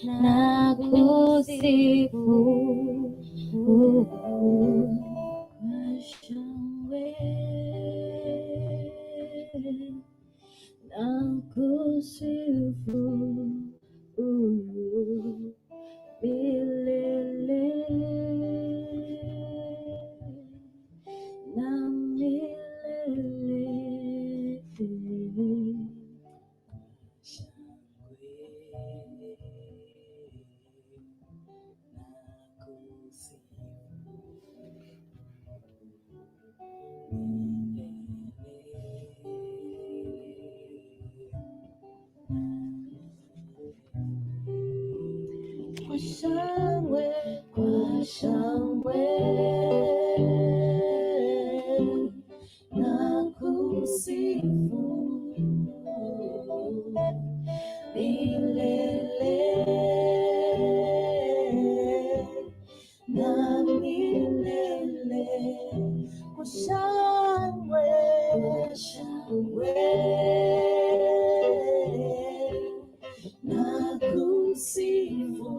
Na kusifu kwa shangwe na kusifu milele na milele. Kwa shangwe, kwa shangwe na kusifu milele na milele. Kwa shangwe, kwa shangwe na kusifu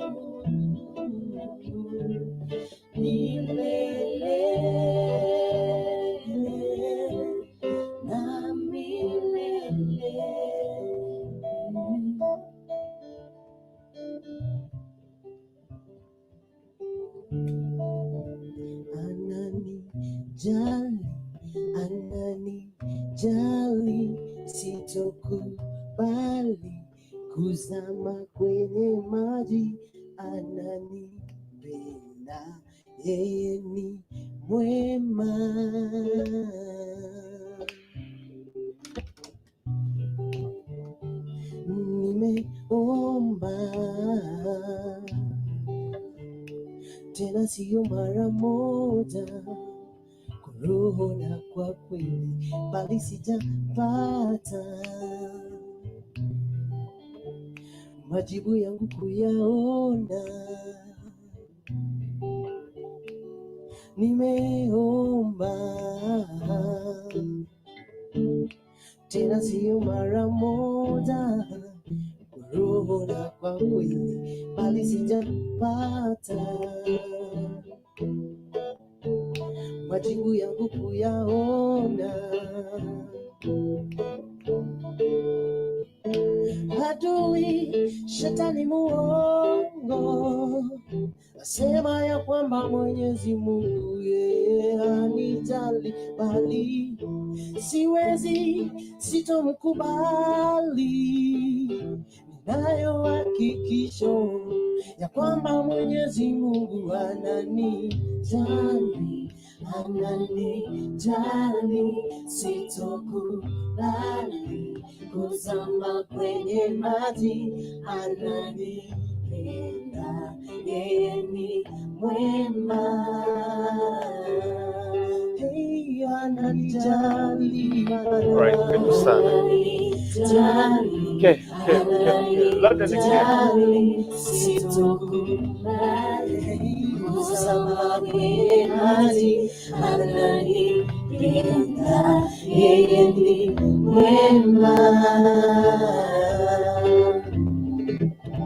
milele na milele. Ananijali, ananijali, sitokubali kuzama kwenye maji. Ananipenda, yeye ni mwema. Nimeomba tena, siyo mara moja, kwa roho na kwa kweli, bali sijapata majibu yangu kuyaona. Nimeomba tena, siyo mara moja, kwa roho na kwa kweli, bali sijapata majibu yangu kuyaona. Adui shetani muongo asema ya kwamba Mwenyezi Mungu yeye hanijali, bali siwezi, sitomkubali. Ninayo hakikisho ya kwamba Mwenyezi Mungu ananijali, ananijali, sitokubali kuzama kwenye maji, ananipenda, yeye ni mwema. Hey, ananijali, Alright, karibu sana. ananijali, Okay. Loud and clear. ananijali, sitokubali kuzama kwenye maji, ananipenda, yeye ni mwema.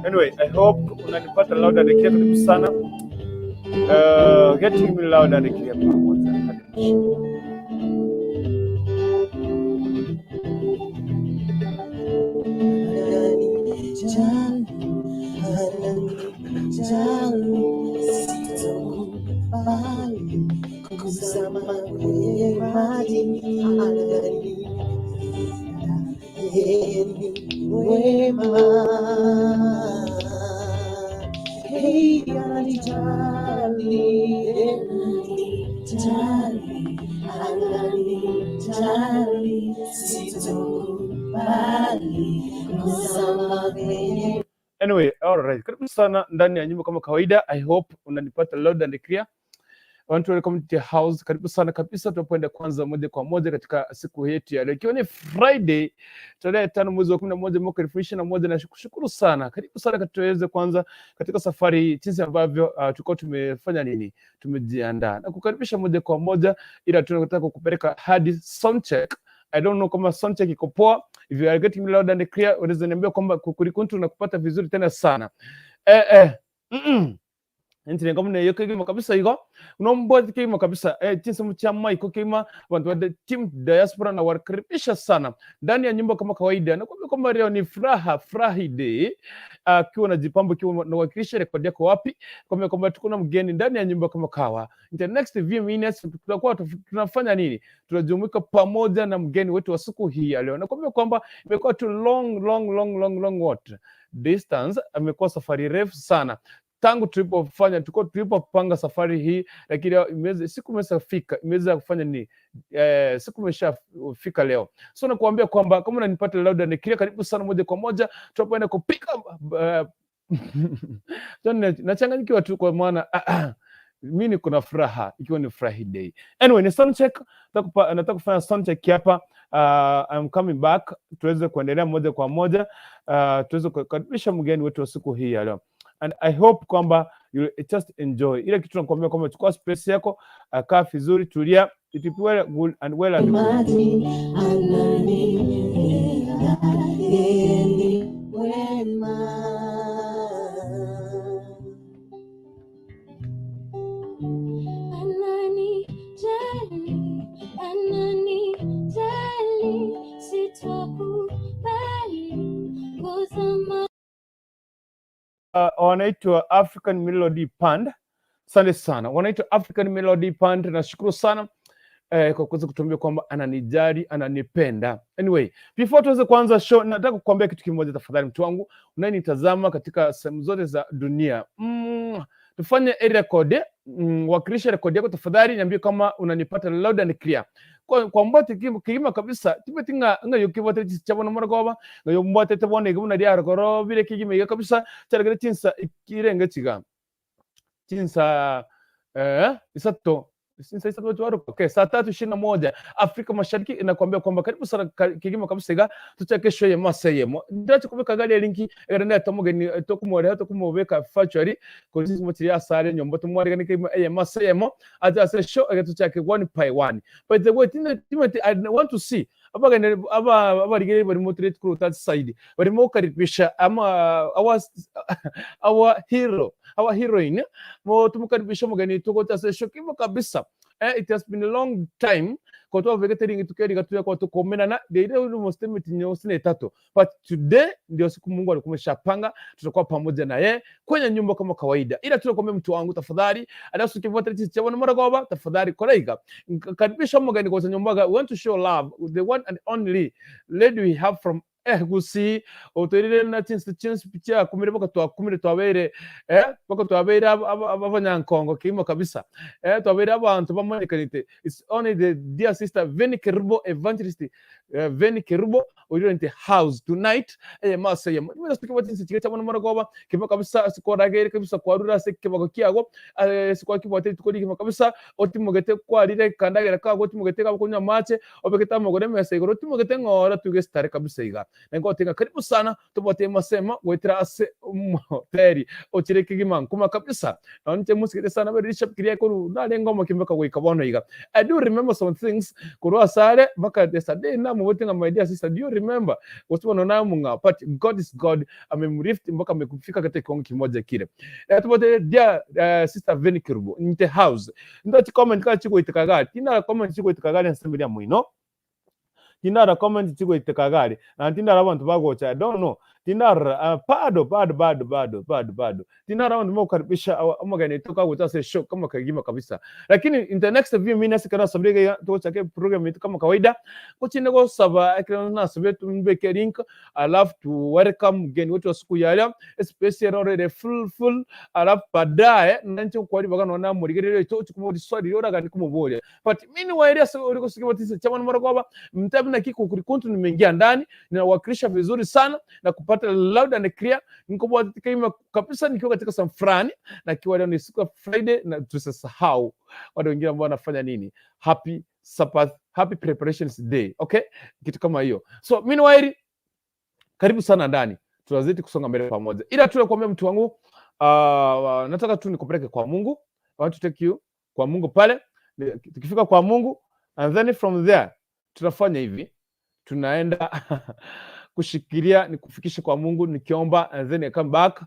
Anyway, I hope unanipata loud and clear. Karibu sana. Getting me loud and clear pamoja. Hadi mwisho. Ananijali, ananijali, sitokubali kuzama kwenye maji, ananipenda, yeye ni mwema. Hey, ananijali, ananijali, ananijali, sitokubali kuzama kwenye Anyway, alright. Karibu sana ndani ya nyumba kama kawaida. I hope unanipata loud and clear. I want to welcome to the house. Karibu sana kabisa, tunapoenda kwanza moja kwa moja katika siku yetu ya leo, ikiwa ni Friday tarehe 5 mwezi wa 11 mwaka 2021. Na kushukuru sana, karibu sana tuweze kwanza katika safari hii, jinsi ambavyo tulikuwa tumefanya nini, tumejiandaa na kukaribisha moja kwa moja, ila tunataka kukupeleka hadi sound check. I don't know kama sound check iko poa. If you are getting me loud and clear, unaweza niambia kwamba kukulikuntu na kupata vizuri tena sana. Ntire ngomu neyo kigima kabisa igo unombozi kigima kabisa, chinsi cha maiko kigima. Bantu wa team diaspora na wakaribisha sana ndani ya nyumba kama kawaida, na kwamba leo ni furaha Friday, akiwa unajipamba, ukiwa unawakilisha rekodi yako wapi, kwamba tuko na mgeni ndani ya nyumba kama kawa. In the next few minutes tutakuwa tunafanya nini? Tunajumuika pamoja na mgeni wetu wa siku hii ya leo, na kwamba imekuwa tu long, long, long, long, long what distance, amekuwa safari refu sana tangu tulipofanya tuko tulipopanga safari hii, lakini siku imeshafika, imeweza kufanya nini? Siku imeshafika leo. So nakuambia kwamba kama unanipata loud and clear, karibu sana moja kwa moja tunapoenda kupika nachanganyikiwa tu kwa maana mi niko na furaha ikiwa ni Friday. Anyway, ni sound check. Nataka kufanya sound check hapa. I'm coming back tuweze kuendelea moja kwa moja, tuweze kukaribisha mgeni wetu wa siku hii ya leo, and I hope kwamba you just enjoy ile kitu nakwambia kwamba chukua space yako, kaa vizuri, tulia, it will be well, good and well and good. Maji ananipenda, yeye ni mwema. Ananijali, ananijali, sitokubali kuzama. Wanaitwa African Melody Band. Asante sana, wanaitwa African Melody Band. Nashukuru sana kwa kuweza kutuambia kwamba ananijali, ananipenda. Anyway, before tuweze kuanza show, nataka kukuambia kitu kimoja tafadhali, mtu wangu unayenitazama katika sehemu zote za dunia. Tufanye area code, wakilisha rekodi yako tafadhali, niambie kama unanipata loud and clear. Kwa mbate kima kabisa tibe tinga nga yokibote chabona maragoba nga yombate tabone gibuna diar goro bire kigima iga kabisa charagere chinsa ikirenge chiga chinsa isato sinsa isato watu waruka. Okay, saa 3:21 Afrika Mashariki inakwambia kwamba karibu sana kigima kabisa iga tuchake show ya maseyemo ndacho kubika gari linki erende tomugeni tokumore tokumubeka factory ko mutiri asare nyombo tumwarega nikima eye maseyemo aja ase show ega tuchake one by one. By the way, Timothy, I want to see abagene aba abarigere bari mu trade crew that side barimo karibisha ama our hero, our heroine, mo tumukaribisha mugeni tuko tase show kimo kabisa. It has been a long time kwa tuwa vegetarian tukeri gatuya kwa tukomenana deire almost mitinyo sine tatu, but today ndio siku Mungu alikuwa ameshapanga tutakuwa pamoja na yeye kwenye nyumba kama kawaida. Ila tunakwambia mtu wangu, tafadhali adasu kivuta chabona maragoba, tafadhali koraiga karibisha mugeni kwa nyumba. We want to show love, the one and only lady we have from gusi otorire na chinsi chinsi picha kumire baka twakumire twabere baka twabere abanyankongo kimo kabisa, twabere abantu bamanyikanite. It's only the dear sister Veni Kerubo, evangelist Veni Kerubo uri in the house tonight. Masa ya nimeza tukiwa chinsi chike chabona maragoba kimo kabisa sikoragere kabisa kwarura se kibako kiago sikwa kibwate tukori kimo kabisa otimugete kwarire kandagera kago otimugete kabo kunywa mache obeketa mugore mesa igoro otimugete ngora tuge stare kabisa iga nengotinga karibu sana tubote masema wetira ase moteri ochire kigima nkuma kabisa na nche musikete sana beri shap kiria koru na ngoma kimbaka goika bono iga. I do remember some things kuru asare baka yesterday na mubotinga, my dear sister, do you remember what's na munga? But God is God, amemlift mpaka amekufika katika kiwango kimoja kile. Tubote dear sister Veni Kerubo in the house. Ndo comment ka chiko itikagari tina comment chiko itikagari nsembelia mwino tindara comment chiko itikagari na tindara abantu bagocha. I don't know, tindara bado bado bado bado bado bado tindara abantu mokaribisha amagani toka gocha se show kama kagima kabisa. Lakini in the next few minutes kana sabrega to chake program yetu kama kawaida kuchine go saba akira na sabe tumbeke link alafu tu welcome mgeni wetu wa siku ya leo, especially already full full, alafu baadaye nancho kwali bagano na murigerere to chukumuri swali yoraga nikumubolia. But meanwhile uliko sikia tisa chama maragoba mtabu na kiko kulikuntu nimeingia ndani ninawakilisha vizuri sana na kupata loud and clear niko kaima kabisa nikiwa katika San Fran na kiwa leo ni siku ya Friday, na tusisahau watu wengine ambao wanafanya nini, happy Sabbath, happy preparations day, okay, kitu kama hiyo. So meanwhile, karibu sana ndani, tunazidi kusonga mbele pamoja, ila tu nakwambia mtu wangu, nataka tu nikupeleke kwa Mungu. I want to take you kwa Mungu pale. Tukifika kwa Mungu and then from there tunafanya hivi, tunaenda kushikilia nikufikishe kwa Mungu nikiomba, and then I come back.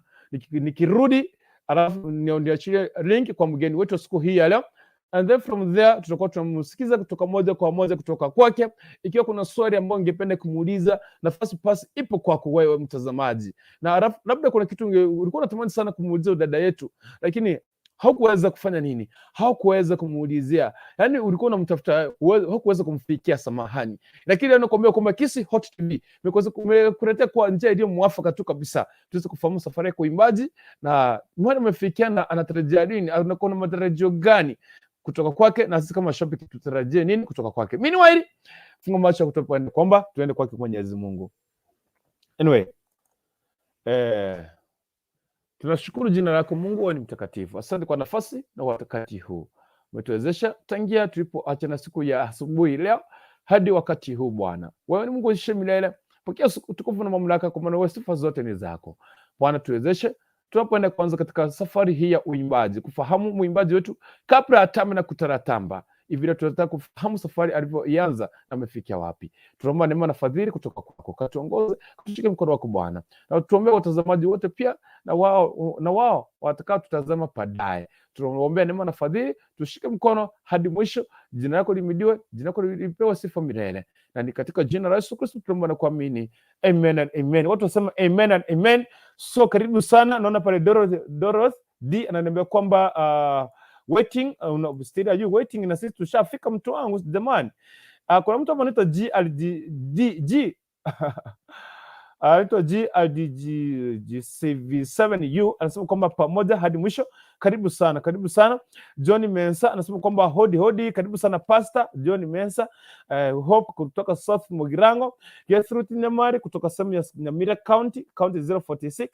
Nikirudi alafu niachilie link kwa mgeni wetu wa siku hii ya leo, and then from there tutakuwa tunamsikiza kutoka moja kwa moja kutoka kwake. Ikiwa kuna swali ambayo ungependa kumuuliza, nafasi pasi ipo kwako wewe mtazamaji, na alafu labda kuna kitu ulikuwa unatamani sana kumuuliza dada yetu, lakini haukuweza kufanya nini, haukuweza kumuulizia, yani ulikuwa unamtafuta, haukuweza kumfikia, samahani. Lakini leo nakuambia kwamba Kisii Hot TV imekuweza kumekuletea kwa njia iliyo mwafaka tu kabisa, tuweze kufahamu safari yake uimbaji na mwana amefikia na anatarajia nini, anakuwa na matarajio gani kutoka kwake, na sisi kama mashabiki tutarajie nini kutoka kwake. Meanwhile, funga macho kutoka kwamba tuende kwake Mwenyezi Mungu. Anyway, tunashukuru jina lako Mungu, wewe ni mtakatifu. Asante kwa nafasi na wakati huu umetuwezesha tangia tulipoachana siku ya asubuhi leo hadi wakati huu. Bwana, wewe ni Mungu uishiye milele. Pokea utukufu na mamlaka, kwa maana wewe sifa zote ni zako. Bwana, tuwezeshe tunapoenda kwanza katika safari hii ya uimbaji, kufahamu mwimbaji wetu kabla atame na kutaratamba hivi leo. Tunataka kufahamu safari alivyoianza na amefikia wapi. Tunaomba neema na fadhili kutoka kwako, katuongoze, tushike mkono wako Bwana, na tuombee watazamaji wote pia na wao watakao tutazama baadaye. Tunaombea neema na fadhili, tushike mkono hadi mwisho. Jina lako lihimidiwe, jina lako lipewe sifa milele, na ni katika jina la Yesu Kristo tunaomba na kuamini, amen and amen. Watu wasema amen and amen. So karibu sana, naona pale Dorothy D ananiambia kwamba waiting, still are you waiting? Na sisi tushafika, mtu wangu jamani. Kuna mtu hapa anaitwa G R D D G anaitwa GRDGCV7U anasema kwamba pamoja hadi mwisho. Karibu sana, karibu sana. John Mensa anasema kwamba hodi hodi, karibu sana Pastor John Mensa. Hope kutoka South Mugirango, Gertrude Nyamari kutoka sehemu ya Nyamira County, County 046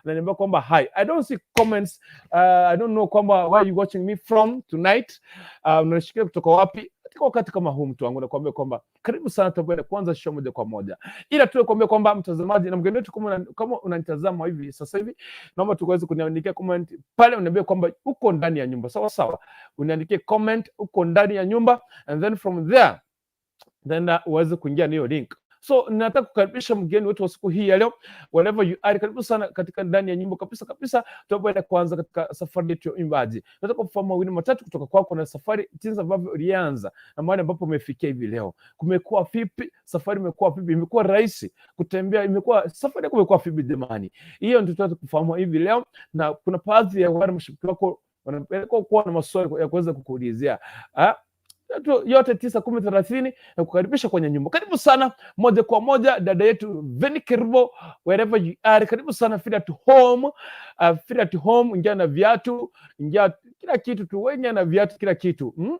ananiambia kwamba hi. I don't see comments. I don't know kwamba where you watching me from tonight. Unashikia kutoka wapi? Katika wakati kama huu, mtu wangu, nakuambia kwamba karibu sana, tutakwenda kwanza show moja kwa moja, ila tu kuambia kwamba mtazamaji na mgeni wetu, kama unanitazama hivi sasa hivi, naomba tuweze kuniandikia comment pale, uniambie kwamba uko ndani ya nyumba, sawa sawa, uniandikie comment uko ndani ya nyumba, and then from there then uweze kuingia na hiyo link. So nataka kukaribisha mgeni wetu wa siku hii ya leo, wherever you are, karibu sana katika ndani ya nyumba kabisa kabisa. Tunapoenda kuanza katika safari yetu ya uimbaji, nataka kufahamu mawili matatu kutoka kwako na safari, jinsi ambavyo ulianza na mahali ambapo umefikia hivi leo. Kumekuwa vipi? Safari imekuwa vipi? Imekuwa rahisi kutembea? Imekuwa safari yako imekuwa vipi jamani? Hiyo ndio tunataka kufahamu hivi leo, na kuna baadhi ya wale mashabiki wako wanapeleka kuwa na maswali ya kuweza kukuulizia. Ah, yote 9, 10, 30 na kukaribisha kwenye nyumba. Karibu sana moja kwa moja dada yetu Veni Kerubo, wherever you are, karibu sana, feel at home, feel at home. Ingia na viatu, ingia kila kitu tu, wewe ingia na viatu kila kitu?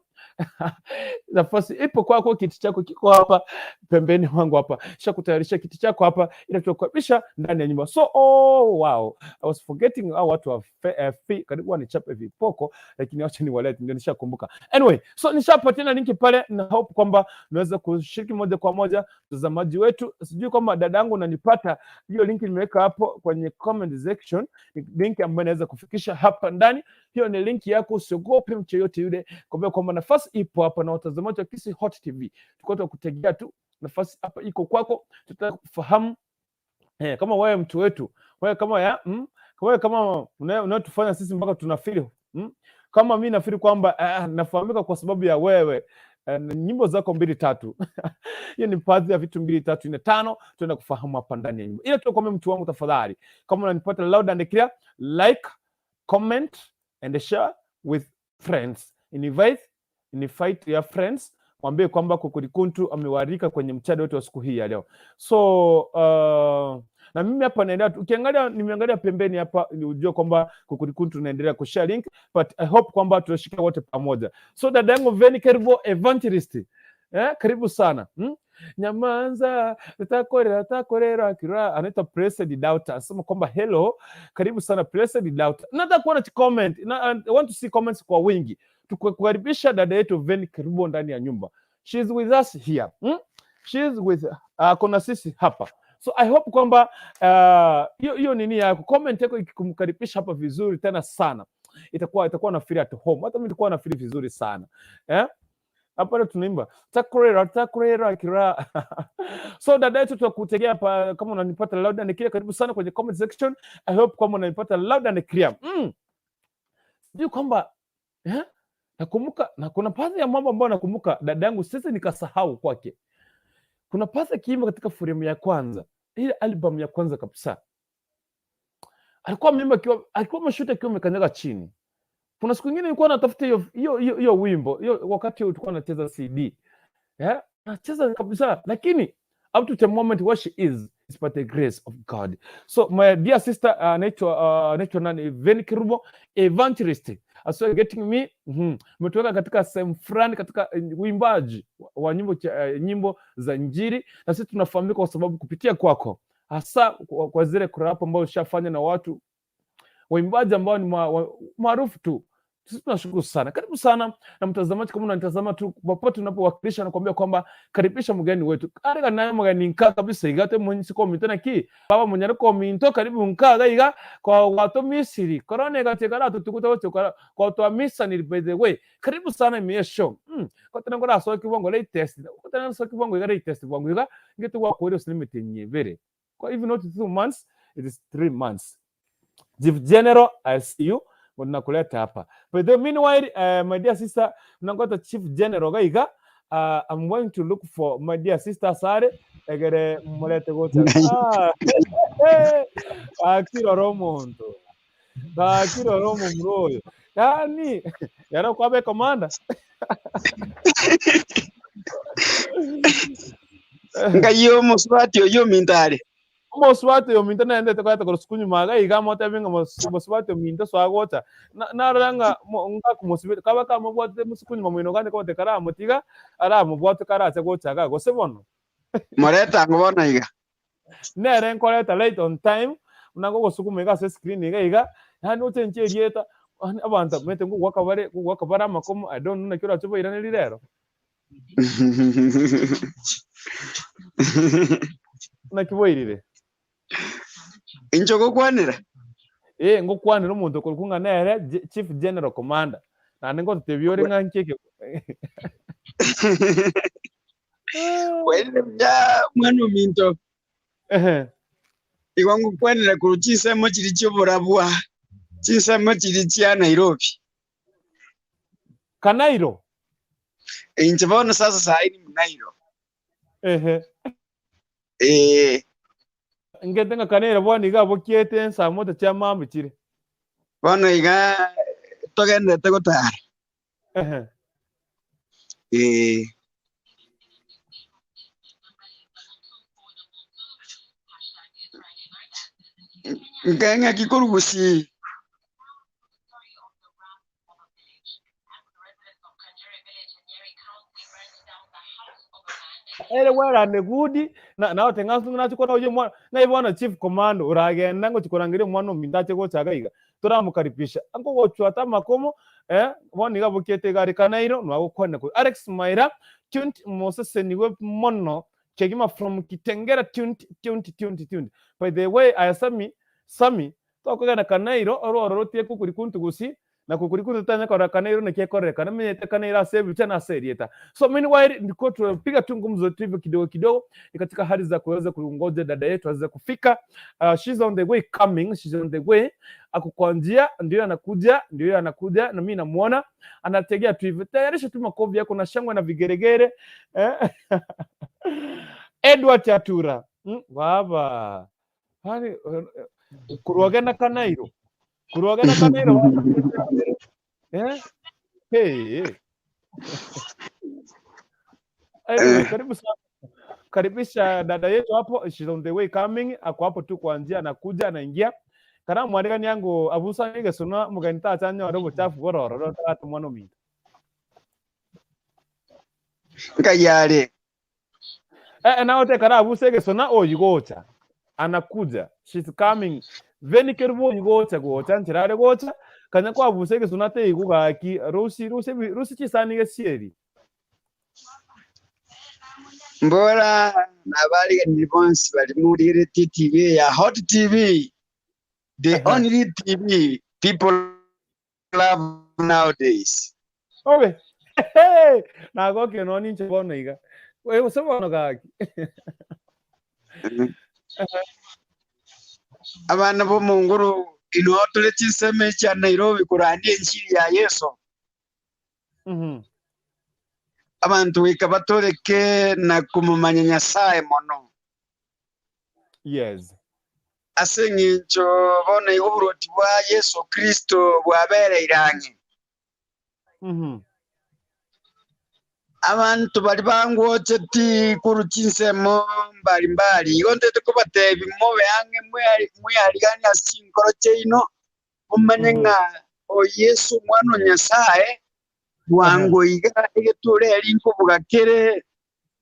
Nafasi ipo kwako, kiti chako kiko hapa pembeni wangu hapa, shakutayarisha kiti chako hapa ili tukukaribisha ndani ya nyumba. So oh, wow, I was forgetting hao watu wa karibu wanichape vipoko, lakini acha niwalete, ndio nishakumbuka. Anyway, so nishapatiana linki pale na hope kwamba unaweza kushiriki moja kwa moja mtazamaji wetu. Sijui kwamba dadangu unanipata, hiyo linki nimeweka hapo kwenye comment section, ni link ambayo inaweza kufikisha hapa ndani. Hiyo ni linki yako, usiogope mtu yoyote yule, kwambia kwamba nafasi ipo hapa na watazamaji wa Kisii Hot TV tuko tunakutegea tu, nafasi hapa iko kwako. Tutaka kufahamu kama wewe mtu wetu, wewe kama ya wewe kama unayotufanya sisi mpaka tunafeel Kama mi nafeel kwamba nafahamika kwa sababu ya wewe, nyimbo zako mbili tatu. Hiyo ni baadhi ya vitu mbili tatu nne tano tuenda kufahamu hapa ndani ya nyimbo. Ila tunakwambia mtu wangu, tafadhali, kama unanipata loud and clear, like, comment and share with friends, invite your friends, mwambie kwamba Kukurikuntu amewaalika kwenye mchada wetu wa siku hii ya leo. So na mimi hapa naendelea, ukiangalia nimeangalia pembeni hapa ni ujue kwamba Kukurikuntu naendelea kushare link, but I hope kwamba tutashika wote pamoja. So dada yangu Veni Kerubo Evangelist, karibu sana? Nyamanza takorera takorera kira anaitwa Blessed Daughter anasema kwamba hello, karibu sana Blessed Daughter. Nataka kuona comment na I want to see comments kwa wingi, tukukaribisha dada yetu Veni Kerubo ndani ya nyumba. She is with us here? She is with kuna sisi hapa, so I hope kwamba hiyo nini yako comment yako ikikumkaribisha hapa vizuri tena sana, itakuwa na feel at home. Hata mimi nilikuwa na feel vizuri sana, eh? Hapa tunaimba takurera takurera kira. So dada yetu tutakutegea hapa kama unanipata loud and clear. Karibu sana kwenye comment section. I hope kwamba unanipata loud and clear. Sijui kwamba nakumbuka na kuna baadhi ya mambo ambayo nakumbuka dada yangu sisi nikasahau kwake. Kuna baadhi akiimba katika frame ya kwanza, ile album ya kwanza kabisa. Alikuwa ameimba akiwa alikuwa ameshoot akiwa amekanyaga chini. Kuna siku nyingine nilikuwa natafuta hiyo wimbo, hiyo wakati tulikuwa nacheza CD. Nacheza kabisa, lakini up to the moment where she is by the grace of God. So my dear sister anaitwa nani, Veni Kerubo, evangelist. As you are getting me, Umetuweka katika sehemu fulani katika uimbaji wa nyimbo za Injili, na sisi tunafahamika kwa sababu kupitia kwako, hasa kwa zile collab ambazo ushafanya na watu waimbaji ambao ni maarufu tu. Sisi tunashukuru sana. Karibu sana na mtazamaji, kama unanitazama tu popote unapowakilisha, nakwambia kwamba karibisha mgeni wetu. Arega naye mgeni nka kabisa igate munsi ko mitana ki baba munyare ko minto karibu nka gaiga kwa watu Misiri. Corona gateka la tutukuta wote kwa watu wa Misri, by the way. Karibu sana mie show. Kwa tena ngora so kibongo latest. Kwa tena so kibongo iga latest bongo iga ngetu kwa kweli usilimite nyebere. Kwa even not 2 months, it is 3 months. Chief General, I see you. Nakuleta hapa. But the meanwhile, my dear sister, mnangota Chief General gaiga. I'm going to look for my dear sister Sare. Egere mulete gocha. Akiro romonto. Akiro romo mroyo. Yani, yara kwabe commander. Ngayo muswati oyo mintare. Moswati ominto naende tokaeta korwa sukunyuma iga iga motebi ng'a moswati ominto swagocha. Narora ng'a ngakomosibete kaba kamobwatete mosukunyuma moino gande kobote karamotiga aramobwate karache gocha iga gose bono. Moreta ang'o bono iga. Nere nkoreta right on time, buna ngogosukuma iga ase screen iga iga, yaani ochenche erieta, yaani abanto omanyete ngogoaka bare ngogoaka bare amakomo, I don't know naki orache obairanerie rero. Naki bwairire? Inche ogokwanera? Ngokwanera omonto okorokwa ng'a nere Chief General Commander. Naende ngototebia ore ng'a nki eke. Bwairire buya mwana ominto. Igo ngokwanera korwa chinsemo chiri chioborabwa, chinsemo chiri chia Nairobi. Kanairo? Inche bono sasa sahi ni Munairo. Ngete ng'a Kanairo bono iga abokiete ensamo chia mambi chire. Bono iga togendete gotara. Ng'ang'a kikorugusi. Ere wera ne gudi na na otenga sunga nachikora uyo mwana na ibona Chief Commando uragenda ngo chikorangira mwana omindache gochaga iga turamukaribisha ango gochwata makomo bona iga bukete gari Kanairo nwagokwana ku Alex Maira tuned Moses niwe mono chegima from Kitengera tuned tuned tuned tuned. By the way, aya Sami Sami tokogana Kanairo oro oro tie kukuri kuntu gusi na kukuri kuntu tanya kora Kanairo ne kekore kana menyete Kanairo ase bicha na serieta. So meanwhile ndiko tupiga tu ngumzo tu hivyo kidogo kidogo, ni katika hali za kuweza kungoja dada yetu aweze kufika. She's on the way coming, she's on the way. Ako kwa njia, ndio anakuja, ndio anakuja na mimi namuona anategea tu hivyo. Tayarisha tu makofi yako na shangwe na vigeregere. Edward Chatura. Baba. Hani kuruaga na Kanairo. Kuruaga na Kanairo. Hey. Anyway, karibu sana. Karibisha dada yetu hapo, she's on the way coming. Ako hapo tu kwa njia anakuja anaingia. Kana mwarigani yangu abusa nige suna muganita chanya robo chafu bororo ro tatu mwana minto. Ngayare. Na ote kana abusa nige suna oyigocha. Anakuja. She's coming. Veni kerubo yigocha gocha nchirare gocha. Kana kwa abusa nige suna te igugaki rusi rusi rusi chisani gesieri. Mbora nabari ni bonsi bari muri TV ya Hot TV. The only TV people love nowadays. Okay. Hey, nagokire no ninche bono iga. We gose bono gaki. Abana b'omonguru ino tore chinsemo chia Nairobi korandia enchiri ya Yeso. Abantu goika batoreke na komomanya Nyasaye mono. Yes. Ase eng'encho bono igo oborwoti bwa Yeso Kristo bwabereire ang'e. Abantu bari bangwocheti korwa chinsemo mbalimbali igo ntete kobatebi mobe ang'e mwearigani ase chinkoro chiaino momanye ng'a o Yesu omwana o Nyasaye bwango iga egeture eri nkobuga kere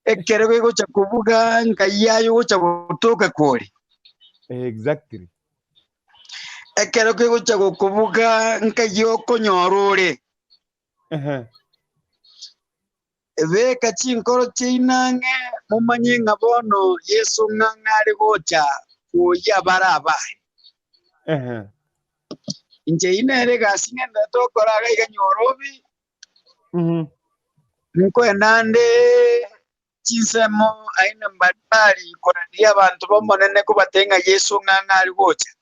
ekere gegocha kubuga nkai yayo gocha gotoka kore. Exactly. Ekero kegocha gokubuga nkai okonyora ore. Ebeka chinkoro chiinang'e momanye ng'a bono Yesu ng'ang'e are gocha kuoyia bara abaye. Inche inere egasi ng'ende tokora iga iga nyorobi. Nkoenande chinsemo aina mbalimbali korandia abanto bomonene kobatenga Yesu ng'ang'e ari gocha.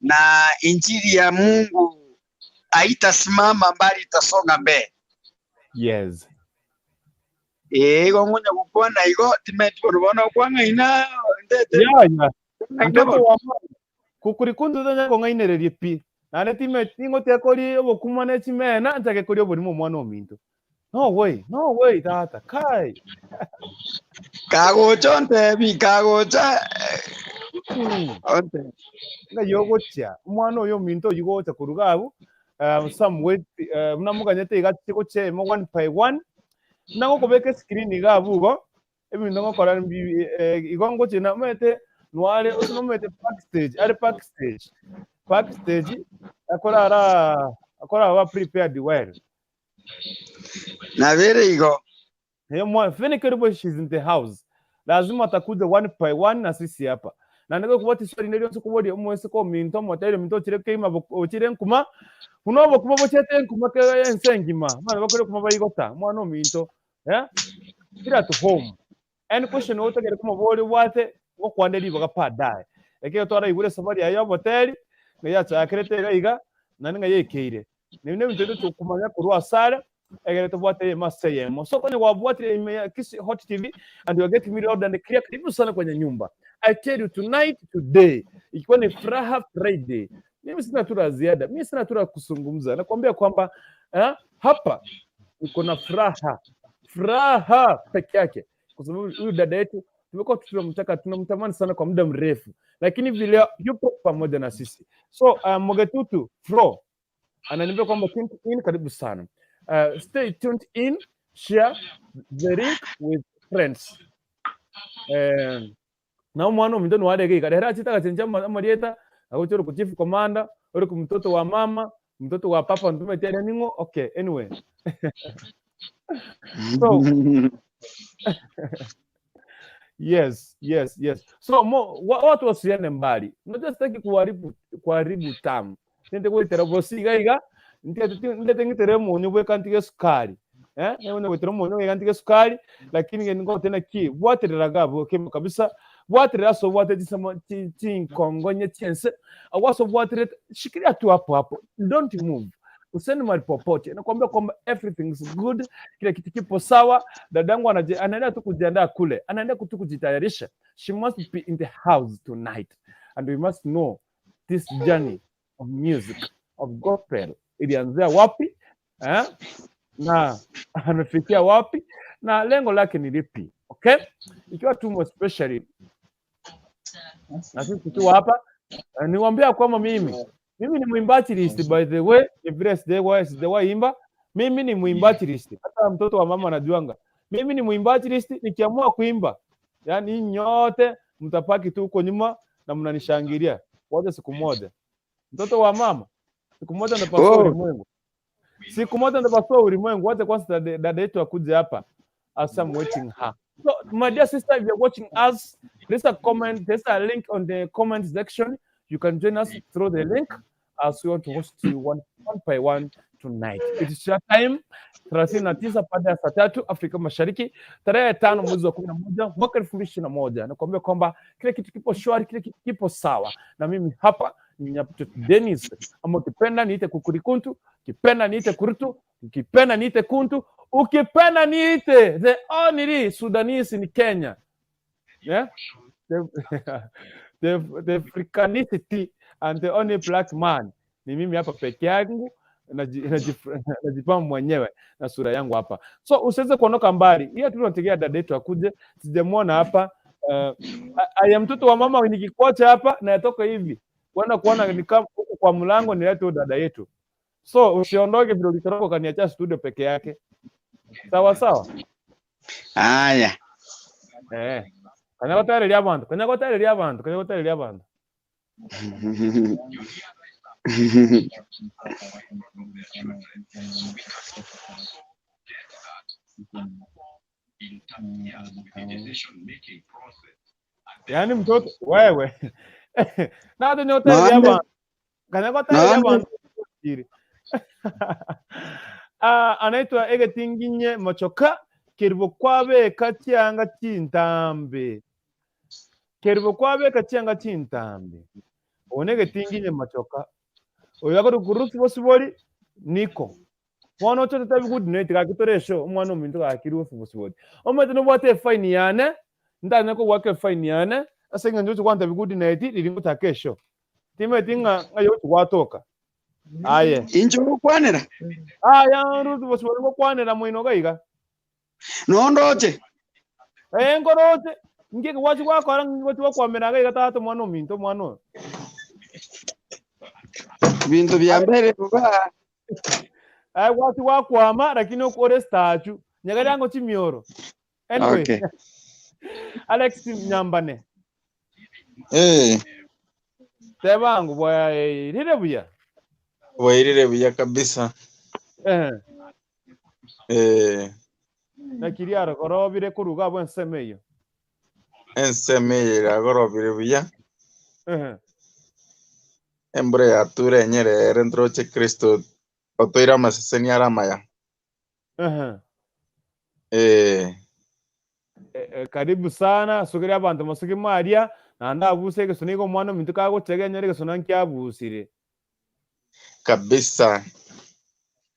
Na injili ya Mungu haitasimama mbali, itasonga mbele. Yes. Igo ngonya gukwana igo timeti bono bono kwang'aina ndete. Yeah. Mtoto wa mama kukuri kundu tonya kong'ainereria pi. Nane timeti ngote kori obokuma ne chimena nchake kori oborimo omwana ominto. No way, no way tata. Kai. Kagocha ontebi kagocha onte. Nga yogocha omwana oyo ominto oyigocha koruga abu some with muna muganyete iga chigochemo one by one nagokobeka screen iga abugo ebinto ngokora igo ngochina omanyete nware ose nomanyete backstage are backstage akorara akoraba prepared well. Nabere igo. Hiyo mwa Fenike Rubo, she's in the house. Lazima atakuja one by one na sisi hapa. Na niko kubati swali ndio nso kubodi omwese ko minto motere minto chire keima ochire nkuma. Unobo kuba bochete nkuma ke ensengima. Mwana bakore kuma bayigota. Mwana ominto. Eh? Feel at home. Any question otagere kuma bori wate gokwande ribaga padaye. Ekero twara igure safari ya hoteli ngaya iga iga na ninga yekeire. Nibine bintu tukumanya kurwa sare egere tubwate maseyemo. So kwenye wabwate ime Kisii Hot TV and you are getting me loud and clear. Karibu sana kwenye nyumba. I tell you tonight today ikiwa ni Furaha Friday. Mimi sina tu la ziada, mimi sina tu la kuzungumza. Nakwambia kwamba hapa niko na furaha. Furaha peke yake. Kwa sababu huyu dada yetu tumekuwa tunamtaka, tunamtamani sana kwa muda mrefu. Lakini vile yupo pamoja na sisi. So Mogetutu Fro ananiambia kwamba tuned in, karibu sana. Stay tuned in, share the link with friends. Na omwana ominto niwarege iga rero achitaka chenja amarieta agochora ku chief commander ori ku mtoto wa mama mtoto wa papa ntumetere ning'o. Okay, anyway. So yes. So watu wasiende mbali. Unajua sitaki kuharibu tamu. Nende gwetera bosiga iga ndete ngitere munyu bweka ntige sukari. Nende gwetera munyu bweka ntige sukari, lakini ngo tena ki bwaterera gabo kemo kabisa. Bwaterera so bwate jisamo chinkongonye chense. Awaso bwatere shikilia tu hapo hapo. Don't move. Usende mahali popote. Nakwambia kwamba everything is good. Kila kitu kipo sawa. Dadangu anaendelea tu kujiandaa kule. Anaendelea tu kujitayarisha. She must be in the house tonight. And we must know this journey of music, of gospel. Ilianzia wapi? Na amefikia wapi? Na lengo lake ni lipi? Okay? Ikiwa tumo especially na sisi tukiwa hapa, niwaambia kwamba mimi ni mwimbaji list, by the way, ni vile sijawahi imba. Mimi ni mwimbaji list. Hata mtoto wa mama anajuanga. Mimi ni mwimbaji list, nikiamua kuimba, yaani nyote mtapaki tu huko nyuma na mnanishangilia. Wacha siku moja. Mtoto wa mama, siku moja ndapasua ulimwengu. Siku moja ndapasua ulimwengu. Wacha kwanza dada yetu akuje hapa. As I'm waiting her. So, my dear sister, if you're watching us, there's a comment, there's a link on the comment section. You can join us through the link as we want to host you one by one tonight. It is your time 39 baada ya saa 3 Afrika Mashariki, tarehe 5 mwezi wa 11 mwaka 2021. Nakuambia kwamba kila kitu kipo shwari, kila kitu kipo sawa, na mimi hapa ni Nyaputo Dennis, ama ukipenda niite Kukurikuntu, ukipenda niite Kurutu, ukipenda niite Kuntu, ukipenda niite the only Sudanese in Kenya. Yeah? The Africanicity and the only black man ni mimi hapa peke yangu, najipamba mwenyewe na sura yangu hapa, so usiweze kuondoka mbali. Hiyo tu tunategea dada yetu akuje, sijamwona hapa. Aya, mtoto wa mama nikikuacha hapa na yatoka hivi kwenda kuona ni kama huko kwa mlango nilete huyo dada yetu, so usiondoke vile ulitoroka ukaniachia studio peke yake. Sawa sawa. Aya. Kanyagotereria abantu, kanyagotereria abantu, kanyagotereria abantu. Yaani mtoto wewe nato nyotereria Naande. abantu, kanyagotereria Naande. abantu. Ah, anaitwa Egetinginye Machoka keribo kwabeka chianga chintambe, keribo kwabeka chianga chintambe one Egetinginye Machoka oyo akori kurusi bosibori niko mwana ocho tetabi good night gakitoresho omwana ominto gakiri bosibori omanyete nobwate efaini yane ndanya kogwaka efaini yane ase eng'encho ochi gwantebi good night riri ngotaka esho timanyeti ng'a ng'ai ochi gwatoka aye. Inche ogokwanera. Aya rusi bosibori ngokwanera moino gaiga. Nondoche. Ngoroche ngeke gwachi gwakora ngochi gwakwamera gaiga tata omwana ominto omwana oyo. Bintu bya mbere buba. Aya gwachi gwakwama lakini okore statue nyagari yango chimioro. Anyway. Okay. Alex Nyambane. Eh, Tebangu bwa rire buya. wairire buya kabisa. Nakiri aragorobire kuruga bwa enseme eyo. Enseme iragorobire buya. Embura yature enyerere ntroche Kristo otoire amaseseni aramaya. Karibu sana sugeria abantu masuge maria nanda abuse egeso nigo omwana ominto kagochega enyore egeso nankiabusire. Kabisa.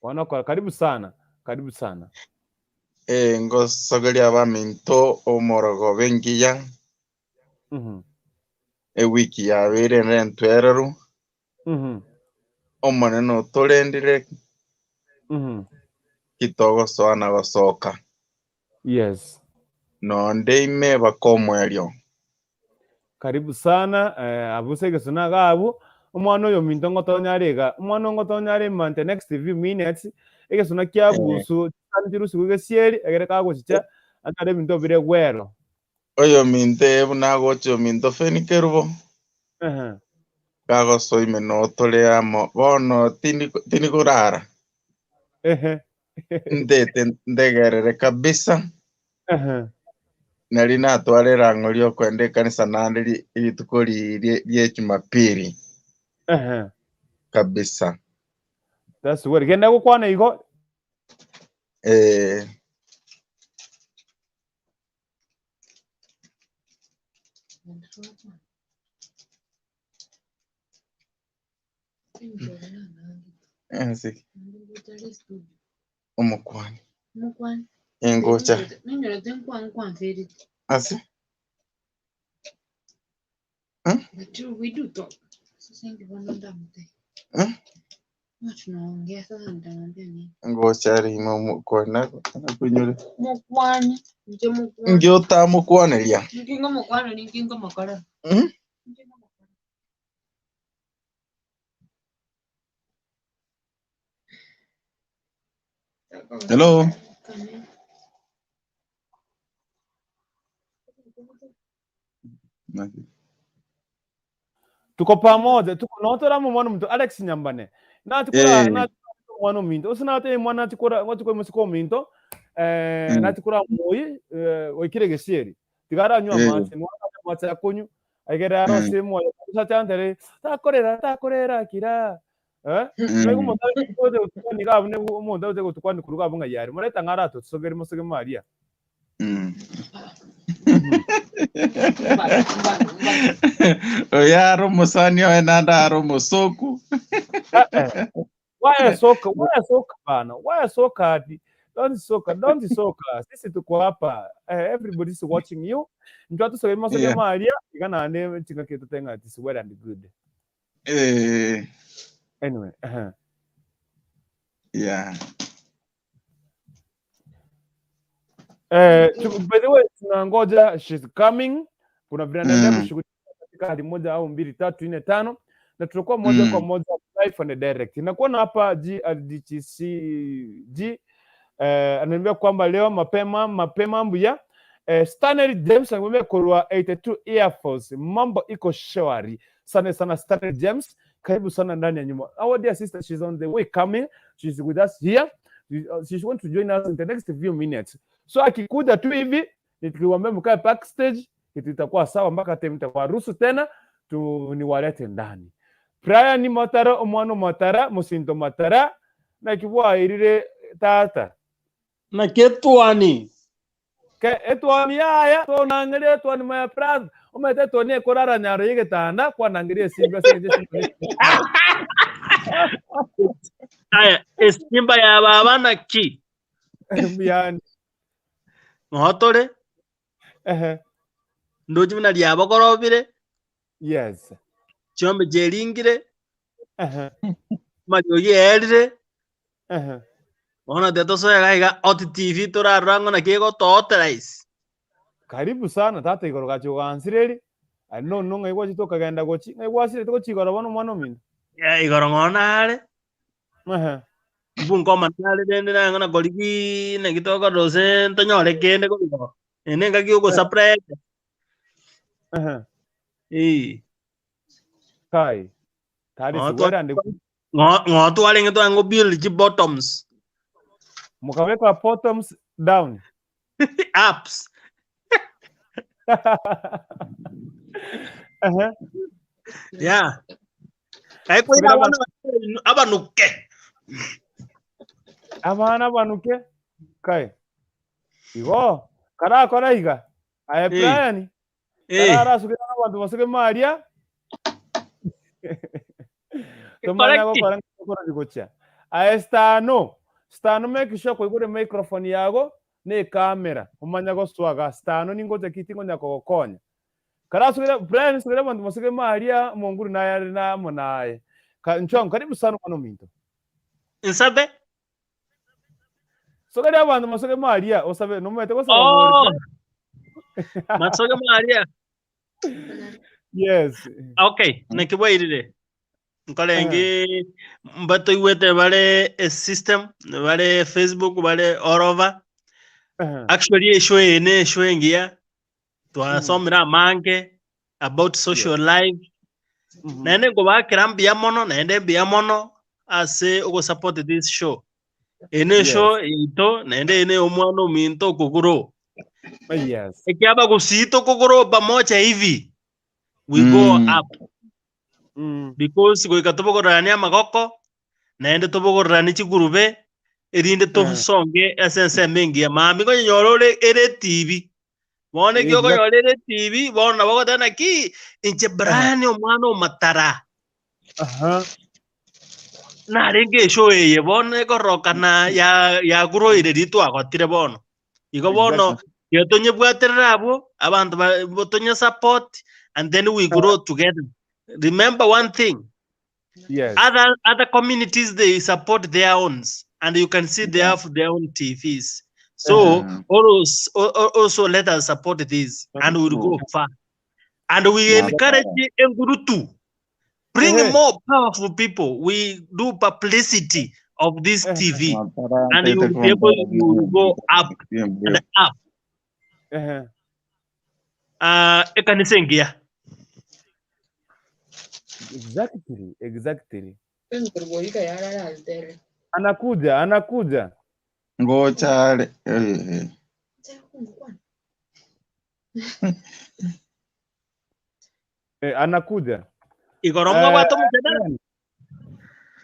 Wanakora karibu sana, karibu sana. Ngosogeria abaminto omorogo bengiya. Ewiki yabere nentwereru. Omonene otorendire. Kitogosoa na gosoka. Yes. Nonde ime bakomwerio. Karibu sana, abuse egeso nagabu omwana oyo minto ngotonyarega omwana ngotonyare mante next few minutes egeso nakiabusu chirusigu gesieri egere kagochicha atare binto bire gwero. Oyo minte bunagocho minto fenikerubo. Kagosoime notore amo bono tini kurara. Ndete ndegerere kabisa. Nari natware rango ryo kwenda ekanisa nande rituko rye Jumapili. Kabisa. That's where genda gukwana igo. Si. Umukwani. Engocha. Asi. Ngocha rimo mukwana kunyure. Mukwani. Ngiota mukwaneria. Nkingo mukwana ni nkingo makara. Hello. Tuko pamoja, tuko notora mu mwana mtu Alex Nyambane. Na tukura na mwana minto. Usina te mwana tukura ngoti musiko minto. Na tukura moyi oikire gesieri. Tigara nywa matse, mwana matse akonyu. Aigera aro simu sacha antere takorera takorera kira. Eh? Ngai omonto oche gotukwani iga abwo nigo omonto oche gotukwani korwa iga abwo ng'ai are. Moreta ng'a aratosogere mosoge maria. Oyo are omosani oye naende are omosoku. Why soka? Why soka bana? Why soka ati? Don't soka, don't soka. Sisi tuko hapa. Eh, everybody is watching you. Ntwa tusoge mosoge maria iga naende chingaki totenga ati is well and good. Anyway, Eh, by the way, tunangoja she's coming. Kuna vile anaendelea kushughulika katika hali moja au mbili tatu nne tano na tutakuwa moja kwa moja live and direct. Nakuwa na hapa GRDTCG ananiambia kwamba leo mapema mapema mbuya Stanley James ananiambia kurwa 82 Air Force mambo iko shwari sana sana. Stanley James, karibu sana ndani ya nyumba. Our dear sister, she's on the way coming, she's with us here. She's going to join us in the next few minutes, so akikuja tu hivi nikiwaambia mkae backstage, kitu itakuwa sawa mpaka time nitawaruhusu tena tu niwalete ndani. Brian Matara omwana Matara musinto Matara nakibwairire tata Na ketwani. Ke etwani yaya tonangerie etwani my brother omete etwani ekorara nyaro yegetanda kwanangerie esimba ase eng'encho Aya, esimba ya baba naki? Mbuyande. Ng'otore. Ndochi buna riabokorobire. Chiombe cheringire. Mariogi erire. Bono tetosoera iga Ot TV torarora ng'o naki egotootera ase. Karibu sana tata igoro gachi ogansireri. Ari nono ng'ai gwachete okagenda gochi ng'ai gwasirete gochigora bono omwana ominto. Yeah, igoro ng'o nare. Mbungoma nare rende nang'o nakorigi naki tokorora ntonyore kende korwa. Ene engaki ogosurprise. Kai. Tari Ng'o sigwera ndi ng'o twarenge twango build chi bottoms. Mukaweka bottoms down. Ups. Yeah. Kai kwa Subira abana abanuke. Abana banuke. Kai. Igo karakora iga. Aye Brian. Karara subira abantu basuke maria. Tomanya gokora ngokora digocha. Aye stano. Stano make sure koigure microphone yago ne camera. Omanya goswaga stano ningoja kiti ngonya kogokonya. Karasubira Brian subira abantu basuke maria monguru naye na monaye. Ka nchong karibu sana mwana minto. Nsabe? Sogera abantu masoge maria osabe nomete gosaba. Oh. Masoge maria. Yes. Okay, nakibwairire. Nkolengi mbato iwete bare a system, bare Facebook, bare all over. Actually esho ene esho engia twasomera amange about social life. Naende ngobakera mbuya mono, naende mbuya mono ase ogosupport this show. Ene show ito naende ene omwana ominto okogoro. Ekiaba gusito okogoro pamoja hivi. We go up. Because goika tobogorania amagoko naende tobogorani chigurube erinde tosonge ase ensemo engiya mami konyora ore ere TV bono ekio okonyora ere TV bono nabo ogoteba naki inche Brian omwana omatara narenge eshow eye bono ekorokana yaguroire ritwagotire bono igo bono igo tonyebwaterere abwo abanto tonye support and then we grow together. Remember one thing. Other communities, they support their own, and you can see they have their own TVs. So also let us support this, and we'll go far. And we encourage Ngurutu. Bring more powerful people. We do publicity of this TV, and you will be able to go up and up. Ekanisa engiya. Exactly, exactly. Anakuja, anakuja. Ngocha. Anakuja. Igoro mwa watu mtendana.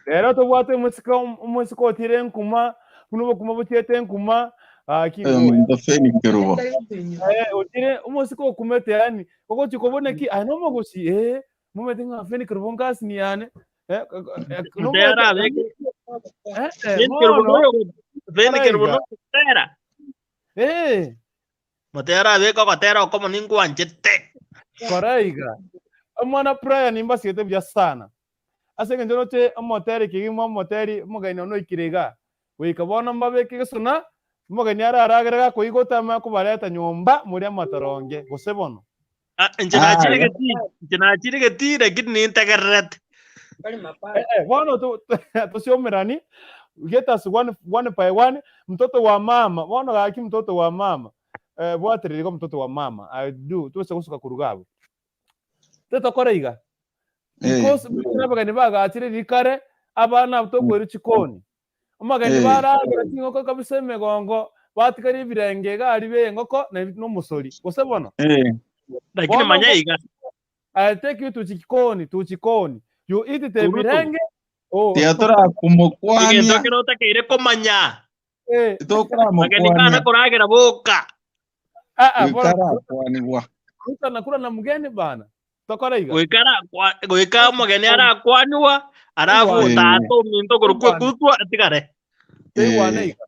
Rero tobwate omusika otire nkuma buno bokuma botiete nkuma akikoya. Omuntu Feni Kerubo. Otire omusika okumete yani ogochikobona ki ano mogosi mumete nga Feni Kerubo ngasi ni yane. Mutera abeke Feni Kerubo Mono Feni Kerubo no mutera. Mutera abeke ogotera okomo ningwanchete. Koraiga. Omwana prayer nimba siete bya sana. Ase ngenjo omotere kigimo omoteri omogeni ono ikirega. Goika bono mbabeke gesona omogeni araragera koigotama kubareta nyomba muri amatoronge gose bono. Nche nachire geti lakini nintegererete. Bono tusiomerani get us one by one mtoto wa mama bono gaki mtoto wa mama bwatirire mtoto wa mama I do twese gusuka kurugabo tetokoraiga because abageni bagachire rikare abana tokwera chikoni omogeni baragera chingoko kabisa emigongo batikari ebirenge gari be engoko n'omusori gose bono lakini manyaiga I take you to chikoni you eat the birenge oh tiatora kumukwania igento otakeire komanya tokoramukwania mageni kana kuragera boka goikara nakura na mugeni bana tokoraiga goikara omogeni arakwaniwa arafu tata ominto korokwa kutwa atigare teiwanaiga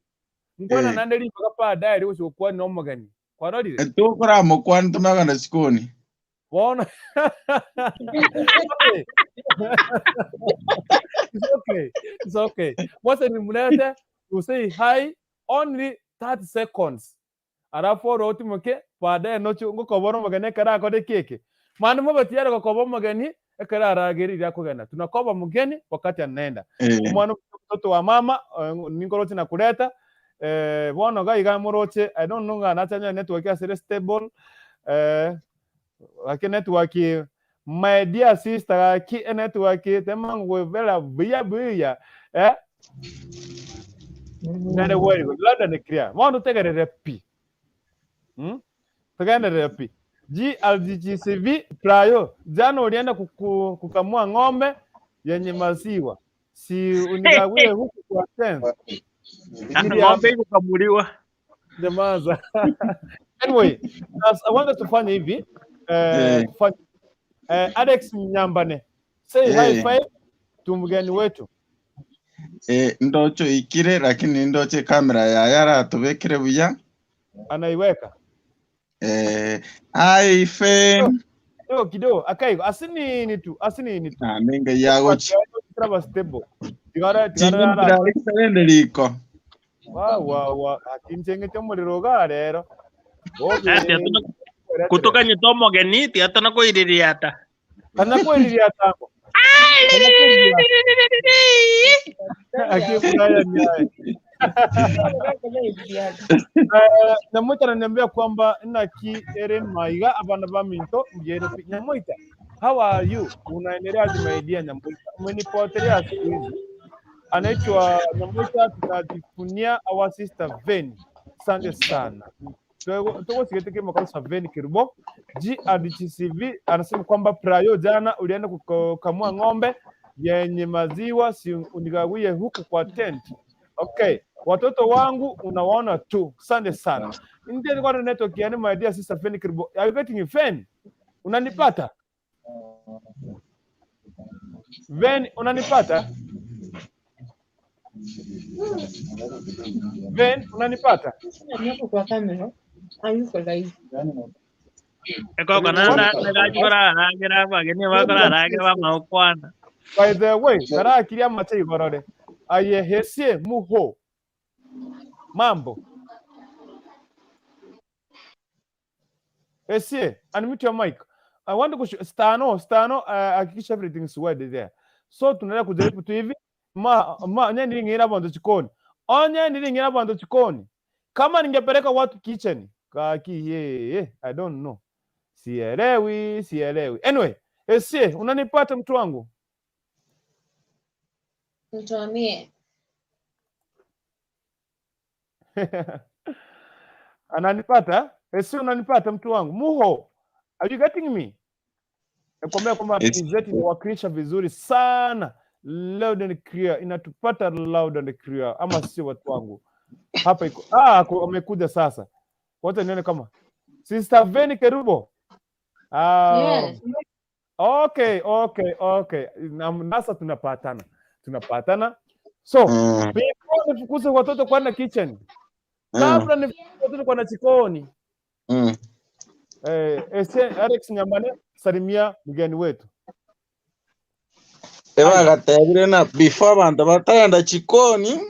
nkwana nande rimbaga baadaye rigochi gokwania omogeni kwarorire tokoramukwani tumagana chikoni bono. It's okay. It's okay. Once nimulete you say hi only 30 seconds. Alafu orotimoke baadaye nocho ngokobora omogeni ekero akore keke. Mani mobatiare gokoba omogeni ekero arageririe akogenda. Tunakoba mgeni wakati anaenda. Omwana mtoto wa mama ningoroche nakuleta bono gaiga moroche I don't know ngana chanya network ya stable lakini network my dear sister ki network temango vela bia bia nare wori lada ne clear mondo tegerere pi tegerere pi GLGCV prayo jana ulienda kukamua ng'ombe yenye maziwa si unigawie huku kwa 10 ng'ombe ikukamuliwa jamaza. Anyway, I wanted to fanya hivi Alex Mnyambane say hi five tu mgeni wetu ndocho ikire lakini ndoche kamera ya yara tubekire buya anaiweka hi fen kidogo kidogo akaigo asinini tu ninga yagochi traba stable tigara tigara liko wa akinchenge chomuriro ga rero kutoka nyito omogeni tiatana koiririata kana koiririata akifurahia naye. Nyamoita ananiambia kwamba naki ere maiga abana ba minto mjere Nyamoita, how are you? Unaendelea my Nyamoita? Umenipotelea siku hizi. Anaitwa Nyamoita, tunajifunia our sister Ven. Asante sana. Tuko sikete kama kabisa Ven Kerubo. GRDCV anasema kwamba prayo jana ulienda kukamua ng'ombe yenye maziwa, si unigawie huku kwa tent. Okay, watoto wangu unawaona tu. Asante sana. Ndiye nilikuwa na network yani my dear sister Ven Kerubo. Are you getting a fan? Unanipata? Ven, unanipata? Ven, unanipata? Kwa kamera. Hayuko live. By the way, tarakiria mate igorore. Aye hesie muho. Mambo. Hesie, unmute your mic. I want to stano hakikisha everything is well there. So tunaendelea kujaribu tu hivi. Ma onye ngira bantu chikoni. Onye ngira bantu chikoni. Kama ningepeleka watu kitchen, kaki ye, I don't know. Sielewi. Anyway, Esie, unanipata mtu wangu? Mtuamie. Ananipata? Esie, unanipata mtu wangu? Muho, are you getting me? Nakwambia kwamba PZ inawakilisha vizuri sana. Loud and clear, inatupata loud and clear, ama sio watu wangu? Hapa iko amekuja sasa. Wacha nione kama Sister Veni Kerubo. Ah, Yes. okay. Na sasa tunapatana. Tunapatana. So, before nifukuze watoto kwenda kitchen, kabla nifukuze watoto kwenda jikoni, Alex Nyamane, salimia mgeni wetu. Ebagatebire na before abantu batagenda chikoni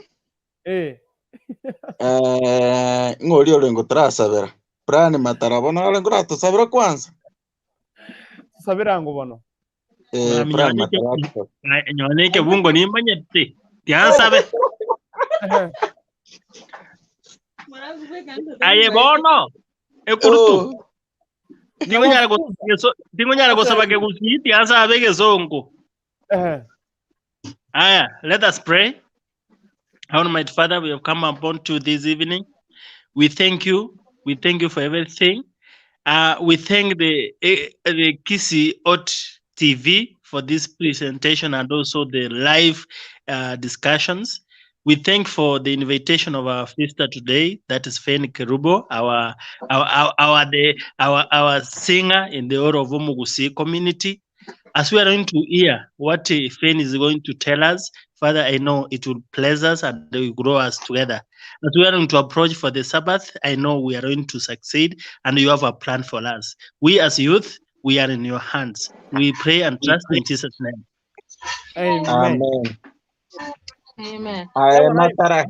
ng'ori orengo turasabera Brian Matara bono orengo ratusabera kwanza. Sabirango bono. Mami, Brian nyoneke Matara. Nyoneke bungo nimanyete tiansabe. Aye bono ekurutu. Tingonyara gosaba kegusii tiansabe gesongo. Aya, let us pray. Almighty Father, we have come upon to this evening. We thank you. We thank you for everything. We thank the Kisi Ot TV for this presentation and also the live discussions. We thank for the invitation of our sister today, that is Feni Kerubo, our singer in the Oro of Omugusi community. As we are going to hear what Feni is going to tell us, Father, I know it will bless us and it will grow us together. As we are going to approach for the Sabbath, I know we are going to succeed and you have a plan for us. We as youth, we are in your hands. We pray and trust in Jesus' name. Amen. Amen. Amen. Aye Sema hai. Matara.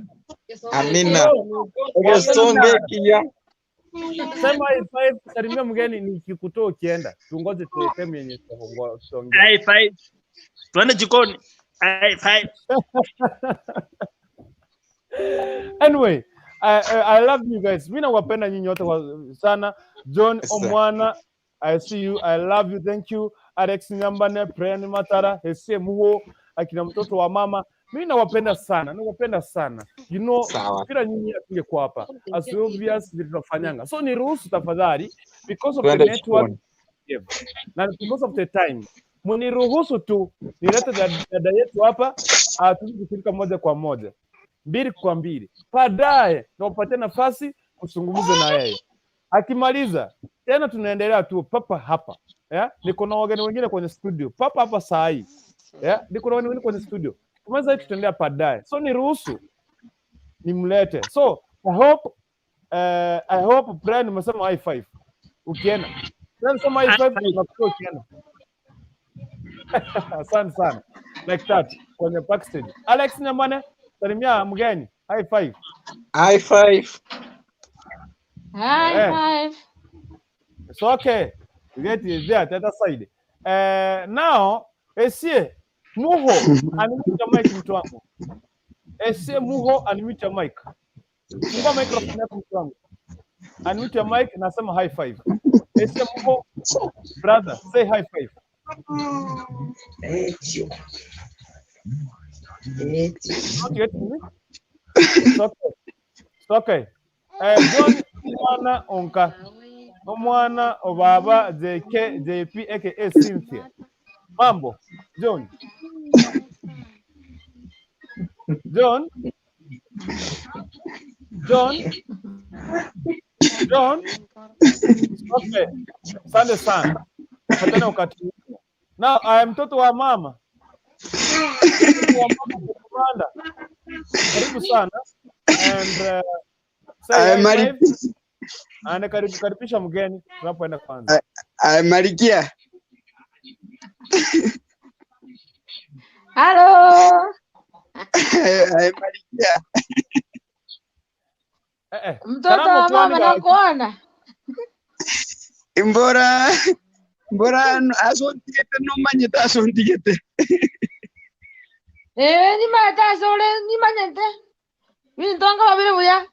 Amina. Oh, Egesonge kia. Sema high five, salimia mgeni nikikutoa ukienda. Tungoje tu yenye tutaongea. High five. Tuende jikoni. High five. Anyway, I love you guys. Mimi nawapenda nyinyi wote sana. John Yes, sir. Omwana, I see you. I love you. Thank you. Alex Nyambane, Brian Matara, Hese Muho, akina mtoto wa mama. Mimi nawapenda sana. Nawapenda sana. You know, Sawa. bila nyinyi hatungekuwa hapa. As obvious vile tunafanyanga. So niruhusu tafadhali because of the Twende network jikoni. na because of the time. Muniruhusu tu nilete dada yetu hapa tuweze kushirika moja kwa moja, mbili kwa mbili. Baadaye nawapatia nafasi kuzungumza na yeye. Akimaliza tena tunaendelea tu papa hapa. Yeah? Niko na wageni wengine kwenye studio papa hapa saa hii. Yeah? Niko na wageni wengine kwenye studio. Tumaliza hii tutaendelea baadaye. So niruhusu nimlete. So I hope Brian umesema high five. Ukienda. Brian sema high five unakuwa ukienda. Asante sana. Like that kwenye backstage. Alex Nyamane, salimia mgeni. High five. High five. High five. It's okay. You get it there, the other side. Now, Esie, Muho, unmute your mic mtu wangu. Esie Muho, unmute your mic. Fungua microphone yako mtu wangu. Unmute your mic, nasema high five. Esie Muho, brother, say high five. Not getting me? It's okay. It's okay. John Mwana Onka. Omwana Obaba JK JP aka Cynthia. Mambo, John. John. John. John. Okay. Asante sana. Patana wakati mwingine. Now, I am mtoto wa mama. Mtoto wa mama Komanda. Karibu sana. And say Ay, hi Mari five. And karibu karibisha mgeni tunapoenda kwanza. Ay, Marikia. Hello. Ay, Marikia. Mtoto Salamu wa mama kwani nakuona. Mbora mbora asontigete nomanyete asontigete. Eh, nimanyete ase ore nimanyete. Bintonga babere buya.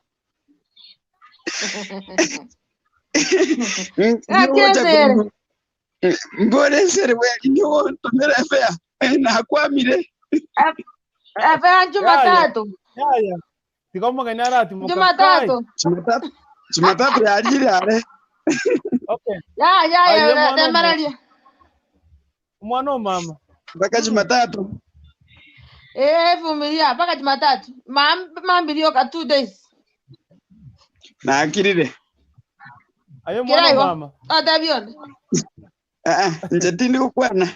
Ngakesere. Mbora esere bweri niwo ntomera fea nakwamire. Afea Jumatatu. Yaya. Tikamugeni arati mukakai. Jumatatu. Jumatatu Jumatatu yarire are. Okay. Ya ya Aye, ya mwana demararia. Mwana wa mama. Mpaka Jumatatu. Eh, vumilia mpaka Jumatatu. Mambilio ka 2 days. Nakirire. Ayo mwana Kiraigo. mama. Atabiona. Ah, nje tindi gukwana.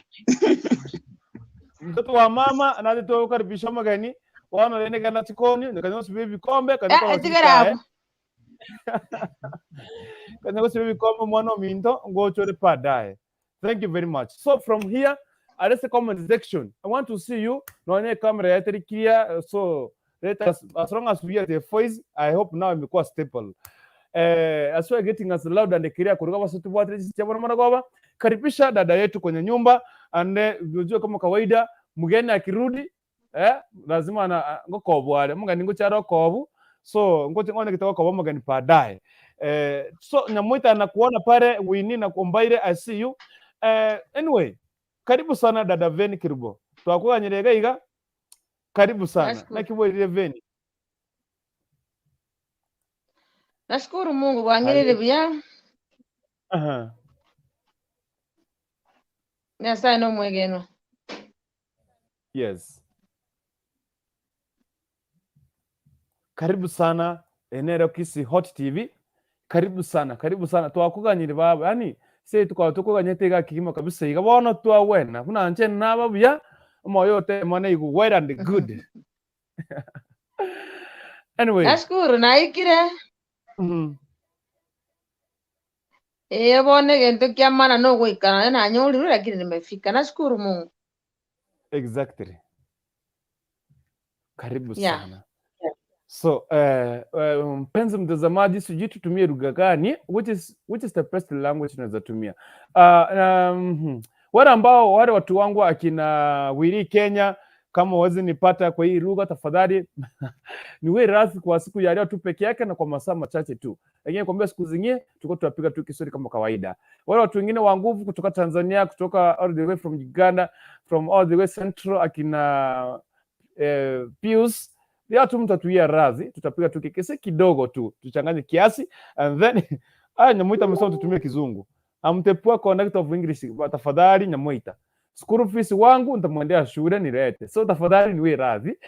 Mtoto wa mama anatitoa kukaribisha mageni wana lene kana tikoni nikanywa sibe vikombe kana Eh, tigera hapo. kana sibe vikombe mwana minto ngochore padaye. Thank you very much. So from here at the comment section, I want to see you. Naone camera yetu clear, so let us, as long as we hear the voice, I hope now imekuwa stable. As we are getting us loud and clear kutoka basi tufuatilie sisi bwana mwana. Karibisha dada yetu kwenye nyumba and unajua kama kawaida mgeni akirudi lazima ana ngokobwale mugani ngocharo kobu so ngote ngone kitoka kwa mgeni baadaye. So Nyamuita anakuona pale Winnie na Kombaire, I see you. Anyway, karibu sana dada Veni Kirubo. Twakuganyirega iga karibu sana. Nashukuru. Nakibwerire Veni. Nashukuru Mungu kwangirire buya. Aha. Nyasaye no mwegeno. Yes. Karibu sana enero Kisii Hot TV. Karibu sana, karibu sana. Twakuganyire baba. Yani se tukaba tukuganyete iga kigima kabisa iga bono twawena. Buna nche naba buya moyo te mwana igu well and good. Anyway. Nashukuru naikire. Eh, bone gento kia maana no gwikana na nyolirwe lakini nimefika. Nashukuru Mungu. Exactly. Karibu Yeah. sana. So, mpenzi mtazamaji, sijui tutumie lugha gani, which is the best language tunaweza tumia. Wale ambao wale watu wangu akina Wili Kenya, kama huwezi nipata kwa hii lugha tafadhali niwe radhi kwa siku ya leo tu peke yake na kwa masaa machache tu. Lakini kwambia siku zingine tulikuwa tunapiga tu Kiswahili kama kawaida. Wale watu wengine wa nguvu kutoka Tanzania, kutoka all the way from Uganda, from all the way Central akina Pius, leo tu mtatuia radhi, tutapiga tu kikisi kidogo tu, tuchanganye kiasi and then aya Nyamuita amesema tutumie Kizungu. Amtepua connect of English, tafadhali Nyamuita. School fees wangu nitamwendea shule nilete. So tafadhali niwe radhi.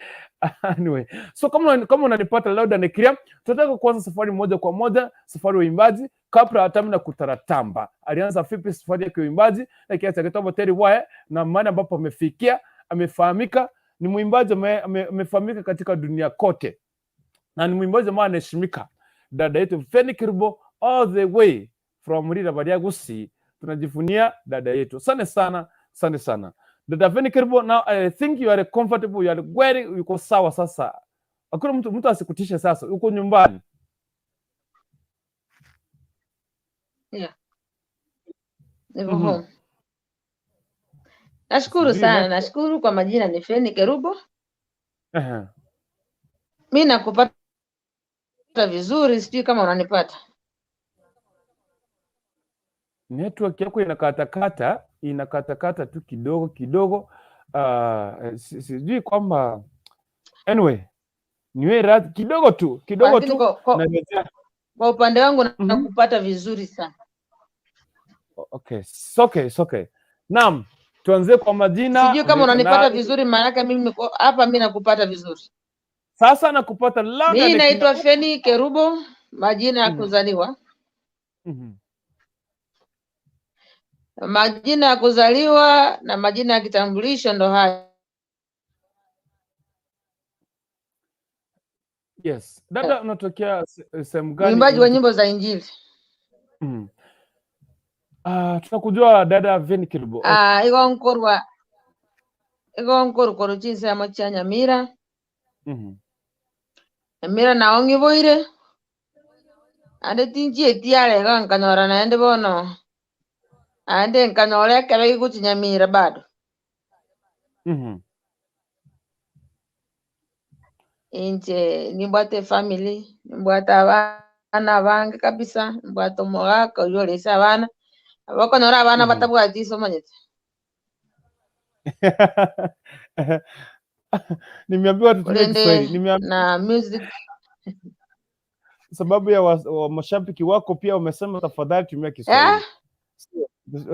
Anyway, so kama unanipata loud and clear, tunataka kuanza safari moja kwa moja, safari ya uimbaji kabla hata na kutaratamba. Alianza vipi safari yake ya uimbaji na kiasi cha kitabu Terry Wire na maana ambapo amefikia, amefahamika, ni mwimbaji amefahamika katika dunia kote. Na ni mwimbaji ambaye anaheshimika. Dada yetu Fenny Kerubo all the way from Rira Bariagusi, tunajivunia dada yetu. Asante sana, asante sana. Dada Fenny Kerubo, now I think you are comfortable, you are very, uko sawa sasa. Hakuna mtu asikutishe sasa, uko nyumbani. Yeah. Niko home. Nashukuru Sijui sana, nashukuru kwa majina ni Fenny Kerubo. Mimi nakupata vizuri, sijui kama unanipata. Network yako inakatakata, inakatakata tu kidogo kidogo. Sijui kwamba anyway, niwe radhi kidogo tu, kidogo Lakini tu. kwa upande wangu nakupata vizuri sana. Okay, it's okay, it's okay. Naam, tuanze kwa majina. Sijui kama unanipata vizuri, maana mimi hapa mimi nakupata vizuri. Sasa nakupata loud Mimi and naitwa clear. Fenny Kerubo, majina ya kuzaliwa. Majina ya kuzaliwa na majina ya kitambulisho ndo haya. Yes. Dada, unatokea sehemu gani? Mwimbaji wa nyimbo za Injili. Tunakujua dada Fenny Kerubo. Iko nkorwa. Iko nkoru koru chinse ya mocha Nyamira. Nyamira na ongiboire. Ande tinji etiare ga nkanyora naende bono. Ande nkanyora ekero giguchi Nyamira bado. Inche nimbwate family, nimbwate abana bange kabisa, nimbwate omogaka oyo orese abana. Abakonyora abana batabwati isomanyete. Nimeambiwa tutumie Urende Kiswahili. Nimeambiwa na music. Sababu ya wa mashabiki wako pia wamesema tafadhali tumia Kiswahili.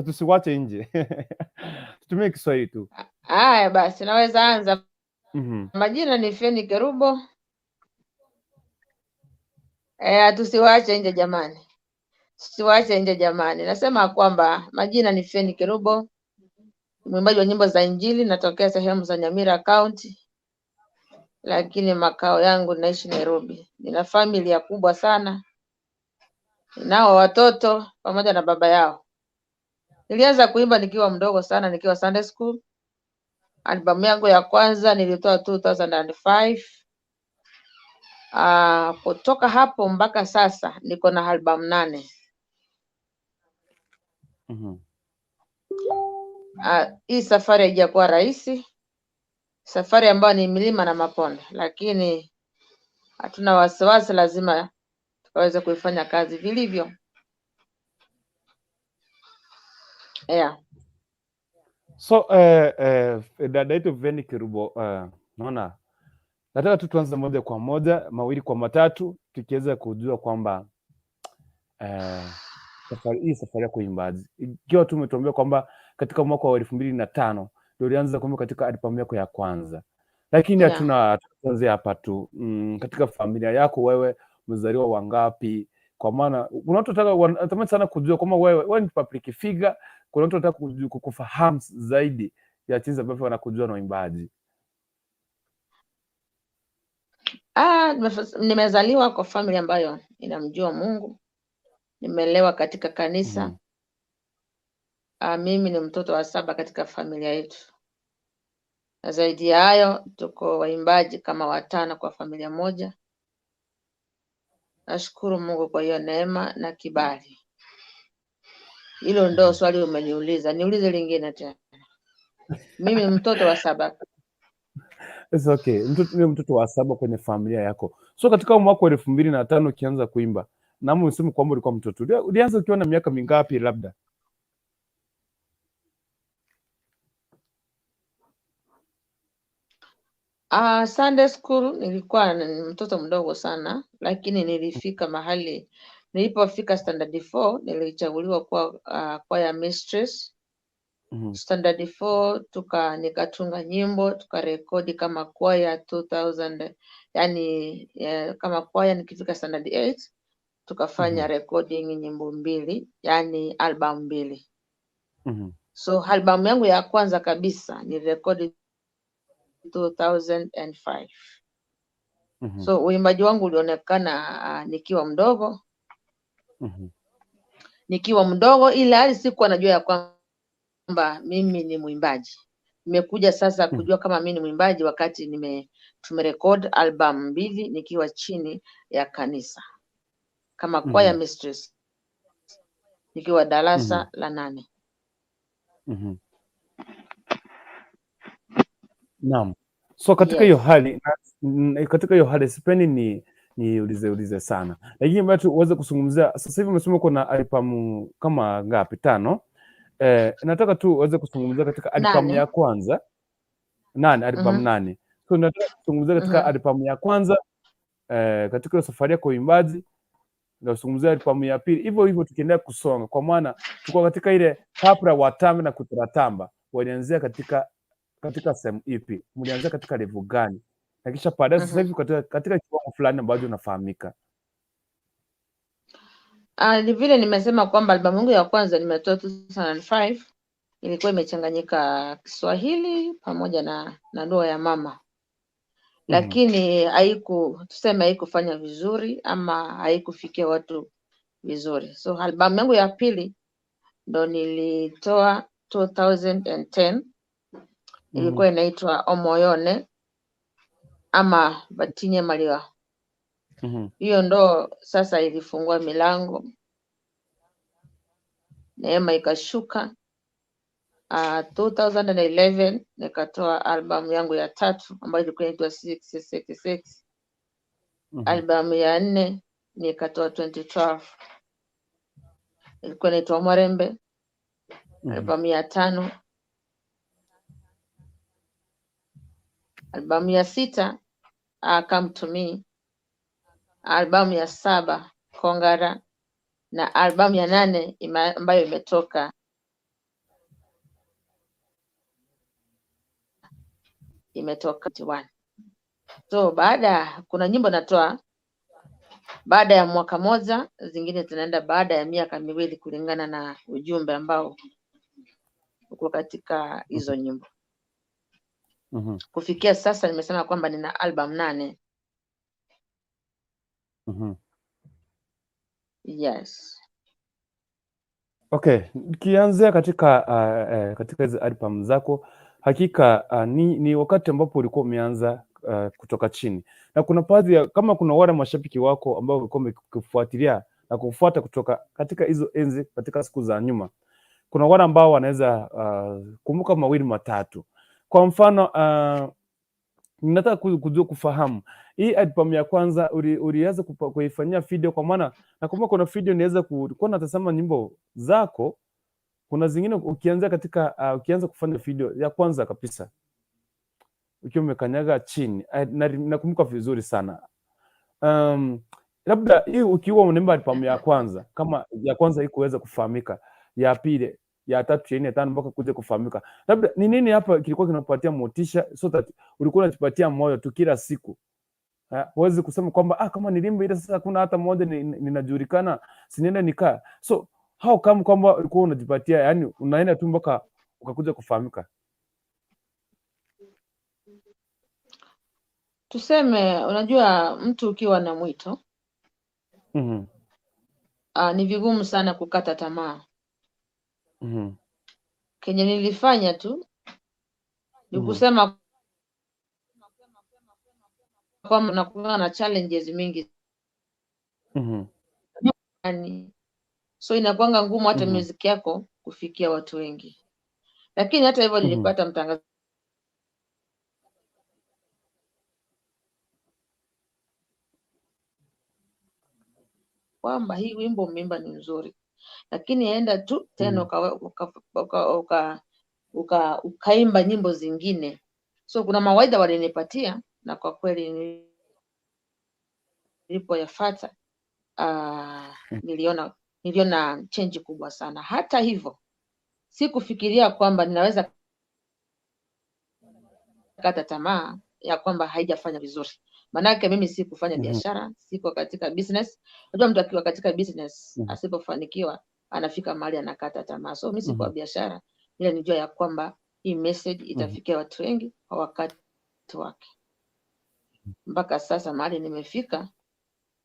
Tusiwache nje. Tutumie Kiswahili tu. Haya basi naweza anza Majina ni Feni Kerubo. Tusiwaache nje jamani, tusiwaache nje jamani. Nasema kwamba majina ni Feni Kerubo, mwimbaji wa nyimbo za Injili, natokea sehemu za Nyamira County, lakini makao yangu naishi Nairobi. Nina familia kubwa sana, ninao watoto pamoja na baba yao. Nilianza kuimba nikiwa mdogo sana, nikiwa Sunday school. Albamu yangu ya kwanza nilitoa 2005. Kutoka hapo mpaka sasa niko na albamu 8. Hii safari haijakuwa rahisi, safari ambayo ni milima na mabonde, lakini hatuna wasiwasi, lazima tukaweze kuifanya kazi vilivyo. Yeah. So dada yetu Feni Kerubo, naona nataka tu tuanze moja kwa moja, mawili kwa matatu, tukiweza kujua kwamba safari hii, safari ya kuimbaji, ikiwa tu umetuambia kwamba katika mwaka wa 2005 ndio ulianza kuimba katika albamu yako ya kwanza, lakini hatuna tuanze hapa tu. Katika familia yako wewe mzaliwa wangapi? Kwa maana kuna watu wanatamani sana kujua kwamba wewe ni public figure. Kuna watu wanataka kufahamu zaidi ya jinsi ambavyo wanakujua na uimbaji. Nimezaliwa kwa familia ambayo inamjua Mungu. Nimelelewa katika kanisa. Mimi ni mtoto wa 7 katika familia yetu. Na zaidi ya hayo tuko waimbaji kama 5 kwa familia moja. Nashukuru Mungu kwa hiyo neema na kibali. Hilo ndo swali umeniuliza. Niulize lingine tena. Mimi mtoto wa 7. It's okay. Mtoto, ni mtoto wa 7 kwenye familia yako. So katika mwaka wa 2005 ukianza kuimba, na umesema kwamba ulikuwa mtoto. Ulianza ukiwa na miaka mingapi labda? Sunday school nilikuwa mtoto mdogo sana, lakini nilifika mahali nilipofika standard 4 nilichaguliwa kuwa choir mistress. Standard 4 nikatunga nyimbo, tukarekodi kama choir 2000, yani kama choir nikifika standard 8 tukafanya recording nyimbo 2, yani album 2. So album yangu ya kwanza kabisa ni rekodi 2005. So uimbaji wangu ulionekana nikiwa mdogo. Nikiwa mdogo, ila hali sikuwa najua ya kwamba mimi ni mwimbaji. Nimekuja sasa kujua kama mimi ni mwimbaji wakati tumerecord album 2 nikiwa chini ya kanisa kama choir mistress nikiwa darasa la 8. Naam. So katika hiyo hali, katika hiyo hali sipendi ni ulize sana. Lakini bado uweze kuzungumzia sasa hivi umesema kuna albamu kama ngapi? 5. Nataka tu uweze kuzungumzia katika albamu ya kwanza. 8, albamu 8. So nataka kuzungumzia katika albamu ya kwanza, katika safari yako uimbaji, na kuzungumzia albamu ya pili. Hivyo hivyo tukiendelea kusonga, kwa maana tuko katika ile kabla watambe na kutaratamba, walianzia katika sehemu ipi? Mlianzia katika level gani? Na kisha baadaye sasa hivi katika kiwango fulani ambacho unafahamika. Ni vile nimesema kwamba albamu yangu ya kwanza nimetoa 2005, ilikuwa imechanganyika Kiswahili pamoja na lugha ya mama. Lakini tuseme haikufanya vizuri ama haikufikia watu vizuri. So albamu yangu ya pili ndo nilitoa 2010. Ilikuwa inaitwa Omoyone ama Batinye Maliwa. Hiyo ndo sasa ilifungua milango, neema ikashuka. 2011 nikatoa albamu yangu ya 3 ambayo ilikuwa inaitwa 666. Albamu ya 4 nikatoa 2012, ilikuwa inaitwa Mwarembe. Albamu ya 5, albamu ya 6, Come to Me, albamu ya 7 Kongara, na albamu ya 8 ambayo imetoka imetoka 21. So baada kuna nyimbo natoa baada ya mwaka moja, zingine zinaenda baada ya miaka 2 kulingana na ujumbe ambao uko katika hizo nyimbo. Kufikia sasa nimesema kwamba nina album 8. Yes. Okay, nikianzia katika katika hizo album zako, hakika ni wakati ambapo ulikuwa umeanza kutoka chini, na kuna baadhi ya kama kuna wale mashabiki wako ambao walikuwa wamekufuatilia na kufuata kutoka katika hizo enzi, katika siku za nyuma, kuna wale ambao wanaweza kumbuka mawili matatu. Kwa mfano ninataka kujua kufahamu hii album ya kwanza uliweza kuifanyia video, kwa maana nakumbuka kuna video niweza kulikuwa natazama nyimbo zako, kuna zingine ukianza katika ukianza kufanya video ya kwanza kabisa ukiwa umekanyaga chini, nakumbuka vizuri sana. Labda hii ukiwa unaimba album ya kwanza, kama ya kwanza ikuweza kufahamika, ya pili, ya tatu, ya nne, ya tano mpaka kuja kufahamika, labda ni nini hapa kilikuwa kinakupatia motisha so that ulikuwa unajipatia moyo tu kila siku? Huwezi kusema kwamba kama nilimba ile sasa hakuna hata moja ninajulikana, siniende nikaa. So how come kwamba ulikuwa unajipatia, yani unaenda tu mpaka ukakuja kufahamika? Tuseme, unajua mtu ukiwa na mwito, ni vigumu sana kukata tamaa. Kenye nilifanya tu ni kusema kwamba nakuwa na challenges mingi. Yani, so inakuanga ngumu hata music yako kufikia watu wengi. Lakini hata hivyo nilipata mtangazaji kwamba hii wimbo umeimba ni nzuri, lakini enda tu tena ukaimba nyimbo zingine. So kuna mawaidha walinipatia na kwa kweli nilipoyafuata, niliona change kubwa sana. Hata hivyo sikufikiria kwamba ninaweza kata tamaa ya kwamba haijafanya vizuri. Manake mimi sikufanya biashara, siko katika business. Unajua mtu akiwa katika business asipofanikiwa anafika mahali anakata tamaa. So mimi sikuwa biashara, ila nijua ya kwamba hii message itafikia watu wengi kwa wakati wake. Mpaka sasa mahali nimefika,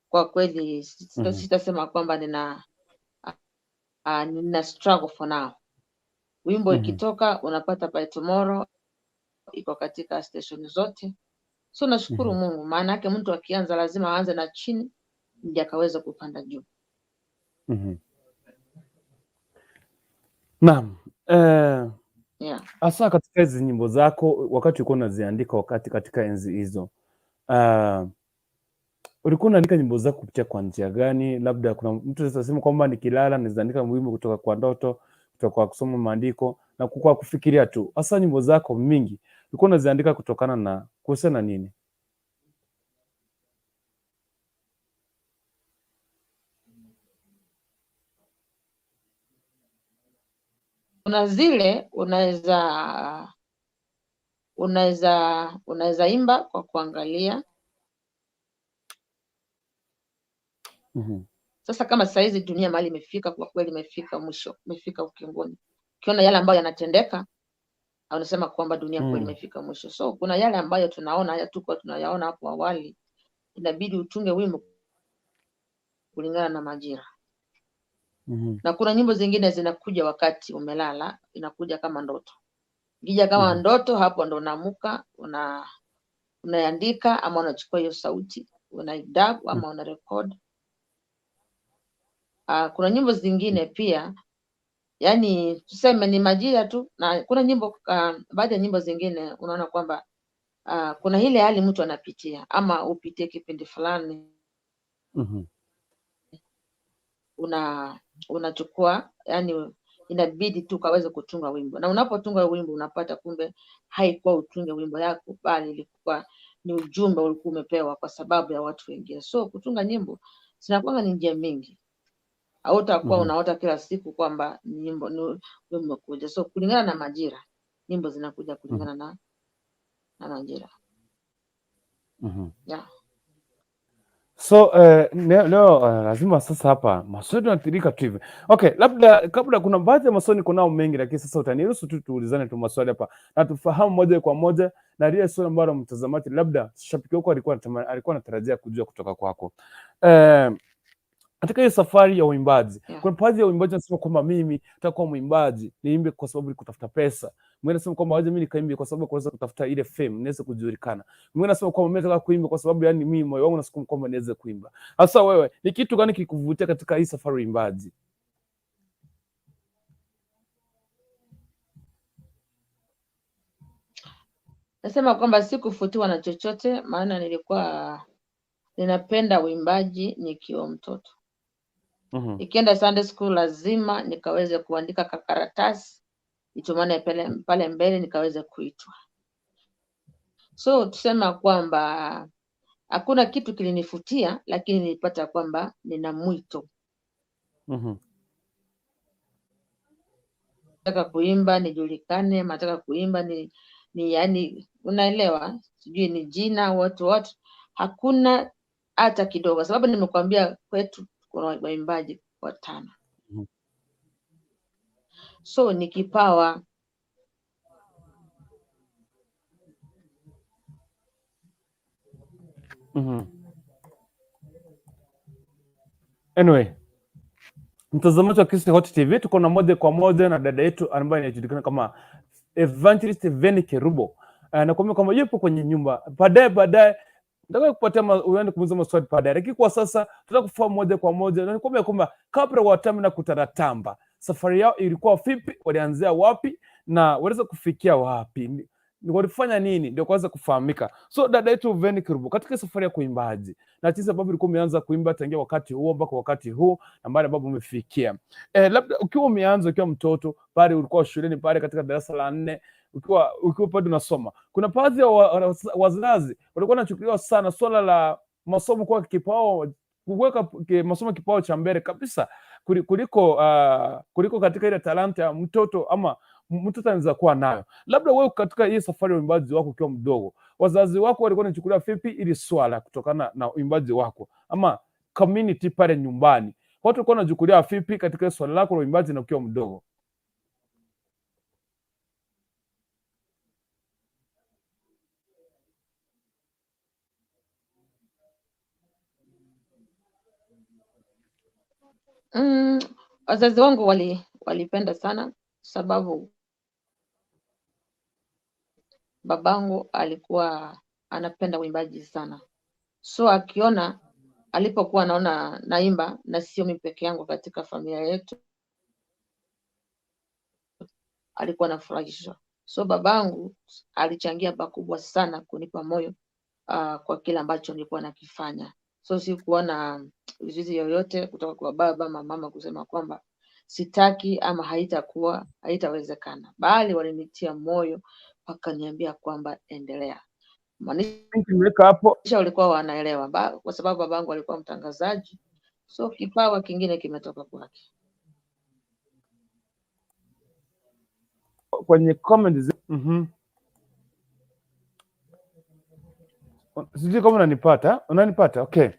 kwa kweli sitasema kwamba nina struggle for now. Wimbo ikitoka unapata by tomorrow iko katika station zote. So nashukuru Mungu, maana yake mtu akianza lazima aanze na chini ndiye akaweza kupanda juu. Naam. Hasa katika hizi nyimbo zako wakati ulikuwa unaziandika, wakati katika enzi hizo, ulikuwa unaandika nyimbo zako kupitia kwa njia gani? Labda kuna mtu anasema kwamba nikilala naziandika wimbo kutoka kwa ndoto, kutoka kwa kusoma maandiko na kwa kufikiria tu. Hasa nyimbo zako mingi ulikuwa unaziandika kutokana na kuhusiana na nini? Kuna zile unaweza imba kwa kuangalia. Sasa kama saa hizi dunia mahali imefika, kwa kweli imefika mwisho, imefika ukingoni. Ukiona yale ambayo yanatendeka, unasema kwamba dunia kweli imefika mwisho. So kuna yale ambayo tunaona, haya tuko tunayaona hapo awali, inabidi utunge wimbo kulingana na majira. Na kuna nyimbo zingine zinakuja wakati umelala, inakuja kama ndoto. Ikija kama ndoto, hapo ndo unaamuka, unaandika ama unachukua hiyo sauti, unaidub ama unarecord. Kuna nyimbo zingine pia, yani tuseme ni majira tu, na kuna nyimbo, baadhi ya nyimbo zingine unaona kwamba kuna ile hali mtu anapitia ama upitie kipindi fulani. Unachukua, yani inabidi tu ukaweze kutunga wimbo. Na unapotunga wimbo unapata kumbe haikuwa utunge wimbo yako, bali ilikuwa ni ujumbe ulikuwa umepewa kwa sababu ya watu wengine. So kutunga nyimbo zinakuwa ni njia mingi. Hautakuwa unaota kila siku kwamba nyimbo ni wimbo umekuja. So kulingana na majira, nyimbo zinakuja kulingana na majira. Yeah. So leo lazima sasa hapa maswali yanatirika tu hivi. Okay, labda kabla kuna baadhi ya maswali niko nao mengi, lakini sasa utaniruhusu tu tuulizane tu maswali hapa na tufahamu moja kwa moja na lile swali ambalo mtazamaji labda shabiki wako alikuwa anatarajia kujua kutoka kwako. Katika hiyo safari ya uimbaji, kuna baadhi ya uimbaji wanasema kwamba mimi nataka kuwa mwimbaji, niimbe kwa sababu ni kutafuta pesa. Mwingine anasema kwamba waje mimi nikaimbe kwa sababu kuweza kutafuta ile fame, niweze kujulikana. Mwingine anasema kwamba mimi nataka kuimba kwa sababu yani mimi moyo wangu unasukuma kwamba niweze kuimba. Sasa wewe, ni kitu gani kikuvutia katika hii safari ya uimbaji? Nasema kwamba sikufutiwa na chochote, maana nilikuwa ninapenda uimbaji nikiwa mtoto. Nikienda Sunday school lazima nikaweze kuandika kakaratasi nitumane pale mbele nikaweze kuitwa. So tusema kwamba hakuna kitu kilinifutia, lakini nilipata kwamba nina mwito. Nataka kuimba nijulikane, nataka kuimba ni yani, unaelewa, sijui ni jina what what, hakuna hata kidogo, sababu nimekuambia kwetu kuna waimbaji 5. So ni kipawa. Anyway, mtazamaji wa Kisii Hot TV, tuko na moja kwa moja na dada yetu ambaye anajulikana kama Evangelist Venny Kerubo. Nakuambia kwamba yupo kwenye nyumba. Baadaye nataka kupatia uende kumuuliza maswali baadaye. Lakini kwa sasa tunataka kufahamu moja kwa moja na nikwambia kwamba kabla Watamu na Kutaratamba, safari yao ilikuwa vipi, walianzia wapi na waliweza kufikia wapi? Walifanya nini ndio kuanza kufahamika. So dada yetu Venny Kerubo, katika safari ya kuimbaji na jinsi ambavyo ulikuwa umeanza kuimba tangia wakati huo mpaka wakati huu na mahali ambapo umefikia. Labda ukiwa umeanza ukiwa mtoto pale, ulikuwa shuleni pale katika darasa la 4, ukiwa bado unasoma, kuna baadhi ya wazazi walikuwa wanachukuliwa sana swala la masomo kwa kipao, kuweka masomo kipao cha mbele kabisa kuliko katika ile talanta ya mtoto ama mtoto anaweza kuwa nayo. Labda wewe katika hii safari ya uimbaji wako ukiwa mdogo, wazazi wako walikuwa wanachukulia vipi ili swala kutokana na uimbaji wako, ama community pale nyumbani watu walikuwa wanachukulia vipi katika swala lako la uimbaji na ukiwa mdogo? Wazazi wangu walipenda sana, sababu babangu alikuwa anapenda uimbaji sana. So akiona, alipokuwa anaona naimba na sio mimi peke yangu katika familia yetu, alikuwa anafurahishwa. So babangu alichangia pakubwa sana kunipa moyo kwa kile ambacho nilikuwa nakifanya. So sikuwa na vizuizi yoyote kutoka kwa baba ama mama kusema kwamba sitaki ama haitawezekana, bali walinitia moyo wakaniambia kwamba endelea. Maanisha Nimeweka hapo. walikuwa wanaelewa kwa sababu babangu alikuwa mtangazaji, so kipawa kingine kimetoka kwake. Kwenye comment Sijui kama unanipata. Unanipata? Okay.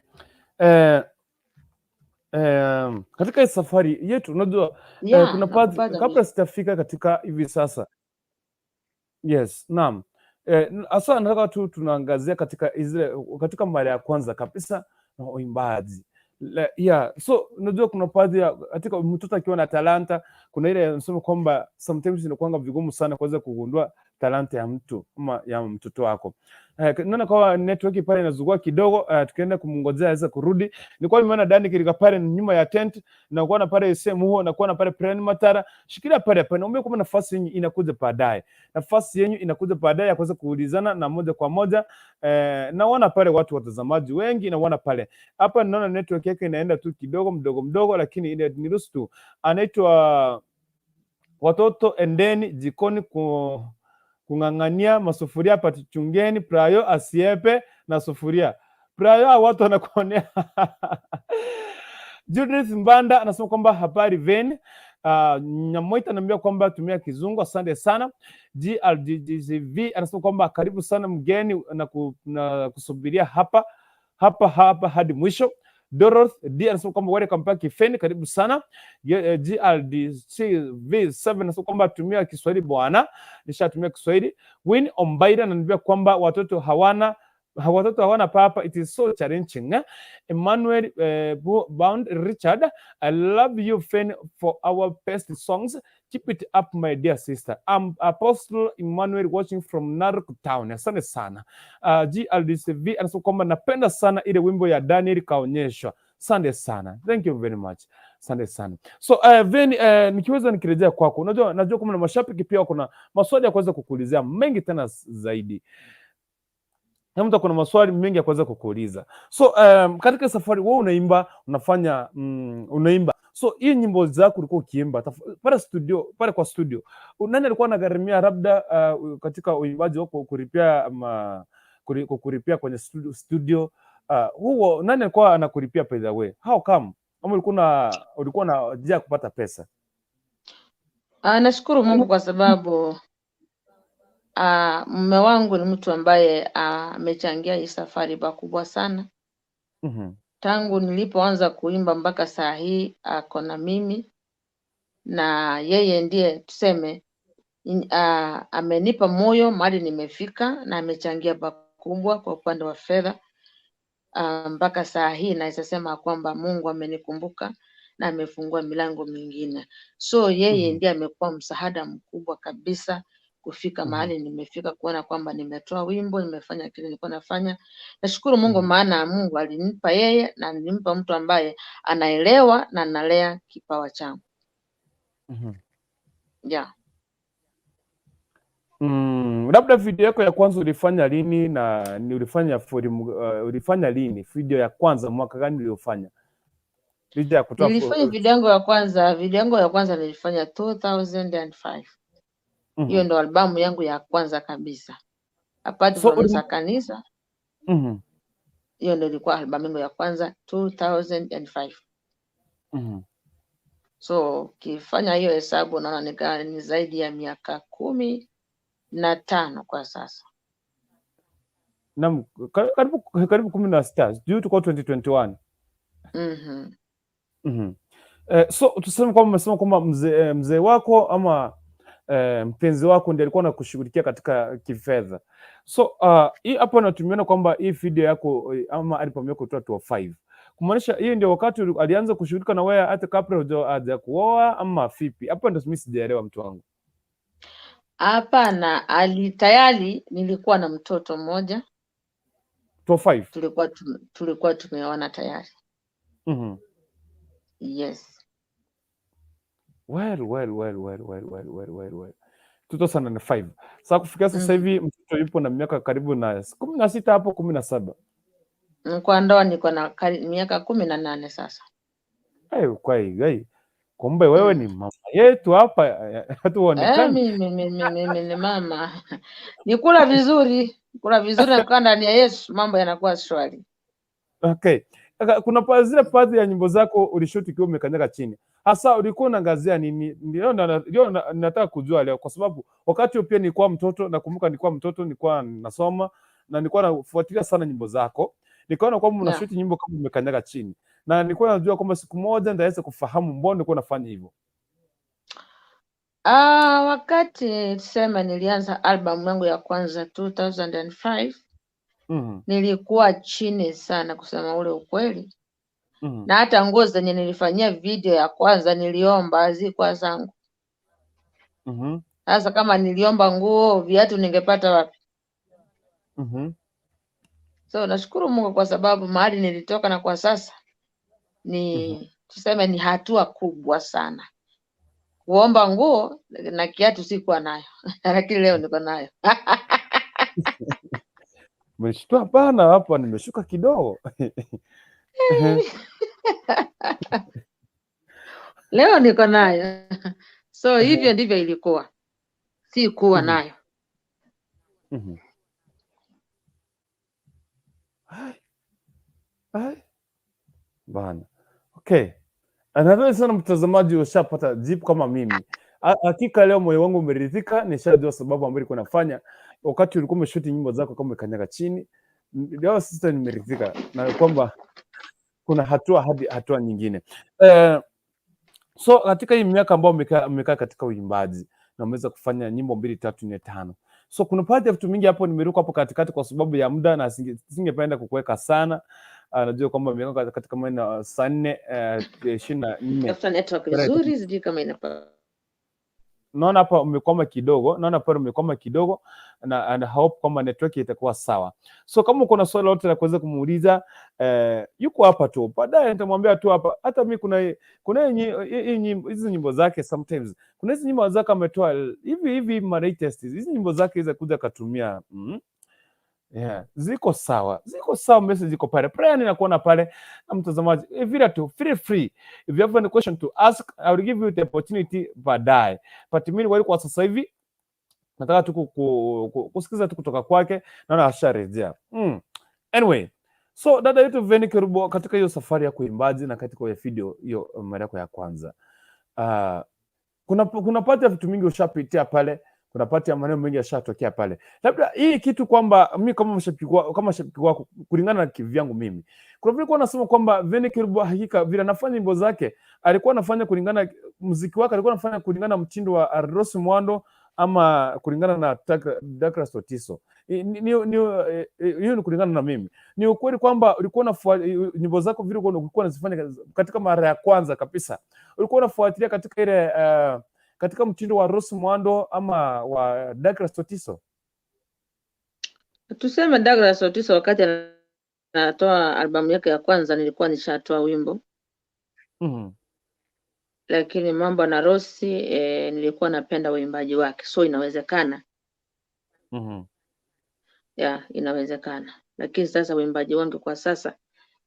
Katika hii safari yetu unajua, Yeah, kuna baadhi, nakupata kabla vizuri. sijafika katika hivi sasa. Yes, naam. Hasa nataka tu tunaangazia katika zile, katika mara ya kwanza kabisa na uimbaji. Yeah, so unajua kuna baadhi ya katika mtoto akiwa na talanta, kuna ile nasema kwamba sometimes inakuwa vigumu sana kuweza kugundua talanta ya mtu ama ya mtoto wako. Naona kwa network pale inazungua kidogo, tukienda kumngojea aweze kurudi. Nilikuwa nimeona Dani Kirika pale nyuma ya tent, na kuona pale sehemu huo, na kuona pale Pren Matara. Shikilia pale pale, naomba kwamba nafasi yenu inakuja baadaye. Nafasi yenu inakuja baadaye ya kuweza kuulizana na moja kwa moja. Naona pale watu watazamaji wengi, naona pale. Hapa naona network yake inaenda tu kidogo mdogo mdogo, lakini ile niruhusu tu. Anaitwa watoto endeni jikoni kung'ang'ania masufuria, patichungeni Prayo asiepe na sufuria. Prayo watu wanakuonea. Judith Mbanda anasema kwamba habari Ven. Nyamoita anaambia kwamba tumia Kizungu, asante sana. GRGGV anasema kwamba karibu sana mgeni na kusubiria hapa hapa hapa hadi mwisho. Dorothy D anasema kwamba welcome back Feni, karibu sana. GRDCV7 anasema kwamba tumia Kiswahili bwana, nishatumia Kiswahili. Win Ombaida ananiambia kwamba watoto hawana papa, it is so challenging. Eh? Emmanuel Bound Richard, I love you, Fen, for our best songs. Keep it up, my dear sister. I'm Apostle Emmanuel watching from Narok Town. Asante sana. GLDCV anasema kwamba napenda sana ile wimbo ya Daniel kaonyeshwa. Asante sana. Thank you very much. Asante sana. So Ven, nikiweza nikirejea kwako, unajua najua kama na mashabiki pia kuna maswali ya kuweza kukuulizia mengi tena zaidi na mtu kuna maswali mengi ya kuweza kukuuliza. So katika safari wewe unaimba, unafanya unaimba. So hii nyimbo zako ulikuwa ukiimba pale studio, pale kwa studio, nani alikuwa anagharimia labda katika uimbaji wako kulipia ama kukulipia kwenye studio, huo nani alikuwa anakulipia, by the way? How come? Ama ulikuwa na njia ya kupata pesa? Nashukuru Mungu kwa sababu mume wangu ni mtu ambaye amechangia hii safari pakubwa sana. Tangu nilipoanza kuimba mpaka saa hii ako na mimi, na yeye ndiye tuseme amenipa moyo mahali nimefika, na amechangia pakubwa kwa upande wa fedha. Mpaka saa hii naweza sema kwamba Mungu amenikumbuka na amefungua milango mingine. So yeye ndiye amekuwa msaada mkubwa kabisa kufika mahali nimefika, kuona kwamba nimetoa wimbo, nimefanya kile nilikuwa nafanya. Nashukuru Mungu maana Mungu alinipa yeye na nilimpa mtu ambaye anaelewa na analea kipawa changu. Yeah. Labda video yako ya kwanza ulifanya lini na ni ulifanya ulifanya lini video ya kwanza, mwaka gani uliofanya? Licha ya kutoa Nilifanya video yangu ya kwanza nilifanya 2005. Hiyo ndo albamu yangu ya kwanza kabisa. Apart So from za kanisa, hiyo ndo ilikuwa albamu yangu ya kwanza 2005. So ukifanya hiyo hesabu unaona ni zaidi ya miaka 15 kwa sasa. Naam, karibu 16. Sijui tuko 2021. So tuseme kwamba umesema kwamba mzee wako ama mpenzi wako ndiye alikuwa anakushughulikia katika kifedha. So hii hapo natumiana kwamba hii video yako ama album yako 2005. Kumaanisha hiyo ndio wakati alianza kushughulika na wewe hata kabla hajakuoa ama vipi? Hapo ndio mimi sijaelewa, mtu wangu. Hapana, ali tayari nilikuwa na mtoto mmoja, 2005. tulikuwa tumeoana tayari. Yes. Well, well, well, well, well, well, well, well, well. 2005. Sasa kufikia sasa hivi mtoto yupo na miaka karibu na 16 hapo 17. Kwa ndoa niko na miaka 18 sasa. Ai, kwa hiyo kumbe wewe ni mama yetu hapa, hatuonekani. Mimi ni mama. Nikula vizuri, kula vizuri na kukaa ndani ya Yesu, mambo yanakuwa shwari. Okay. Kuna zile baadhi ya nyimbo zako ulishoot ukiwa umekanyaga chini. Hasa ulikuwa unaangazia nini? Ndio nataka kujua leo, kwa sababu wakati huo pia nilikuwa mtoto, nakumbuka nilikuwa mtoto, nilikuwa nasoma na nilikuwa nafuatilia sana nyimbo zako. Nikaona kwamba unashoot nyimbo kama umekanyaga chini. Na nilikuwa najua kwamba siku moja nitaweza kufahamu mbona ulikuwa unafanya hivyo. Wakati tuseme nilianza albamu yangu ya kwanza 2005, nilikuwa chini sana kusema ule ukweli, na hata nguo zenye nilifanyia video ya kwanza niliomba, hazikuwa zangu. Sasa kama niliomba nguo, viatu ningepata wapi? So nashukuru Mungu kwa sababu mahali nilitoka na kwa sasa ni tuseme ni hatua kubwa sana. Kuomba nguo na kiatu sikuwa nayo, lakini leo niko nayo. Mlishtua? Hapana, hapa nimeshuka kidogo. Leo niko nayo. So hivyo ndivyo ilikuwa, sikuwa nayo. Ai. Ai. Bana. Okay. Nadhani sana mtazamaji ushapata jibu kama mimi. Hakika leo moyo wangu umeridhika, nishajua sababu ambayo ilikuwa nafanya wakati ulikuwa umeshuti nyimbo zako kama umekanyaga chini. Leo sasa nimeridhika na kwamba kuna hatua hadi hatua nyingine. So katika hii miaka ambayo umekaa katika uimbaji na umeweza kufanya nyimbo 2, 3, 4, 5. So kuna baadhi ya vitu mingi hapo nimeruka hapo katikati kwa sababu ya muda na singependa kukuweka sana. Najua kwamba miaka katika mwendo saa 4:24. Tafuta network vizuri, sijui kama inapa. Naona hapa umekwama kidogo, naona pale umekwama kidogo na and hope kwamba network itakuwa sawa. So kama uko na swali lolote la kuweza kumuuliza, yuko hapa tu. Baadaye nitamwambia tu hapa. Hata mimi kuna hizi nyimbo zake sometimes. Kuna hizi nyimbo zake ametoa hivi hivi ma latest. Hizi nyimbo zake hizi kuja akatumia. Yeah, ziko sawa. Ziko sawa, message iko pale. Prayer ninakuona pale na mtazamaji. Vile tu feel free. If you have any question to ask, I will give you the opportunity baadaye. But mimi wali kwa sasa hivi nataka tu kusikiza tu kutoka kwake, naona asharejea. Anyway, so dada yetu Venny Kerubo, katika hiyo safari ya kuimbaji na katika hiyo video hiyo mara yako ya kwanza, kuna part ya vitu mingi ushapitia pale, kuna part ya maneno mengi yashatokea pale. Labda hii kitu kwamba mimi kama mshabiki wako, kama shabiki wako kulingana na kivyangu mimi, kuna vile kwa nasema kwamba Venny Kerubo hakika vile anafanya nyimbo zake alikuwa anafanya kulingana muziki wake alikuwa anafanya kulingana na mtindo wa Rose Muhando ama kulingana na Douglas Otiso. Hiyo ni kulingana na mimi. Ni ukweli kwamba ulikuwa unafuatilia nyimbo zako vile ulikuwa unazifanya katika mara ya kwanza kabisa. Ulikuwa unafuatilia katika ile katika mtindo wa Rose Muhando ama wa Douglas Otiso? Tuseme Douglas Otiso wakati anatoa albamu yake ya kwanza nilikuwa nishatoa wimbo. Lakini mambo na Rose nilikuwa napenda uimbaji wake, so inawezekana. Yeah, inawezekana. Lakini sasa uimbaji wangu kwa sasa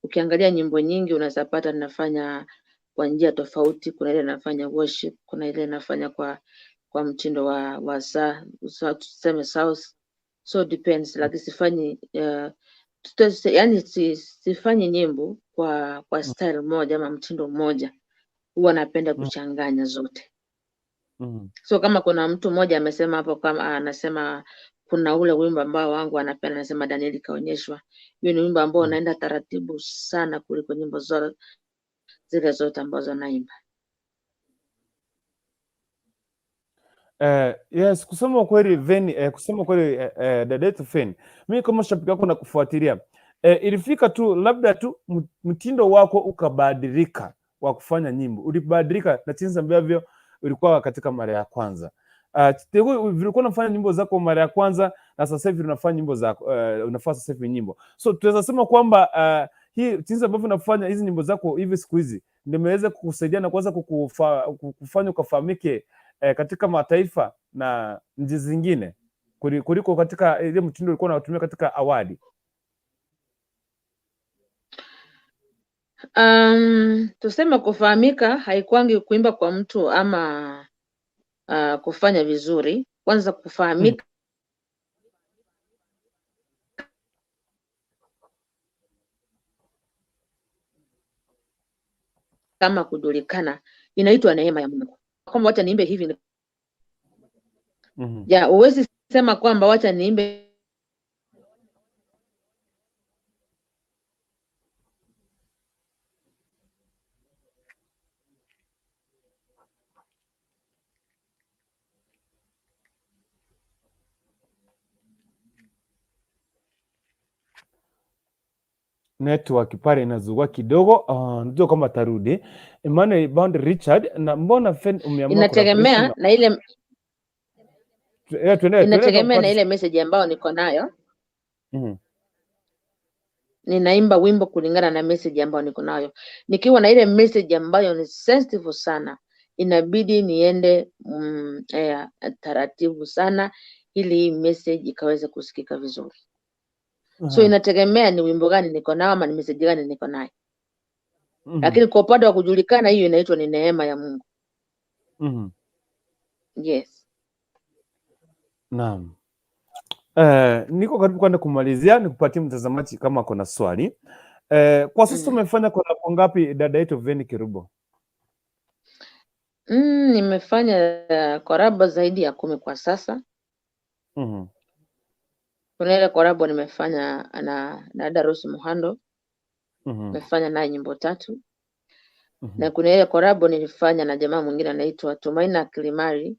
ukiangalia nyimbo nyingi unaweza pata ninafanya kwa njia tofauti. Kuna ile nafanya worship, kuna ile nafanya kwa mtindo wa tuseme south. So depends, lakini sifanyi, yani sifanyi nyimbo kwa style moja ama mtindo mmoja. Huwa napenda kuchanganya zote. So kama kuna mtu mmoja amesema hapo, kama anasema kuna ule wimbo ambao wangu anapenda, anasema Danieli kaonyeshwa. Hiyo ni wimbo ambao unaenda taratibu sana kuliko nyimbo zile zote ambazo naimba. Yes, kusema kweli Venny, kusema kweli dada yetu Venny, mimi kama shabiki wako nakufuatilia. Ilifika tu labda tu mtindo wako ukabadilika wa kufanya nyimbo. Ulibadilika na jinsi ambavyo ulikuwa katika mara ya kwanza. Ulikuwa unafanya nyimbo zako mara ya kwanza na sasa hivi unafanya nyimbo zako, unafanya sasa hivi nyimbo. So tunaweza sema kwamba hii jinsi ambavyo unafanya hizi nyimbo zako hivi siku hizi ndio imeweza kukusaidia na kuweza kukufanya ukafahamike katika mataifa na nchi zingine kuliko katika ile mtindo ulikuwa unatumia katika awali. Tuseme kufahamika haikuangi kuimba kwa mtu ama kufanya vizuri. Kwanza kufahamika kama kujulikana inaitwa neema ya Mungu. Kwamba wacha niimbe hivi. Ya, huwezi sema kwamba wacha niimbe Network pale inazugua kidogo. Ndio kama tarudi. Emmanuel Bound Richard, na mbona Fen umeamua Inategemea collaboration na ile tuendelee inategemea na tupate ile message ambayo niko nayo. Ninaimba wimbo kulingana na message ambayo niko nayo. Nikiwa na ile message ambayo ni sensitive sana, inabidi niende taratibu sana ili hii message ikaweze kusikika vizuri. So inategemea ni wimbo gani niko nao ama ni message gani niko nayo. Lakini kwa upande wa kujulikana, hiyo inaitwa ni neema ya Mungu. Yes. Naam. Niko karibu kwenda kumalizia, nikupatie mtazamaji kama kuna swali. Kwa sasa umefanya collab ngapi dada yetu Venny Kerubo? Nimefanya korabo zaidi ya 10 kwa sasa. Kuna ile korabo nimefanya na dada Rose Muhando. Nimefanya naye nyimbo 3. Na kuna ile korabo nilifanya na jamaa mwingine anaitwa Tumaina Kilimari.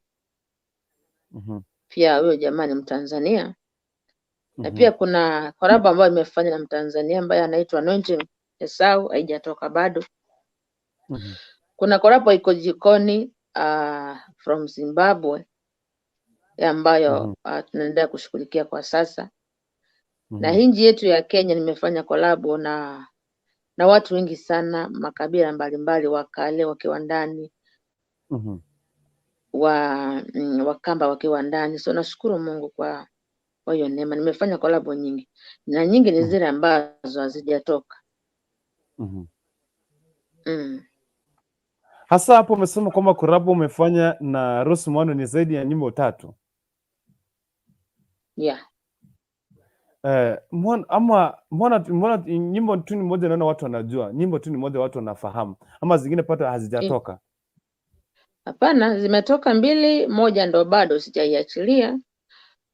Pia huyo jamaa ni Mtanzania. Na pia kuna korabo ambayo nimefanya na Mtanzania ambaye anaitwa Anointing Esau, haijatoka bado. Kuna korabo iko jikoni from Zimbabwe ambayo tunaendelea kushughulikia kwa sasa. Na nchi yetu ya Kenya nimefanya kolabo na watu wengi sana, makabila mbalimbali, Wakale wakiwa ndani, Wakamba wakiwa ndani. So nashukuru Mungu kwa hiyo neema. Nimefanya kolabo nyingi, na nyingi ni zile ambazo hazijatoka. Hasa hapo umesema kwamba kolabo umefanya na Rose Muhando ni zaidi ya nyimbo 3. Yeah. Mbona nyimbo tu ni moja naona watu wanajua, nyimbo tu ni moja watu wanafahamu, ama zingine pata hazijatoka? Hapana, zimetoka 2, moja ndo bado sijaiachilia.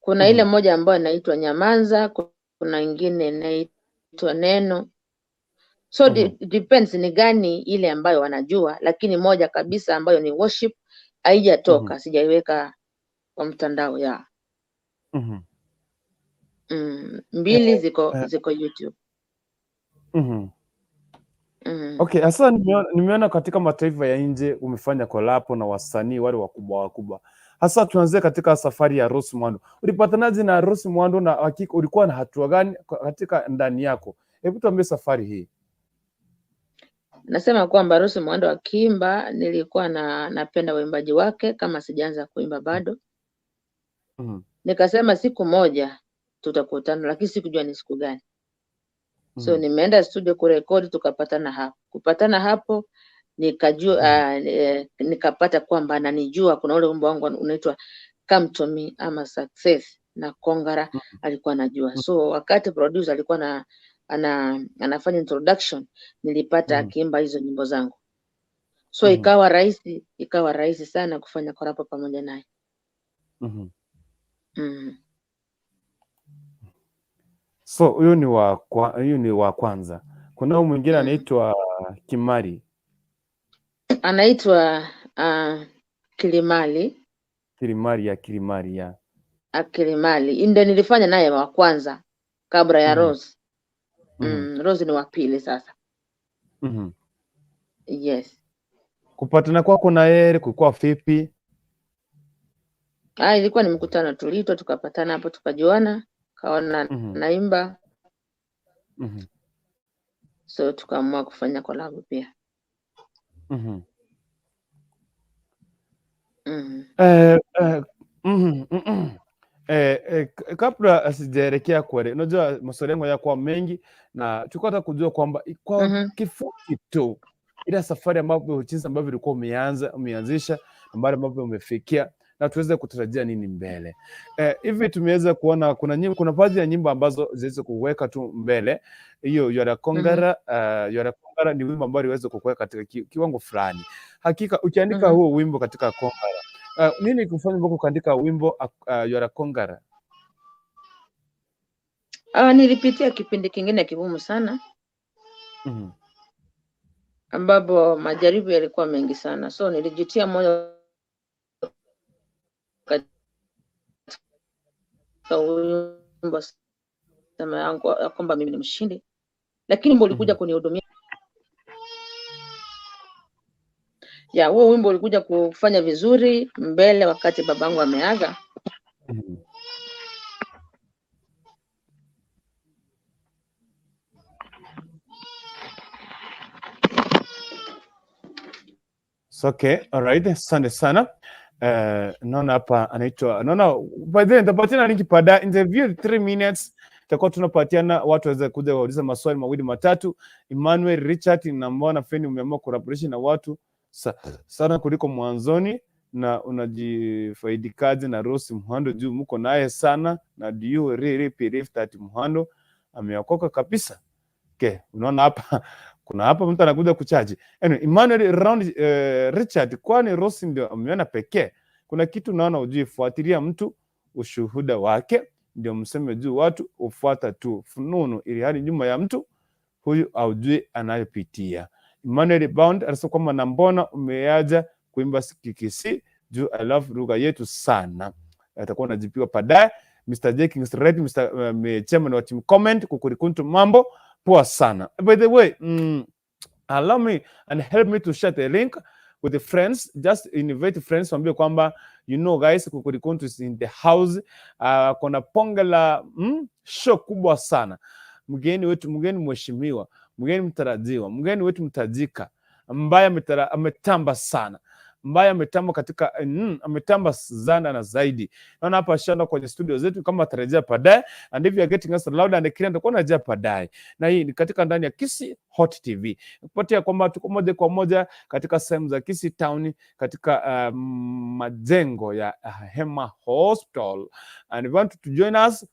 Kuna ile moja ambayo inaitwa Nyamanza, kuna ingine inaitwa Neno. So depends ni gani ile ambayo wanajua, lakini moja kabisa ambayo ni worship haijatoka, sijaiweka kwa mtandao ya. 2 ziko YouTube. Okay, sasa nimeona katika mataifa ya nje umefanya collab na wasanii wale wakubwa wakubwa. Hasa tuanzie katika safari ya Rose Muhando. Ulipatanaje na Rose Muhando na hakika ulikuwa na hatua gani katika ndani yako? Hebu tuambie safari hii. Nasema kwamba Rose Muhando akiimba nilikuwa napenda uimbaji wake kama sijaanza kuimba bado. Nikasema siku moja tutakutana, lakini sikujua ni siku gani. So nimeenda studio kurekodi, tukapatana hapo. Kupatana hapo nikajua, nikapata kwamba ananijua. Kuna ule wimbo wangu unaitwa Come to Me ama Success na Kongara alikuwa anajua. So wakati producer alikuwa anafanya introduction, nilipata akiimba hizo nyimbo zangu. So ikawa rahisi sana kufanya collab pamoja naye. So huyu ni wa kwanza. Kuna huyu mwingine anaitwa Kimari. Anaitwa Kilimali. Kilimari ya Kilimari ya. Kilimali. Ndio nilifanya naye wa kwanza kabla ya Rose. Rose ni wa pili sasa. Yes. Kupatana kwako na yeye kulikuwa vipi? Ilikuwa ni mkutano, tuliitwa tukapatana hapo, tukajuana, kaona naimba. So tukaamua kufanya collab pia. Kabla sijaelekea kwele, unajua maswali yangu yanakuwa mengi na tulikuwa tunataka kujua kwamba kwa kifupi tu ila safari ambayo jinsi ambavyo ulikuwa umeanzisha, ambayo ambavyo umefikia na tuweze kutarajia nini mbele. Hivi tumeweza kuona kuna baadhi ya nyimbo ambazo ziweze kuweka tu mbele. Hiyo Yara Kongara, Yara Kongara ni wimbo ambao uliweza kuweka katika kiwango fulani. Hakika ukiandika huo wimbo katika Kongara, nini kufanya mpaka ukaandika wimbo Yara Kongara? Nilipitia kipindi kingine kigumu sana. Ambapo majaribu yalikuwa mengi sana. So nilijitia moyo katika wimbo sema yangu ya kwamba mimi ni mshindi. Lakini wimbo ulikuja kunihudumia. Ya, huo wimbo ulikuja kufanya vizuri mbele wakati babangu ameaga. Okay, all right. Asante sana. Naona hapa anaitwa, naona by the way nitapatiana link baadaye interview 3 minutes tutakuwa tunapatiana watu waweze kuja waulize maswali mawili matatu. Emmanuel Richard, namuona Feni umeamua collaboration na watu sana kuliko mwanzoni na unajifaidikaje na Rose Muhando juu mko naye sana na do you really believe that Muhando ameokoka kabisa? Okay, unaona hapa Kuna hapa mtu anakuja kuchaji. Anyway, Emmanuel Round Richard, kwani Rose ndio ameona pekee? Kuna kitu naona ujui, fuatilia mtu ushuhuda wake ndio mseme juu watu ufuata tu fununu, ili hali nyuma ya mtu huyu aujui anayopitia. Emmanuel Bound anasema kwamba na mbona umeaja kuimba Kikisii juu I love lugha yetu sana. Atakuwa anajibiwa baadaye. Mr. Jenkins Red, Mr. Chairman wa team comment kukurikuntu mambo poa sana. By the way, allow me and help me to share the link with the friends. Just invite friends, waambie kwamba you know guys, Kukurikuntu is in the house. Kuna ponge la show kubwa sana. Mgeni wetu, mgeni mheshimiwa, mgeni mtarajiwa, mgeni wetu mtajika ambaye ametamba sana, ambaye ametamba katika ametamba zana na zaidi. Naona hapa shanda kwenye studio zetu kama atarejea baadaye, and if you are getting us loud and clear, nitakuwa narejea baadaye, na hii ni katika ndani ya Kisii Hot TV, kupatia kwamba tuko moja kwa moja katika sehemu za Kisii Town katika majengo ya Hema Hospital, and if you want to join us,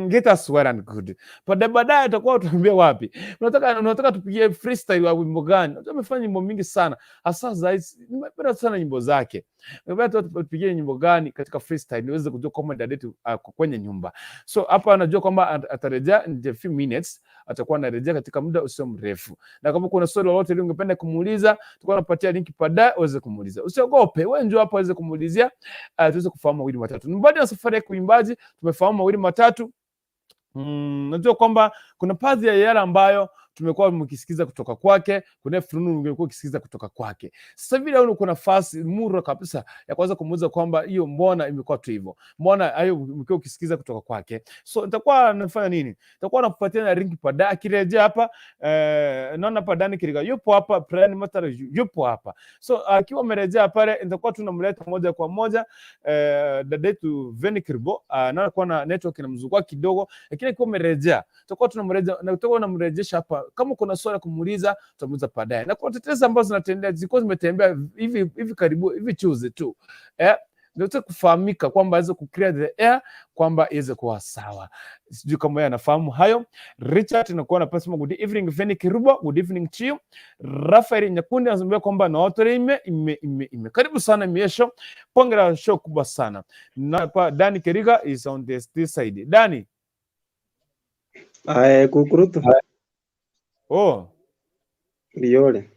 get us well and good. Baadaye baadaye utakuwa tuambie wapi. Unataka tupigie freestyle wa wimbo gani? Unajua amefanya nyimbo mingi sana. Hasa zaidi nimependa sana nyimbo zake. Nimependa tupigie nyimbo gani katika freestyle niweze kujua kama dada yetu kwenye nyumba. So hapa anajua kwamba atarejea in a few minutes, atakuwa anarejea katika muda usio mrefu. Na kama kuna swali lolote ile ungependa kumuuliza, tutakuwa tunapatia link baadaye uweze kumuuliza. Usiogope, wewe njoo hapa uweze kumuulizia, tuweze kufahamu mawili matatu. Baada ya safari ya kuimbaji tumefahamu mawili matatu. Najua kwamba kuna baadhi ya yale ambayo tumekuwa mkisikiza kutoka kwake, kuna fununu ungekuwa ukisikiza kutoka kwake. Sasa hivi leo uko nafasi murwa kabisa ya kuweza kumuuliza kwamba hiyo mbona imekuwa tu hivyo, mbona hayo umekuwa ukisikiza kutoka kwake. So nitakuwa nafanya nini? Nitakuwa nakupatia na link baadaye akirejea hapa. Naona hapa Dani Kiriga yupo hapa, Brian Matara yupo hapa. So akiwa amerejea pale, nitakuwa tunamleta moja kwa moja dada yetu Fenny Kerubo. Naona kuwa na network inamzungua kidogo, lakini akiwa amerejea tutakuwa tunamrejea na tutakuwa tunamrejesha hapa. Kama kuna swali ya kumuuliza tutamuuliza baadaye, na kuna tetesi ambazo zinatendea zilikuwa zimetembea hivi hivi karibu hivi juzi tu, ndio kufahamika kwamba aweze ku clear the air kwamba iweze kuwa sawa. Sijui kama yeye anafahamu hayo. Richard nakuwa na pasema good evening Fenny Kerubo, good evening to you. Rafael Nyakundi anasema kwamba na watu ime ime ime ime. Karibu sana Miesho. Pongera show kubwa sana. Na pa Dani Keriga is on this side. Dani. Aye, kukurutu. Oh, Liole.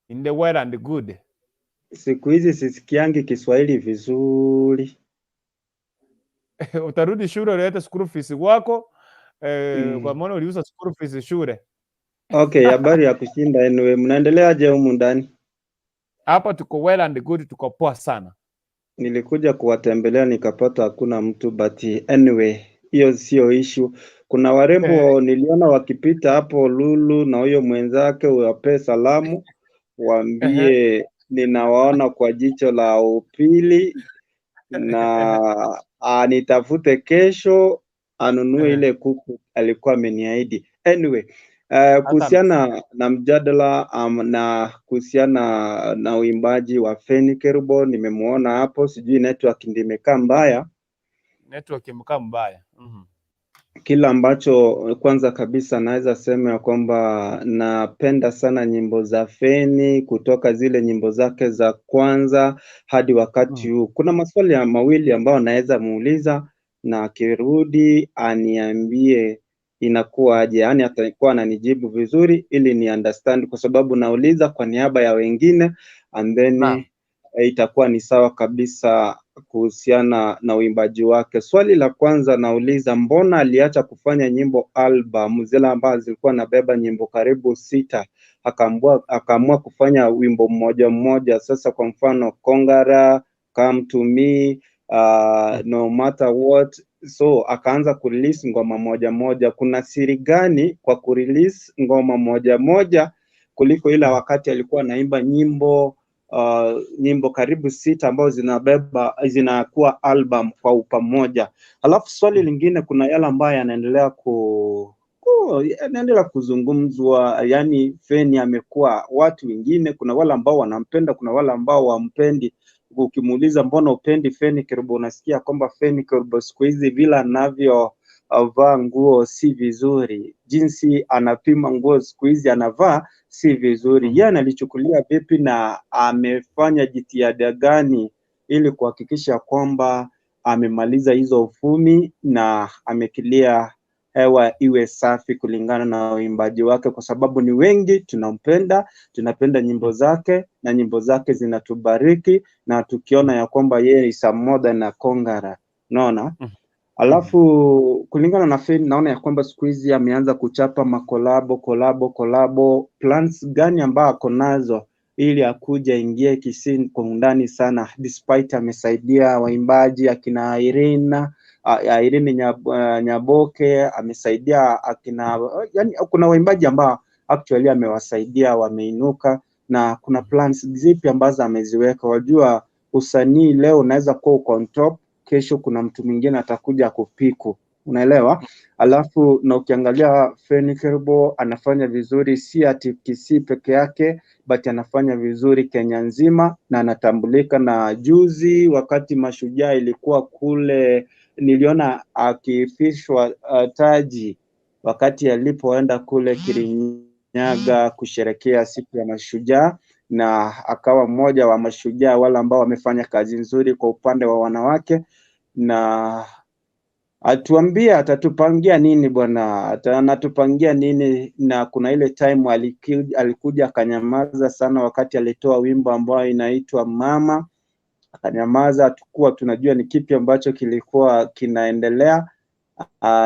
In the well and good. Siku hizi sisikiangi Kiswahili vizuri. Utarudi shule ulete school fees wako kwa maana uliuza school fees shule. Okay, habari ya kushinda anyway. Mnaendeleaje humu ndani? Hapa tuko well and good, tuko poa sana. Nilikuja kuwatembelea nikapata hakuna mtu, but anyway, hiyo sio issue. Kuna warembo niliona wakipita hapo, Lulu na huyo mwenzake, uwapee salamu, waambie ninawaona kwa jicho la upili na anitafute kesho anunue ile kuku alikuwa ameniahidi. Anyway, kuhusiana na mjadala na kuhusiana na uimbaji wa Fenny Kerubo nimemuona hapo, sijui network ndio imekaa mbaya. Network imekaa mbaya. Kila ambacho kwanza kabisa naweza sema ya kwamba napenda sana nyimbo za Fenny kutoka zile nyimbo zake za kwanza hadi wakati huu. Kuna maswali ya mawili ambayo naweza muuliza na akirudi aniambie inakuwa aje, yaani atakuwa ananijibu vizuri ili ni understand, kwa sababu nauliza kwa niaba ya wengine and then itakuwa ni sawa kabisa kuhusiana na uimbaji wake. Swali la kwanza nauliza, mbona aliacha kufanya nyimbo album zile ambazo zilikuwa nabeba nyimbo karibu 6, akaamua kufanya wimbo mmoja mmoja. Sasa kwa mfano Kongara, Come to Me, No Matter What, so akaanza kurelease ngoma moja moja. Kuna siri gani kwa kurelease ngoma moja moja kuliko ile wakati alikuwa anaimba nyimbo karibu 6 ambazo zinakuwa album kwa pamoja? Alafu swali lingine, kuna yale ambayo yanaendelea yanaendelea kuzungumzwa, yani Fenny amekuwa watu wengine, kuna wale ambao wanampenda, kuna wale ambao wampendi. Ukimuuliza mbona upendi Fenny Kerubo, unasikia kwamba Fenny Kerubo siku hizi vile anavyo vaa nguo si vizuri, jinsi anapima nguo siku hizi anavaa si vizuri. Yeye analichukulia vipi na amefanya jitihada gani ili kuhakikisha kwamba amemaliza hizo ufumi na amekilia hewa iwe safi kulingana na uimbaji wake, kwa sababu ni wengi tunampenda, tunapenda nyimbo zake na nyimbo zake zinatubariki, na tukiona ya kwamba yeye is a more than a conqueror, unaona. Alafu kulingana na Fenny, naona ya kwamba siku hizi ameanza kuchapa makolabo kolabo kolabo. Plans gani ambayo ako nazo ili akuja ingie Kisii kwa undani sana, despite amesaidia waimbaji akina Irina Irene Nyaboke, amesaidia akina, yani kuna waimbaji ambao actually amewasaidia wameinuka, na kuna plans zipi ambazo ameziweka? Wajua usanii leo unaweza kuwa uko on top, kesho kuna mtu mwingine atakuja kupiku, unaelewa? Alafu na ukiangalia Fenny Kerubo anafanya vizuri, si ati Kisii peke yake, but anafanya vizuri Kenya nzima na anatambulika. Na juzi wakati Mashujaa ilikuwa kule, niliona akifishwa taji wakati alipoenda kule Kirinyaga kusherekea siku ya Mashujaa, na akawa mmoja wa mashujaa wale ambao wamefanya kazi nzuri kwa upande wa wanawake. Na atuambie atatupangia nini bwana, anatupangia nini? Na kuna ile time alikuja akanyamaza sana wakati alitoa wimbo ambao inaitwa Mama, akanyamaza, hatukuwa tunajua ni kipi ambacho kilikuwa kinaendelea.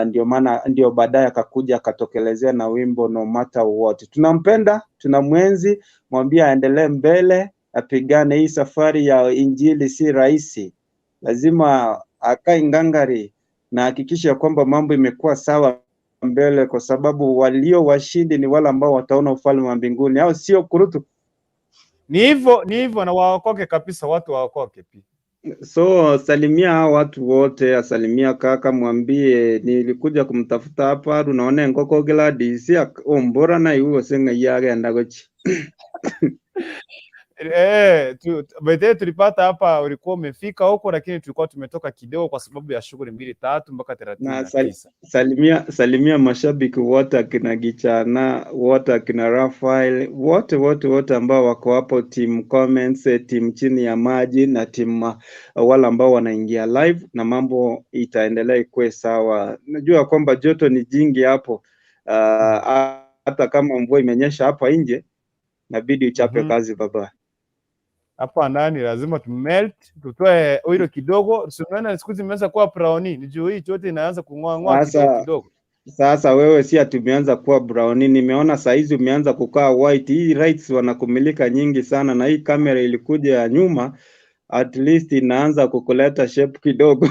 Ndio maana ndio baadaye akakuja akatokelezea na wimbo No Matter What. Tunampenda, tunamwenzi, mwambie aendelee mbele, apigane hii safari ya Injili si rahisi, lazima akae ngangari na hakikisha kwamba mambo imekuwa sawa mbele, kwa sababu walio washindi ni wale ambao wataona ufalme wa mbinguni, au sio Kurutu? Ni hivyo, ni hivyo, na waokoke kabisa, watu waokoke pia. So salimia hao watu wote, asalimia kaka, mwambie nilikuja kumtafuta hapa runaone enkoko Gladys ombora na iwe gose ng'ai agenda gochi. By the way, tulipata hapa ulikuwa umefika huko, lakini tulikuwa tumetoka kidogo kwa sababu ya shughuli mbili tatu mpaka thelathini Na na tisa. salimia mashabiki wote akina Gichana wote akina Rafael wote wote wote ambao wako hapo team comments, team chini ya maji na team wale ambao wanaingia live, na mambo itaendelea ikuwe sawa. Najua kwamba joto ni jingi hapo, hata kama mvua imenyesha hapa nje, inabidi uchape kazi baba. Hapa ndani lazima tumelt, tutoe oil kidogo. Si unaona siku hizi imeanza kuwa brownie, ni juu hii chote inaanza kung'oa ng'oa kidogo Sasa kidogo. Sasa wewe si ati umeanza kuwa brown, nimeona saizi umeanza kukaa white. Hii lights wanakumilika nyingi sana, na hii kamera ilikuja ya nyuma, at least inaanza kukuleta shape kidogo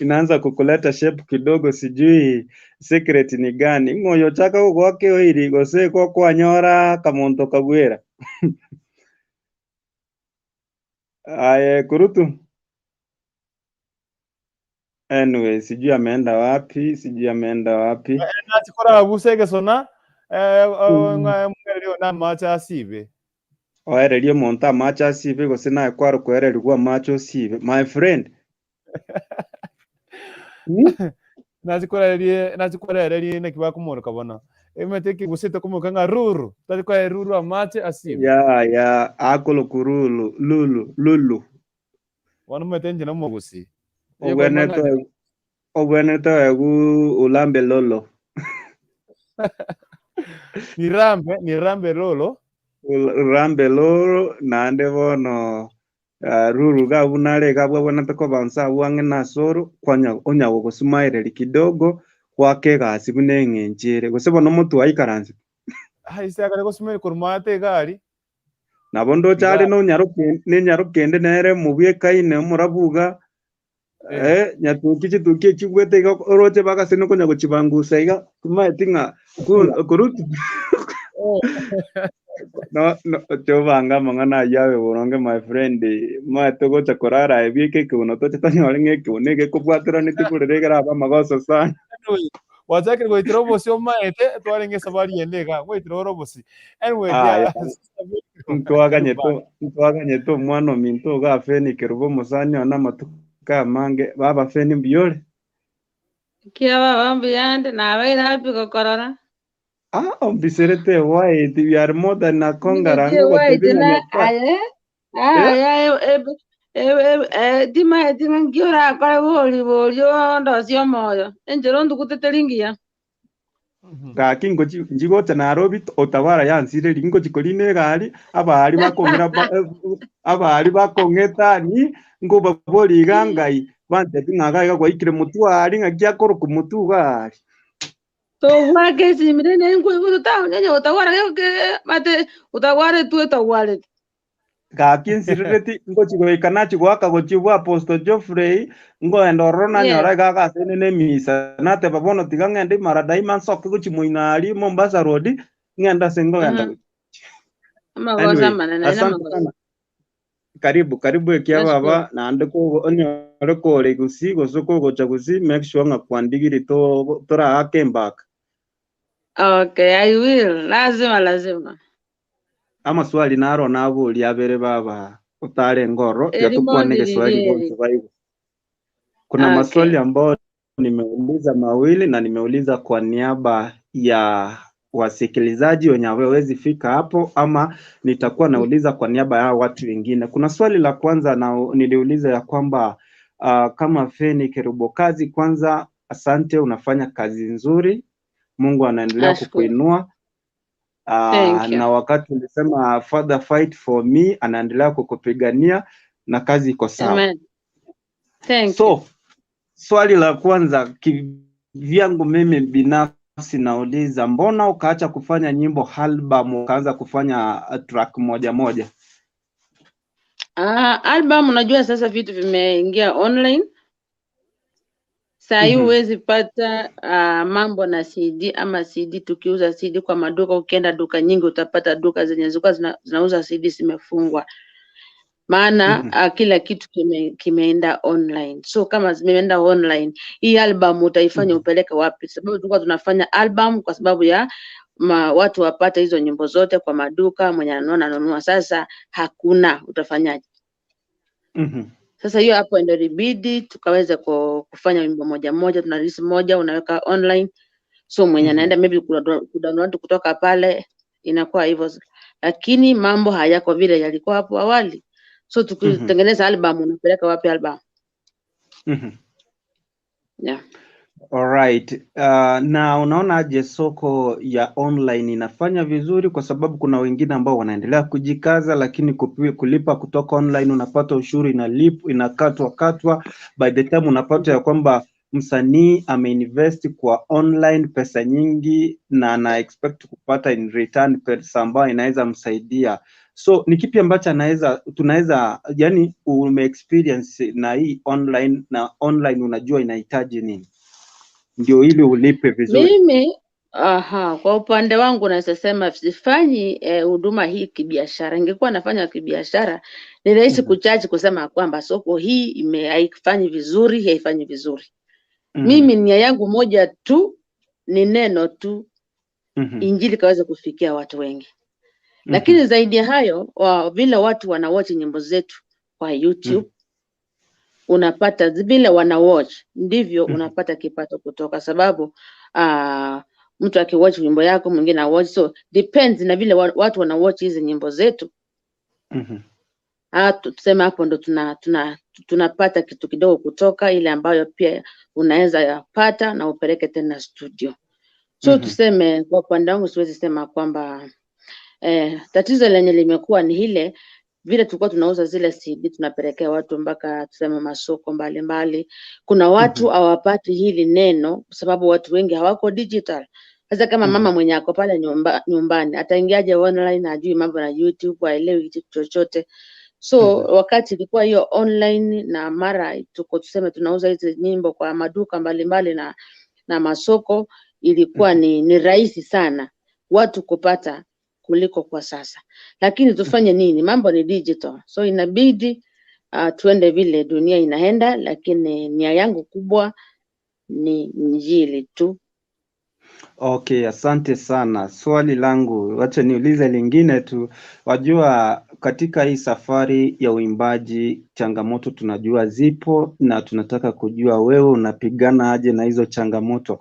inaanza kukuleta shape kidogo, sijui secret ni gani ng'oyo chaka gwake oiri gose kokwanyora kamonto kabwera aye Kurutu. Anyway, sijui ameenda wapi, sijui ameenda wapi. Nachikora busegesona mwerero na macha asibe. Oererie omonto amache asibe gose naye kware kwererigwa amache osibe my friend. Nachikorerie nachikorerie neki bakumoroka bona emete kigusete kumuka nga ruru talikwa ruru amache asibe. Ya akolo kurulu lulu lulu. Wanumete nje nomugusi iyo kwa obwenete obwenete egu ulambe lolo. Nirambe lolo. Urambe lolo naende bono ruru gabunare gabwabonete kobansa abwange nasoro kwanya onya gogosumaireri kidogo gwake egasi buna eng'encho ere gose bono omotu waikaranse. Haise akare gosumeri kurumate gari. Nabo ndoche are Iga nenyaroke kende nere mobwekaine omorabuga nyatuki chituki echibwete iga oroche bagase nokonya gochibangusa iga timaeti ng'a kurutu no no chobanga amang'ana aywo abe boronge my friend, maete gocha korara ebieke ekeuno toche tonyore ng'a ekeuno egekobwateraneti borere ekerabe amagoso sana. Anyway, wachakire goitera obosi omaete twarenge esabari yende iga goitera ore obosi anyway. Aya. Dia Ntwaganyete omwana ominto iga Fenny Kerubo omosani one amatuko amange baba Fenny mbuyore. Kia baba mbuyande nabaire happy gokorora. Ah, ombiserete white, you are more than a conqueror. Nigotie white Ngogotebia na Nyasaye. aye Eh? aye timaeti ng'aki orakore bori bori ondosie omoyo enchera ondugutete ringiya. Gaki ngochi njigocha Nairobi Utawala yansireri ngochi korina egari abahari bakong'ira abahari bakong'etani ngobabori iga ngai bantebi ng'a iga iga gwaikire motwe ari ng'aki akoroka motwe iga ari. Togwaka esimire nenkoigwa totaonyenye otagwara geke mate otagwaretwe otagwarete. Gaki nsirereti ngochi goika nachi goaka gochi bwa Apostle Geoffrey ngoenda ororo nanyora Yes. iga agasaine na emisa nateba bono tiga ng'ende Maradaima nsoke gochi moino aria Mombasa Road ng'ende ase nkogenda gochi. Amagoso Anyway, amanene aye asante namagoso. sana. Karibu karibu ekia Nashukuru. baba naende kogo onyore kore gusii gose kogocha gusii make sure ng'a kwandigiri to toraake embaka. Okay, I will. Lazima lazima. Amaswali naro naboria abere baba otarenge oro tiga Erimo tokwane egeswahili ndiririe. bonsi baigwe. Kuna maswali Okay. ambayo nimeuliza mawili na nimeuliza kwa niaba ya wasikilizaji wenye hawawezi fika hapo, ama nitakuwa nauliza kwa niaba ya watu wengine. Kuna swali la kwanza na niliuliza ya kwamba kama Feni Kerubo Kazi, kwanza asante, unafanya kazi nzuri, Mungu anaendelea Nashukuru. kukuinua. Thank you. Na wakati ulisema Father fight for me, anaendelea kukupigania na kazi iko sawa. Amen. Thank you. So swali la kwanza kivyangu mimi binafsi nauliza, mbona ukaacha kufanya nyimbo album ukaanza kufanya track moja moja? Ah, album unajua sasa vitu vimeingia online. Saa hii huwezi pata mambo na CD ama CD tukiuza CD kwa maduka, ukienda duka nyingi utapata duka zenye zilikuwa zinauza CD zimefungwa. Maana kila kitu kimeenda online. So kama zimeenda online, hii album utaifanya upeleke wapi? Sababu tulikuwa tunafanya album kwa sababu ya watu wapate hizo nyimbo zote kwa maduka, mwenye ananunua ananunua. Sasa hakuna, utafanyaje? Sasa hiyo hapo ndio ilibidi tukaweza kufanya wimbo moja moja, tuna release moja unaweka online, so mwenye anaenda maybe kudownload kutoka pale inakuwa hivyo, lakini mambo hayako vile yalikuwa hapo awali. So tukitengeneza album, unapeleka wapi album? Yeah. Alright. Na unaona aje soko ya online inafanya vizuri, kwa sababu kuna wengine ambao wanaendelea kujikaza, lakini kulipa kutoka online unapata ushuru inakatwa katwa. By the time unapata ya kwamba msanii ameinvest kwa online pesa nyingi na ana expect kupata in return pesa ambayo inaweza msaidia. So ni kipi ambacho tunaweza yani, ume experience na hii online, na online unajua inahitaji nini ndio ili ulipe vizuri? Mimi kwa upande wangu naweza sema sifanyi huduma hii kibiashara. Ingekuwa nafanya kibiashara ni rahisi kuchaji kusema kwamba soko hii haifanyi vizuri, haifanyi vizuri. Mimi nia yangu moja tu ni neno tu, injili kaweze kufikia watu wengi. Lakini zaidi ya hayo, vile watu wanawatch nyimbo zetu kwa YouTube, unapata vile wanawatch ndivyo unapata kipato kutoka, sababu mtu akiwatch nyimbo yako mwingine awatch, so depends na vile watu wanawatch hizi nyimbo zetu. Tuseme hapo ndo tunapata kitu kidogo kutoka ile ambayo pia unaweza pata na upeleke tena studio. So tuseme kwa upande wangu siwezi sema kwamba tatizo lenye limekuwa ni ile vile tulikuwa tunauza zile CD tunapelekea watu mpaka tuseme masoko mbalimbali. Kuna watu hawapati hili neno kwa sababu watu wengi hawako digital. Sasa kama mama mwenye ako pale nyumbani ataingiaje online? Hajui mambo na YouTube, haelewi kitu chochote. So wakati ilikuwa hiyo online na mara tuko tuseme tunauza hizi nyimbo kwa maduka mbalimbali na masoko, ilikuwa ni rahisi sana watu kupata kuliko kwa sasa. Lakini tufanye nini? Mambo ni digital, so inabidi tuende vile dunia inaenda, lakini nia yangu kubwa ni injili tu. Okay, asante sana. Swali langu, wacha niulize lingine tu. Wajua Katika hii safari ya uimbaji, changamoto tunajua zipo na tunataka kujua wewe unapigana aje na hizo changamoto.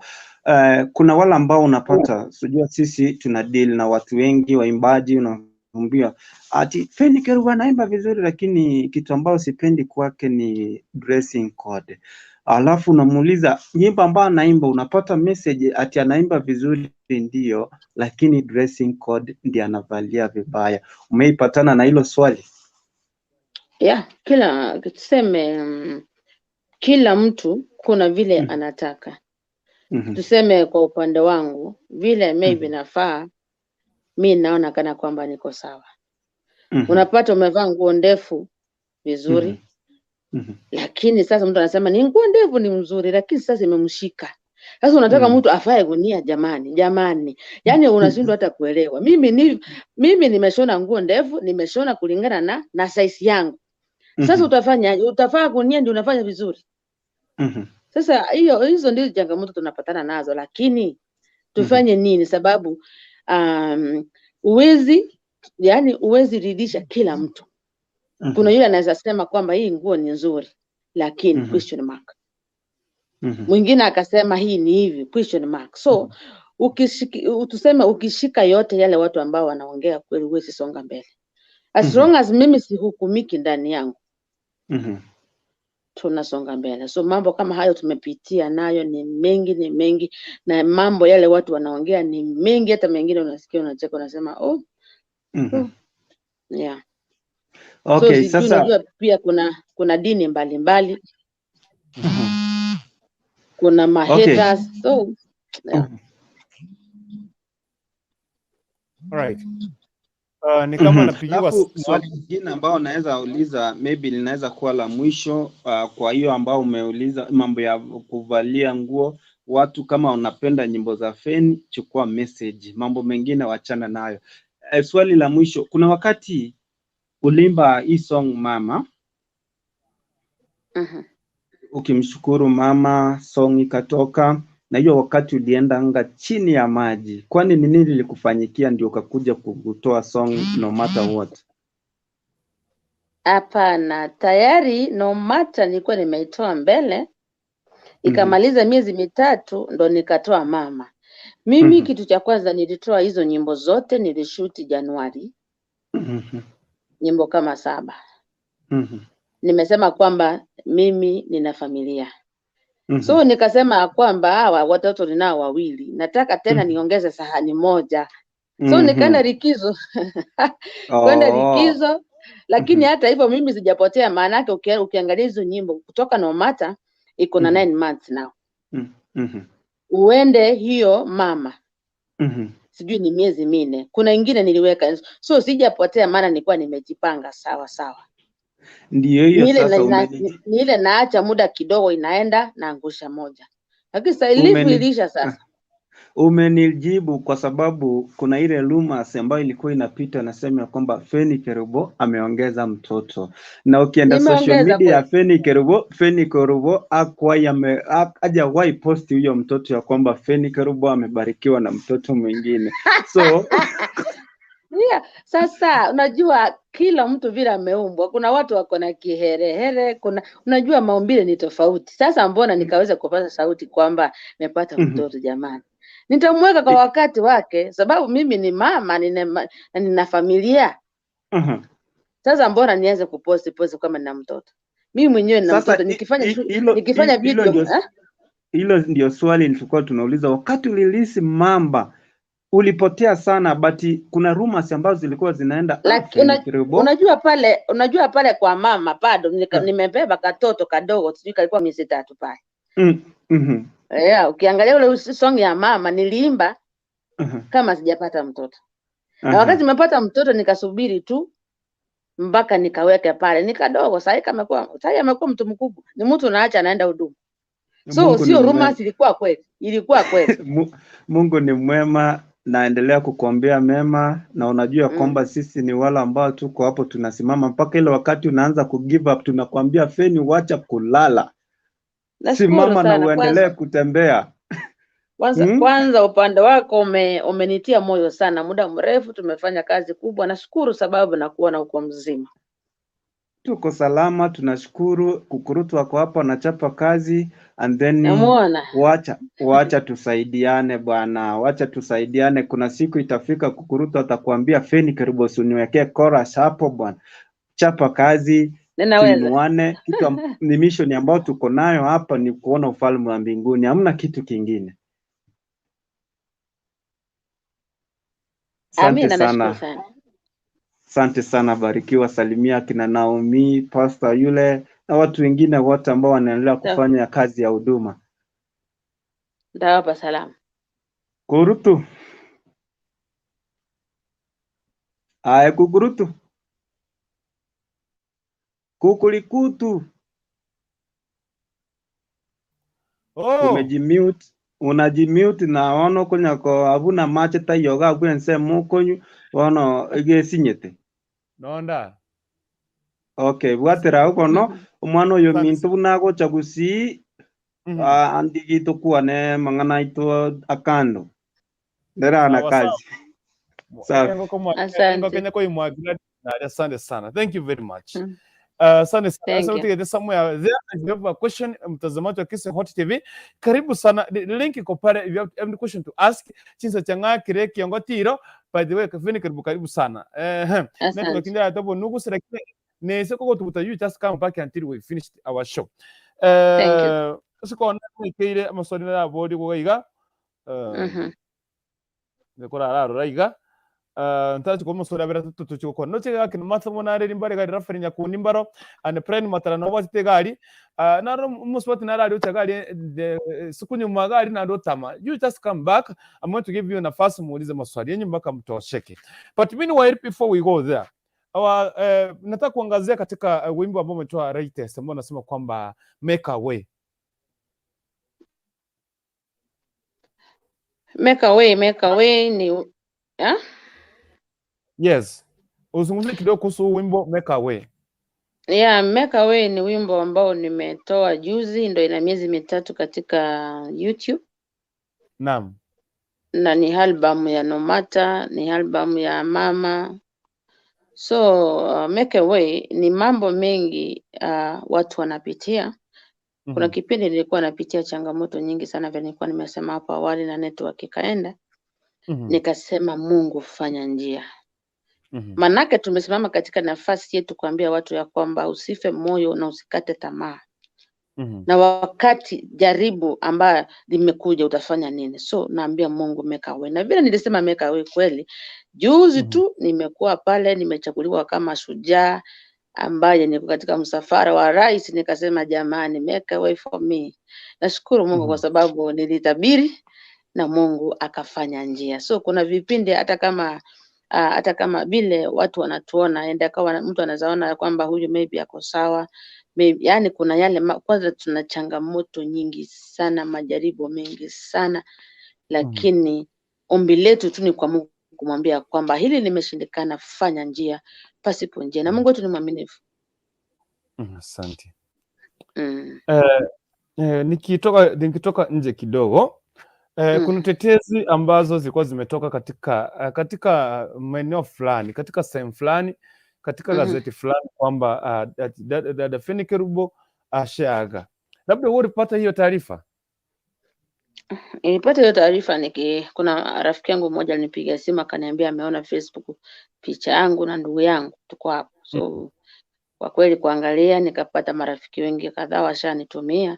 Kuna wale ambao unapata, sijua sisi tuna deal na watu wengi waimbaji, unaambia ati Fenny Kerubo anaimba vizuri, lakini kitu ambayo sipendi kwake ni dressing code. Alafu unamuuliza nyimbo ambayo anaimba, unapata message ati anaimba vizuri ndio, lakini dressing code ndiye anavalia vibaya. Umeipatana na hilo swali? Yeah, kila tuseme, kila mtu kuna vile anataka. Tuseme kwa upande wangu vile maybe nafaa, mi naona kana kwamba niko sawa. Unapata umevaa nguo ndefu vizuri, lakini sasa mtu anasema ni nguo ndefu ni mzuri, lakini sasa imemshika. Sasa unataka mtu afae gunia? Jamani, jamani, yaani unashindwa hata kuelewa. Mimi nimeshona nguo ndefu, nimeshona kulingana na size yangu. Sasa utafanyaje? Utafaa gunia ndio unafanya vizuri? Sasa hizo ndizo changamoto tunapatana nazo, lakini tufanye nini? Sababu uwezi, yani uwezi ridhisha kila mtu. Kuna yule anaweza sema kwamba hii nguo ni nzuri, lakini question mark. Mwingine akasema hii ni hivi, question mark. So tuseme ukishika yote yale watu ambao wanaongea kweli, huwezi songa mbele. As long as mimi sihukumiki ndani yangu, tunasonga mbele. So mambo kama hayo tumepitia nayo ni mengi, ni mengi, na mambo yale watu wanaongea ni mengi, hata mengine unasikia unacheka, unasema oh, oh. Yeah. So Okay, sijui, sasa unajua pia kuna dini mbalimbali, kuna mahaters, so yeah. Alright. Ni kama napigiwa Alafu simu swali hapo. lingine ambao naweza uliza, maybe linaweza kuwa la mwisho, kwa hiyo ambao umeuliza mambo ya kuvalia nguo, watu kama unapenda nyimbo za Fenny, chukua message, mambo mengine wachana nayo. Swali la mwisho, kuna wakati ulimba hii song Mama, ukimshukuru mama, song ikatoka, na hiyo wakati ulienda anga chini ya maji, kwani ni nini lilikufanyikia ndio ukakuja kutoa song No Matter What? Hapana, tayari No Matter nilikuwa nimeitoa mbele, ikamaliza miezi 3 ndo nikatoa Mama. Mimi kitu cha kwanza nilitoa hizo nyimbo zote, nilishuti Januari, nyimbo kama 7. Nimesema kwamba mimi nina familia. So nikasema kwamba hawa watoto ninao 2, nataka tena niongeze sahani moja. So nikaenda likizo. Kwenda likizo, lakini hata hivyo mimi sijapotea, maana yake ukiangalia hizo nyimbo kutoka No Matter iko na 9 months now. Uende hiyo Mama sijui ni miezi 4. Kuna ingine niliweka. So sijapotea, maana nilikuwa nimejipanga sawa sawa. Ndio hiyo Ni ile sasa ni ile naacha muda kidogo inaenda naangusha moja. Lakini sasa ilifu ilisha sasa. Umenijibu kwa sababu kuna ile rumors ambayo ilikuwa inapita nasema ya kwamba Fenny Kerubo ameongeza mtoto, na ukienda social Nimeongeza media ya kweli. Fenny Kerubo, Fenny Kerubo hajawahi posti huyo mtoto ya kwamba Fenny Kerubo amebarikiwa na mtoto mwingine. So Yeah, sasa unajua kila mtu vile ameumbwa. Kuna watu wako na kiherehere, kuna unajua maumbile ni tofauti. Sasa mbona nikaweza kupata sauti kwamba nimepata mtoto? Jamani, nitamweka kwa wakati wake, sababu mimi ni mama, nina familia. Sasa mbona nianze kuposti posti kama nina mtoto? Mimi mwenyewe nina Sasa mtoto, nikifanya hilo video, ndio eh? Hilo ndio swali nilikuwa tunauliza wakati ulirelease Mamba ulipotea sana, but kuna rumors ambazo zilikuwa zinaenda Like, Fenny Kerubo. Unajua pale kwa mama bado nimebeba katoto kadogo, sijui kalikuwa miezi 3 pale. Yeah, ukiangalia ule song ya mama niliimba kama sijapata mtoto. Na wakati nimepata mtoto nikasubiri tu mpaka nikaweke pale, ni kadogo sasa sasa amekuwa mtu mkubwa, ni mtu naacha anaenda huduma. So Mungu ni sio mwema. rumors, ilikuwa kweli, ilikuwa kweli. Mungu ni mwema, naendelea kukuombea mema, na unajua kwamba sisi ni wale ambao tuko hapo tunasimama mpaka ile wakati unaanza ku give up, tunakwambia Fenny, wacha kulala, Nashukuru simama na sana uendelee kwanza. kutembea. Kwanza kwanza upande wako umenitia moyo sana. Muda mrefu tumefanya kazi kubwa, nashukuru sababu na kuona uko mzima. Tuko salama, tunashukuru. Kukurutu wako hapa wanachapa kazi and then Namuona. wacha tusaidiane bwana, wacha tusaidiane. Kuna siku itafika Kukurutu atakuambia Feni Kerubo, usiniwekee chorus hapo bwana. Chapa kazi, Ninaweza. tuinuane. Kitu ni mission ambayo tuko nayo hapa ni kuona ufalme wa mbinguni, hamna kitu kingine. Asante Amina, nashukuru sana. sana. Asante sana, barikiwa. Salimia kina Naomi, pastor yule na watu wengine wote ambao wanaendelea kufanya kazi ya huduma. Ndawapa salamu. Kurutu. Aya, kukurutu. Kukulikutu. Oh. Umejimute, unajimute na ono kunyako abuna mache tayoga gwense mukonyu ono egesinyete. Nonda. Okay, bwatera ukono omwana oyo minto bunagocha gusii andigi tukuane mang'ana aitũ akando ndera na kazi. Sawa. Asante. Asante sana. Thank you very much. Asante sana. Thank you. Sasa somewhere there if you have a question, mtazamaji wa Kisii Hot TV, karibu sana. Link iko pale if you have any question to ask. Chinsa changa kire kiongo tiro. By the way, Feni karibu karibu sana. Asante. Network ndia tobo nugu sira ne soko tuta you just come back until we finish our show. Thank you. Siko na keire amaswali na bodi gogaiga. Nekora araro raiga. Ntachi kwa maswali abera tutu chiko no chega kino matho nare rimbare gari rafari nyakundi mbaro and pren matara no wati gari naro muswati nara ucha gari siku nyuma gari na ndotama. You just come back, I'm going to give you nafasi muulize maswali yenyu mpaka mtosheke. But meanwhile before we go there, our nataka kuangazia katika wimbo ambao umetoa latest ambao unasema kwamba make a way. Make a way, make a way ni ah? Yes. Uzungumzie kidogo kuhusu wimbo Make a Way. Yeah, Make a Way ni wimbo ambao nimetoa juzi, ndo ina miezi 3 katika YouTube. Naam. Na ni album ya Nomata, ni album ya Mama. So Make a Way ni mambo mengi watu wanapitia. Kuna kipindi nilikuwa napitia changamoto nyingi sana, vile nilikuwa nimesema hapo awali, na network ikaenda. Nikasema Mungu fanya njia. Manake tumesimama katika nafasi yetu kuambia watu ya kwamba usife moyo na usikate tamaa. Na wakati jaribu ambayo limekuja utafanya nini? So naambia Mungu make a way. Na vile nilisema make a way kweli, juzi tu nimekuwa pale, nimechaguliwa kama shujaa ambaye niko katika msafara wa rais, nikasema jamani, make a way for me. Nashukuru Mungu kwa sababu nilitabiri na Mungu akafanya njia. So kuna vipindi hata kama vile watu wanatuona, enda kawa mtu anazaona kwamba huyu maybe ako sawa, maybe, yani kuna yale kwanza tuna changamoto nyingi sana, majaribu mengi sana, lakini ombi letu tu ni kwa Mungu kumwambia kwamba hili limeshindikana, fanya njia pasipo njia, na Mungu wetu ni mwaminifu. Asante. Nikitoka nje kidogo, kuna tetezi ambazo zilikuwa zimetoka katika maeneo fulani, katika sehemu fulani, katika gazeti fulani kwamba dada Feni Kerubo ashaaga. Labda wewe ulipata hiyo taarifa? Nilipata hiyo taarifa kuna rafiki yangu mmoja alinipigia simu akaniambia ameona Facebook picha yangu na ndugu yangu tuko hapo. So kwa kweli kuangalia nikapata marafiki wengi kadhaa washanitumia.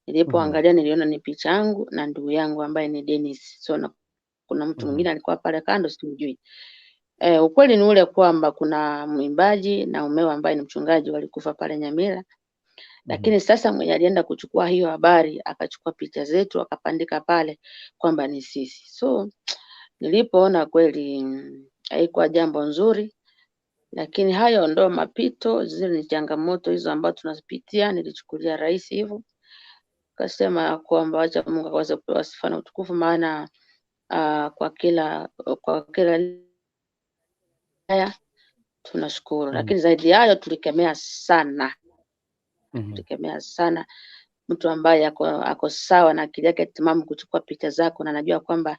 Nilipoangalia niliona ni picha yangu na ndugu yangu ambaye ni Dennis. So na kuna mtu mwingine alikuwa pale kando simjui. Ukweli ni ule kwamba kuna mwimbaji na mumewe ambaye ni mchungaji walikufa pale Nyamira. Lakini sasa mwenye alienda kuchukua hiyo habari akachukua picha zetu akapandika pale kwamba ni sisi. So nilipoona kweli haikuwa jambo nzuri, lakini hayo ndo mapito, zile ni changamoto hizo ambazo tunazipitia. Nilichukulia rahisi hivyo, kasema kwamba acha Mungu aweze kupewa sifa na utukufu, maana kwa kila haya tunashukuru. Lakini zaidi hayo tulikemea sana. Tulikemea sana Mtu ambaye ako sawa na akili yake timamu kuchukua picha zako na anajua kwamba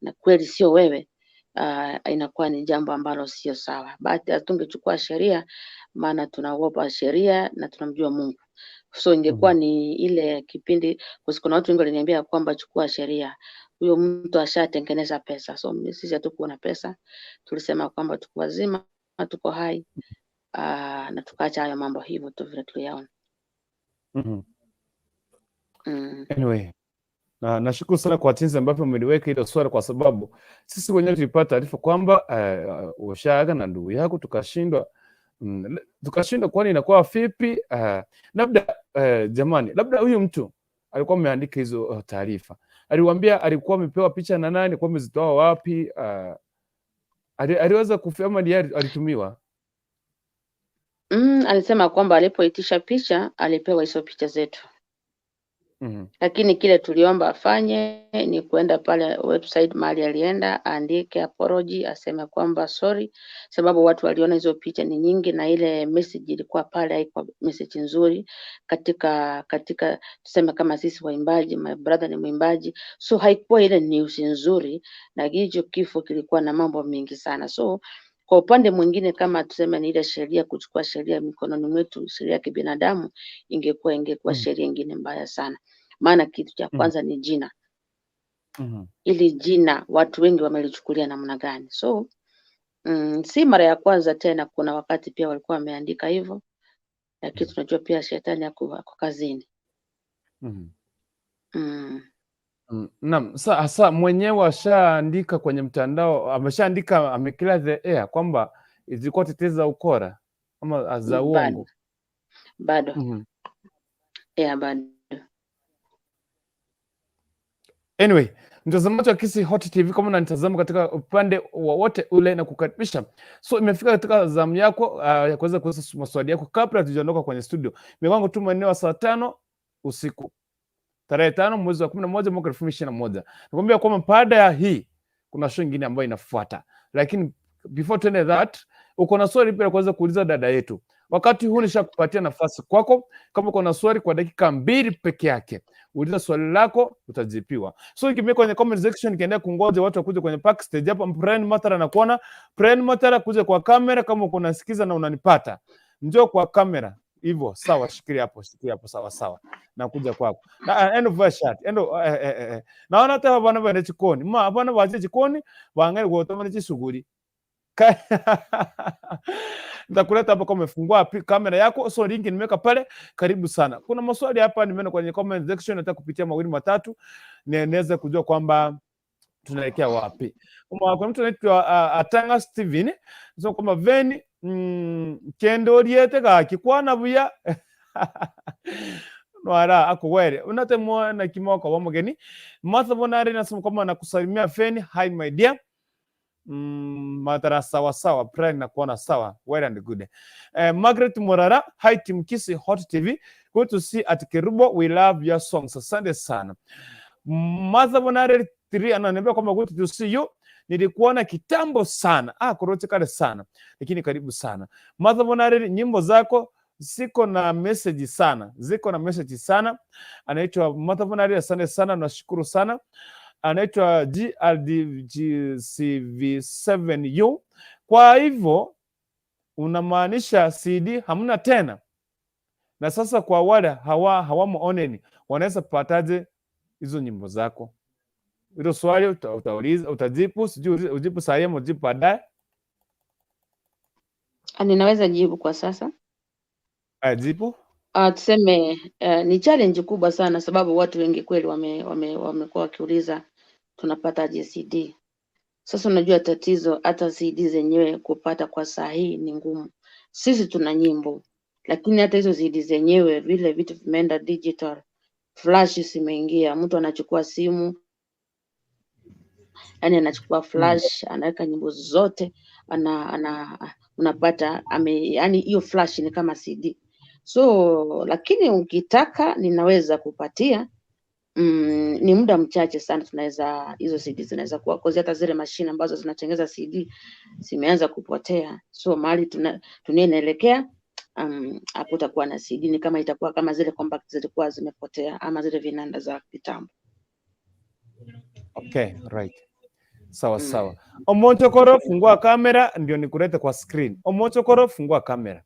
na kweli sio wewe, inakuwa ni jambo ambalo sio sawa. But hatungechukua sheria, maana tunaogopa sheria na tunamjua Mungu. So ingekuwa ni ile kipindi, kwa kuna watu wengi waliniambia kwamba chukua sheria, huyo mtu ashatengeneza pesa. So sisi hatukuwa na pesa, tulisema kwamba tuko wazima, tuko hai, na tukaacha hayo mambo hivyo tu vile tuliyaona. Anyway, na nashukuru sana kwa jinsi ambavyo umeliweka hilo swala, kwa sababu sisi wenyewe tulipata taarifa kwamba ushaaga na ndugu yako, tukashindwa tukashindwa, kwani inakuwa vipi? Labda jamani, labda huyu mtu alikuwa ameandika hizo taarifa, aliwaambia alikuwa amepewa picha na nani, alikuwa amezitoa wapi? Aliweza kufia ama ndiye alitumiwa? Alisema kwamba alipoitisha picha alipewa hizo picha zetu. Lakini kile tuliomba afanye ni kuenda pale website mahali alienda, aandike apology, aseme kwamba sorry, sababu watu waliona hizo picha ni nyingi na ile message ilikuwa pale haikuwa message nzuri katika tuseme kama sisi waimbaji, my brother ni mwimbaji, so haikuwa ile news nzuri, na hicho kifo kilikuwa na mambo mengi sana. So kwa upande mwingine, kama tuseme ni ile sheria, kuchukua sheria mikononi mwetu, sheria ya kibinadamu, ingekuwa sheria ingine mbaya sana, maana kitu cha kwanza ni jina. Ili jina watu wengi wamelichukulia namna gani? So si mara ya kwanza tena, kuna wakati pia walikuwa wameandika hivyo, lakini tunajua pia shetani ako kazini. Naam, sa mwenyewe ashaandika kwenye mtandao, ameshaandika, ameclear the air kwamba zilikuwa tetezi za ukora ama za Bado uongo. Bado. Yeah, bado. Anyway, mtazamaji wa Kisii Hot TV, kama unanitazama katika upande wowote ule, na kukaribisha. So imefika katika zamu yako ya kuweza kuuliza maswali yako kabla hatujaondoka kwenye studio. Mipango tu maeneo ya saa 5 usiku tarehe 5 mwezi wa 11 mwaka 2021. Nakwambia kwamba baada ya hii kuna show nyingine ambayo inafuata, lakini before tuende that, uko na swali pia kuweza kuuliza dada yetu. Wakati huu nishakupatia nafasi kwako, kama uko na swali kwa dakika 2 peke yake, uliza swali lako utajibiwa. So ikimia kwenye comment section, ikiendelea kungoja watu wakuje kwenye backstage hapa. Brian Matara nakuona. Brian Matara, kuja kwa kamera kama uko unasikiza na unanipata, njoo kwa kamera hivyo. Sawa, shikilia hapo, shikilia hapo, sawa sawa, nakuja kwako na end of shot end of, eh. Naona hata bana bane chikoni ma bana baje chikoni bangere gotoma chisuguri. Nitakuleta hapo kama umefungua kamera yako. So link nimeweka pale, karibu sana. Kuna maswali hapa nimeona kwenye comment section, nataka kupitia mawili matatu niweze kujua kwamba tunaelekea wapi. Kuna mtu anaitwa Atanga Steven so kwamba veni kendo riete gaki kwana buya nwara akuwere unatemwa na kimoko wa mugeni. Martha Bonare nasema kwamba nakusalimia Feni, hi my dear. Matara sawa sawa, Brian na kuona sawa, well and good. Margaret Morara, hi team Kisii Hot TV, good to see at Kerubo, we love your songs, asante sana. Martha Bonare 3 ananiambia kwamba good to see you, nilikuona kitambo sana, kurote kale sana, lakini karibu sana. Martha Bonare, nyimbo zako ziko na message sana, ziko na message sana. Anaitwa Martha Bonare, asante sana, nashukuru sana. Anaitwa GRDGCV7U. Kwa hivyo unamaanisha CD hamna tena? Na sasa kwa wale hawamo oneni wanaweza pataje hizo nyimbo zako? Hilo swali utauliza, utajibu, sijui ujibu saa hii ama ujibu baadaye. Ninaweza jibu kwa sasa. Aya, jibu. Tuseme ni challenge kubwa sana sababu watu wengi kweli wamekuwa wakiuliza tunapataje CD. Sasa unajua tatizo hata CD zenyewe kupata kwa saa hii ni ngumu. Sisi tuna nyimbo, lakini hata hizo CD zenyewe vile vitu vimeenda digital, flash zimeingia, mtu anachukua simu, yani anachukua flash, anaweka nyimbo zote, ana unapata yani hiyo flash ni kama CD. So lakini ukitaka ninaweza kupatia. Ni muda mchache sana tunaweza hizo CD zinaweza kuwa, cause hata zile mashine ambazo zinatengeneza CD zimeanza kupotea. So mahali dunia inaelekea Hakutakuwa na CD, ni kama itakuwa kama zile compact zilikuwa zimepotea ama zile vinanda za kitambo. Okay, right. Sawa sawa. Omochokoro, fungua kamera ndio nikulete kwa screen. Omochokoro, fungua kamera.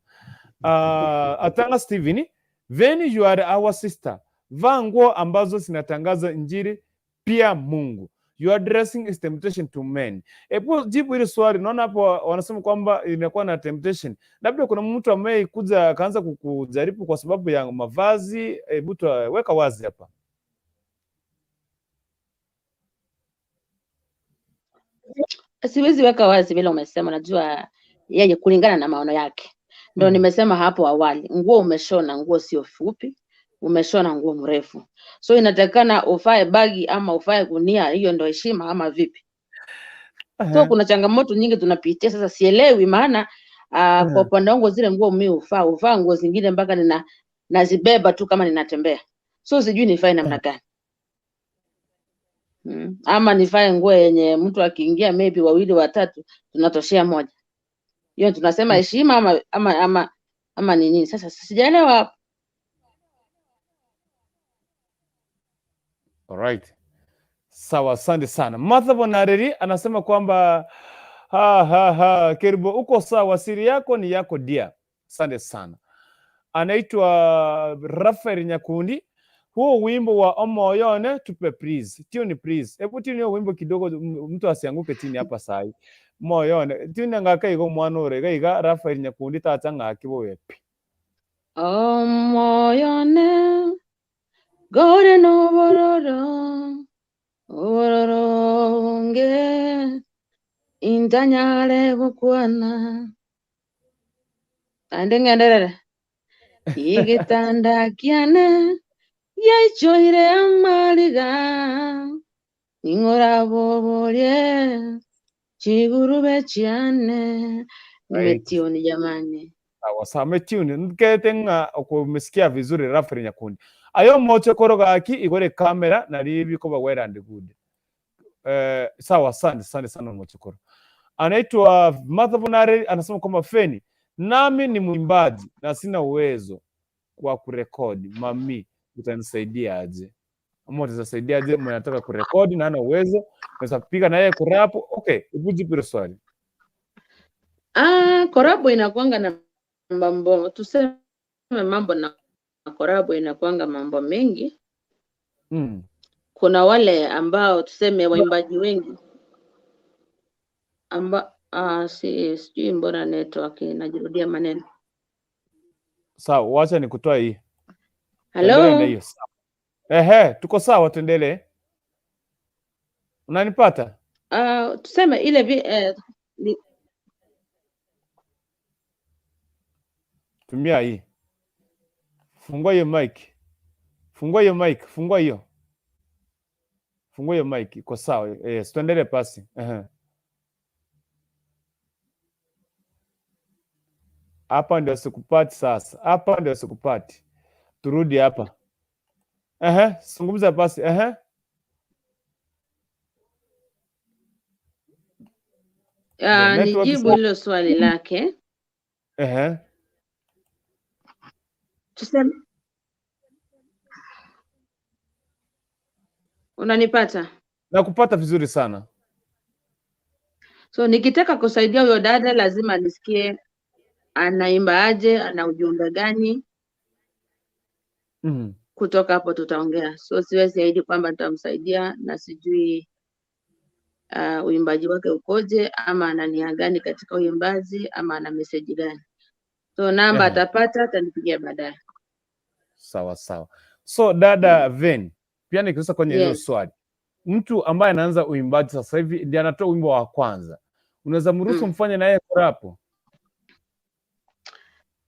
Atanga Steven, when you are our sister, vaa nguo ambazo zinatangaza injili pia Mungu. Your dressing is temptation to men. Hebu jibu hili swali. Naona hapo wanasema kwamba inakuwa na temptation. Labda kuna mtu ambaye kuja akaanza kukujaribu kwa sababu ya mavazi. Hebu weka wazi hapa. Siwezi weka wazi vile umesema, najua yeye kulingana na maono yake. Ndo nimesema hapo awali, nguo umeshona, nguo sio fupi, umeshona nguo mrefu, so inatakikana ufae bagi ama ufae gunia, hiyo ndo heshima ama vipi? So kuna changamoto nyingi tunapitia sasa, sielewi maana kwa upande wangu zile nguo mimi hufaa nguo zingine mpaka nina nazibeba tu kama ninatembea, so sijui nifae namna gani. Ama nifae nguo yenye mtu akiingia maybe wawili watatu tunatoshea moja, hiyo tunasema heshima ama ama ama ama ni nini? Sasa sijaelewa hapo. Alright. Sawa, asante sana. Martha Bonareri anasema kwamba ha ha ha, Kerubo uko sawa, siri yako ni yako dia. Asante sana. Anaitwa Rafael Nyakundi. Huo wimbo wa Omoyone tupe please. Tune please. Hebu tune hiyo wimbo kidogo, mtu asianguke chini hapa sai. Moyone, tune ngaka igo mwana ore gaiga Rafael Nyakundi tata ngaki bowepi. Omoyone gore no bororo oboronge intanyale gukwana ande ng'enderere igitanda kiane yaichoire amaliga ning'ora boborie chigurube chiane. Nimetioni jamani. Sawa sawa, umetune. Nkete nga ukumesikia vizuri Rafael Nyakundi. Ayo mocho koroga ki igore kamera na ribi ko ba well and good. Sawa, asante asante sana Mochokoro. Anaitwa Martha Bonare anasema kwamba Feni, nami ni mwimbaji na sina uwezo wa kurekodi, mami utanisaidia aje? Ama utasaidia aje mwenye anataka kurekodi na hana uwezo, unaweza kupiga na yeye kurapu? Okay, hebu jibu hilo swali. Korabo inakuanga na mambo, tuseme mambo na korabo inakuanga mambo mengi. Kuna wale ambao tuseme waimbaji wengi amba sijui mbona network inajirudia maneno. Sawa, wacha nikutoa hii. Tuendelee na Hello? hiyo. Sawa. Ehe, tuko sawa, tuendelee. Unanipata? Tuseme ile Tumia hii. Fungua hiyo mic. Fungua hiyo mic, fungua hiyo. Fungua hiyo mic, iko sawa. Yes, tuendelee pasi. Ehe. Hapa ndio sikupati sasa. Hapa ndio sikupati. Turudi hapa. Ehe, zungumza basi. Ehe. The network is Nijibu hilo swali lake. Ehe. Tuseme unanipata? Nakupata vizuri sana. So nikitaka kusaidia huyo dada lazima nisikie anaimba aje, ana ujumbe gani. Kutoka hapo tutaongea. So siwezi ahidi kwamba nitamsaidia na sijui uimbaji wake ukoje, ama ana nia gani katika uimbaji, ama ana meseji gani. So namba atapata, atanipigia baadaye. Sawa sawa. So dada Ven, pia nikigusa kwenye hilo swali, mtu ambaye anaanza uimbaji sasa hivi ndiye anatoa wimbo wa kwanza, unaweza mruhusu mfanye naye korapo?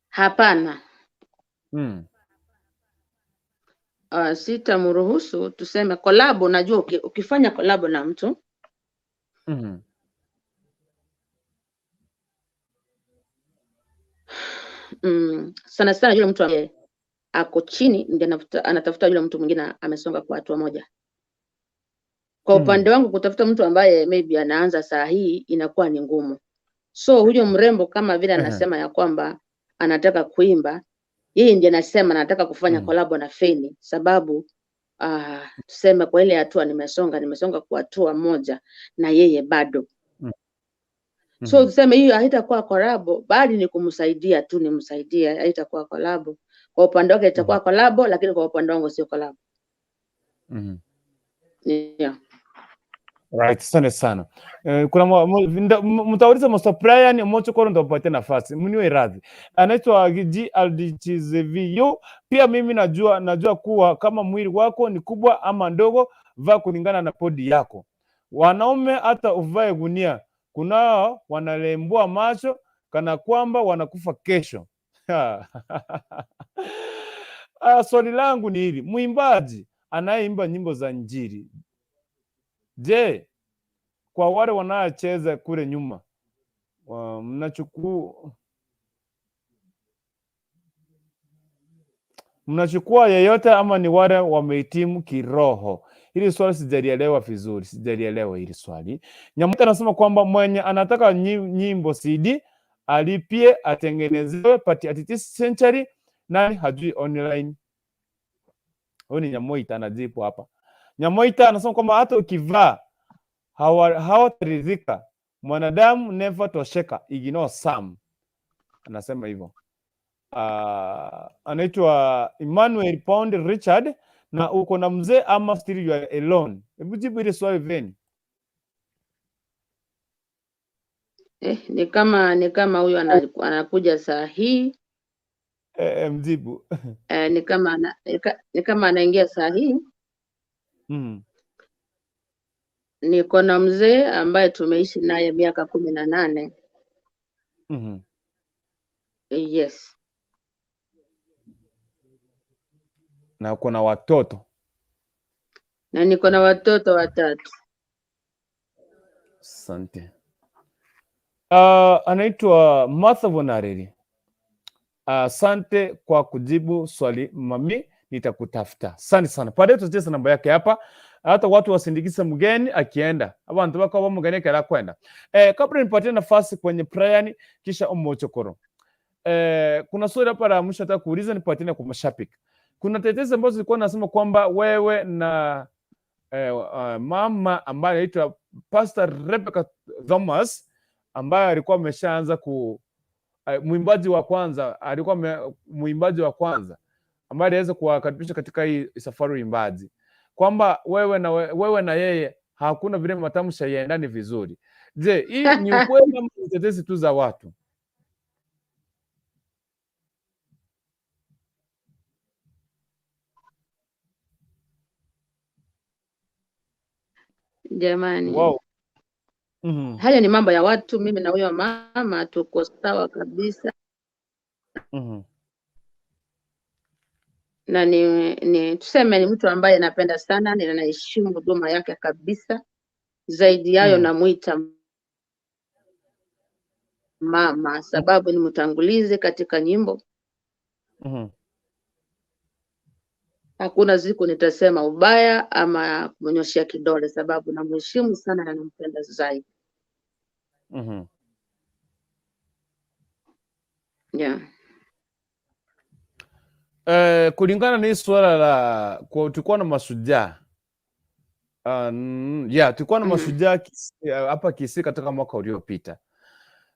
Hapana. Sitamruhusu. Tuseme kolabo, najua ukifanya kolabo na mtu sana sana yule mtu ambaye ako chini ndiye anatafuta yule mtu mwingine amesonga kwa hatua moja. Kwa upande wangu kutafuta mtu ambaye maybe anaanza saa hii inakuwa ni ngumu. So huyo mrembo kama vile anasema ya kwamba anataka kuimba, yeye ndiye anasema anataka kufanya kolabo na Feni, sababu tuseme kwa ile hatua nimesonga kwa hatua moja na yeye bado. So tuseme hiyo haitakuwa kolabo, bali ni kumsaidia tu, nimsaidie, haitakuwa kolabo. Kwa upande wake itakuwa kolabo, lakini kwa upande wangu sio kolabo. Yeah. Right, asante sana. Kuna mtauliza Mr. Brian Mochokoro ndo mpatie nafasi. Mniwe radhi. Anaitwa GLDTZVU. Pia mimi najua kuwa kama mwili wako ni kubwa ama ndogo, vaa kulingana na podi yako. Wanaume hata uvae gunia, kunao wanalembua macho kana kwamba wanakufa kesho. Swali langu ni hili, mwimbaji anayeimba nyimbo za Injili, je, kwa wale wanaocheza kule nyuma mnachukua yeyote ama ni wale wamehitimu kiroho? Hili swali sijalielewa vizuri, sijalielewa hili swali. Nyamuta anasema kwamba mwenye anataka nyimbo CD alipie atengenezewe pati at this century, nani hajui online. Huyu ni Nyamoita anajibu hapa. Nyamoita anasema kwamba hata ukivaa hawataridhika, mwanadamu never tosheka, ignore some. Anasema hivyo. Anaitwa Emmanuel Pound Richard. Na uko na mzee ama still you are alone? Hebu jibu ile swali Veni. Ni kama huyu anakuja saa hii. Mjibu. Ni kama anaingia saa hii. Niko na mzee ambaye tumeishi naye miaka 18. Yes. Na uko na watoto? Na niko na watoto 3. Asante. Anaitwa Martha Vonareli. Asante kwa kujibu swali mami, nitakutafuta. Asante sana. Baadaye tutacheza namba yake hapa. Hata watu wasindikize mgeni akienda. Abantu bako ba mgeni kala kwenda. Kabla nipatie nafasi kwenye Brian kisha Omochokoro. Kuna swali hapa la mwisho nataka kuuliza, nipatie kwa mashabiki. Kuna tetesi ambazo zilikuwa nasema kwamba wewe na mama ambaye anaitwa Pastor Rebecca Thomas ambaye alikuwa ameshaanza mwimbaji wa kwanza, alikuwa mwimbaji wa kwanza ambaye aliweza kuwakaribisha katika hii safari uimbaji, kwamba wewe na yeye hakuna vile matamshi yaendani vizuri. Je, hii ni ukweli ama ni tetesi tu za watu? Jamani. Wow. Haya ni mambo ya watu. Mimi na huyo mama tuko sawa kabisa. Na ni tuseme ni mtu ambaye napenda sana, ninaheshimu huduma yake kabisa. Zaidi yayo namuita mama sababu ni mtangulizi katika nyimbo. Hakuna siku nitasema ubaya ama kumnyoshia kidole sababu namheshimu sana na nampenda zaidi. Yeah. Kulingana na hii swala la tulikuwa na mashujaa. Tulikuwa na mashujaa hapa Kisii katika mwaka uliopita.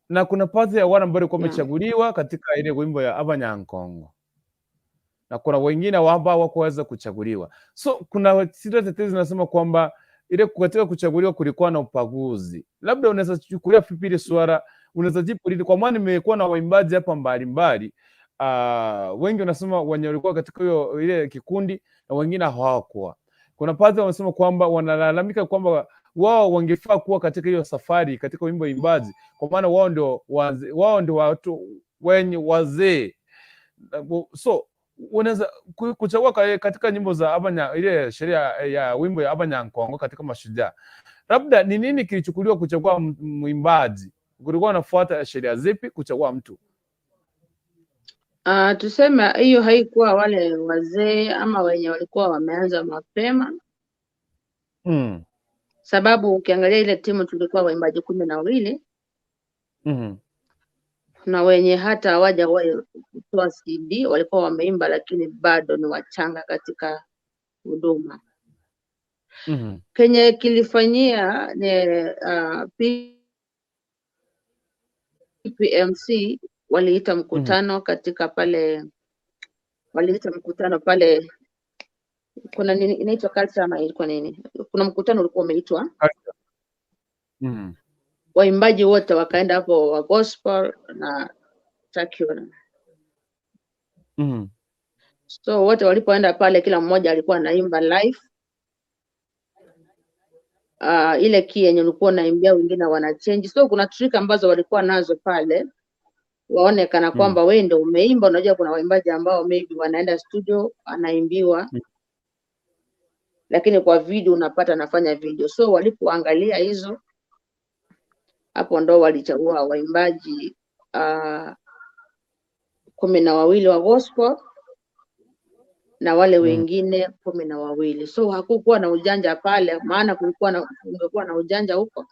Na kuna baadhi ya wana ambao walikuwa wamechaguliwa katika ile wimbo ya Abanyankongo. Na kuna wengine ambao hawakuweza kuchaguliwa. So kuna zile tetesi zinasema kwamba ile katika kuchaguliwa kulikuwa na upaguzi. Labda unaweza chukulia vipi ile swala, unaweza jibu lini? Kwa maana nimekuwa na waimbaji hapa mbalimbali. Wengi wanasema wenye walikuwa katika hiyo ile kikundi na wengine hawakuwa. Kuna baadhi wanasema kwamba wanalalamika kwamba wao wangefaa kuwa katika hiyo safari katika wimbo imbaji, kwa maana wao ndio watu wenye wazee. So unaweza kuchagua katika nyimbo za Abanya, ile sheria ya wimbo ya Abanyankongo katika mashujaa. Labda ni nini kilichukuliwa kuchagua mwimbaji? Kulikuwa wanafuata sheria zipi kuchagua mtu? Tuseme hiyo haikuwa wale wazee ama wenye walikuwa wameanza mapema. Sababu ukiangalia ile timu tulikuwa waimbaji 12. Kuna wenye hata hawajawahi kutoa CD, walikuwa wameimba lakini bado ni wachanga katika huduma. Kenye kilifanyia ni PPMC waliita mkutano katika pale, waliita mkutano pale, kuna nini inaitwa culture ama ilikuwa nini? Kuna mkutano ulikuwa umeitwa, waimbaji wote wakaenda hapo wa gospel na secular. So wote walipoenda pale, kila mmoja alikuwa anaimba live. Ile key yenye ulikuwa unaimbia wengine wana change. So kuna trick ambazo walikuwa nazo pale waone kana kwamba wewe ndio umeimba. Unajua kuna waimbaji ambao maybe wanaenda studio anaimbiwa, lakini kwa video unapata anafanya video. So walipoangalia hizo, hapo ndo walichagua waimbaji 12 wa gospel na wale wengine 12. So hakukuwa na ujanja pale, maana kulikuwa na ungekuwa na ujanja huko,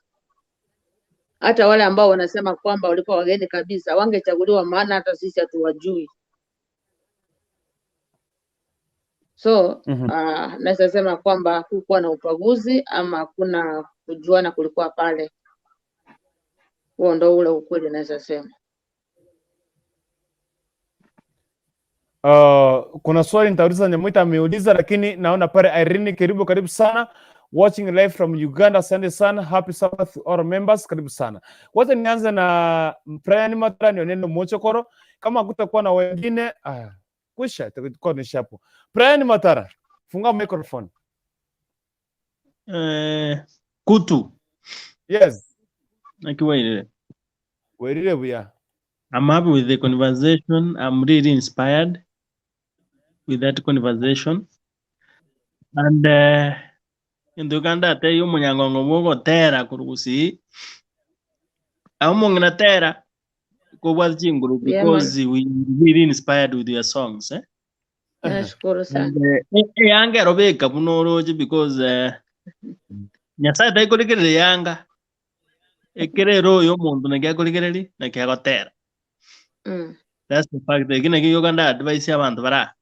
hata wale ambao wanasema kwamba walikuwa wageni kabisa wangechaguliwa, maana hata sisi hatuwajui. So naweza sema kwamba hakukuwa na ubaguzi ama hakuna kujuana kulikuwa pale. Huo ndo ule ukweli naweza sema. Kuna swali nitauliza, Nyamwita ameuliza, lakini naona pale Irene karibu karibu sana, watching live from Uganda. Asante sana, happy Sabbath to all members, karibu sana. Wacha nianze na Brian Matara, nionene Mochokoro, kama hakutakuwa na wengine kwisha itakuwa ni hapo. Brian Matara, funga microphone. Kutu. Yes. Nakiwairire. Werire buya. I'm happy with the conversation. I'm really inspired with that conversation. And in Uganda te yo munyangongo bwogotera kurugusi aho mung'ina tera kobwa chinguru Yeah, man. because we really inspired with your songs, eh? Nashukuru sana. And eyanga erobeka buno oroche because Nyasaye taikorigereria yanga ekere ero oyo omonto naki akorigereria naki agotera. That's the fact. Lakini ki Uganda advice abantu bara.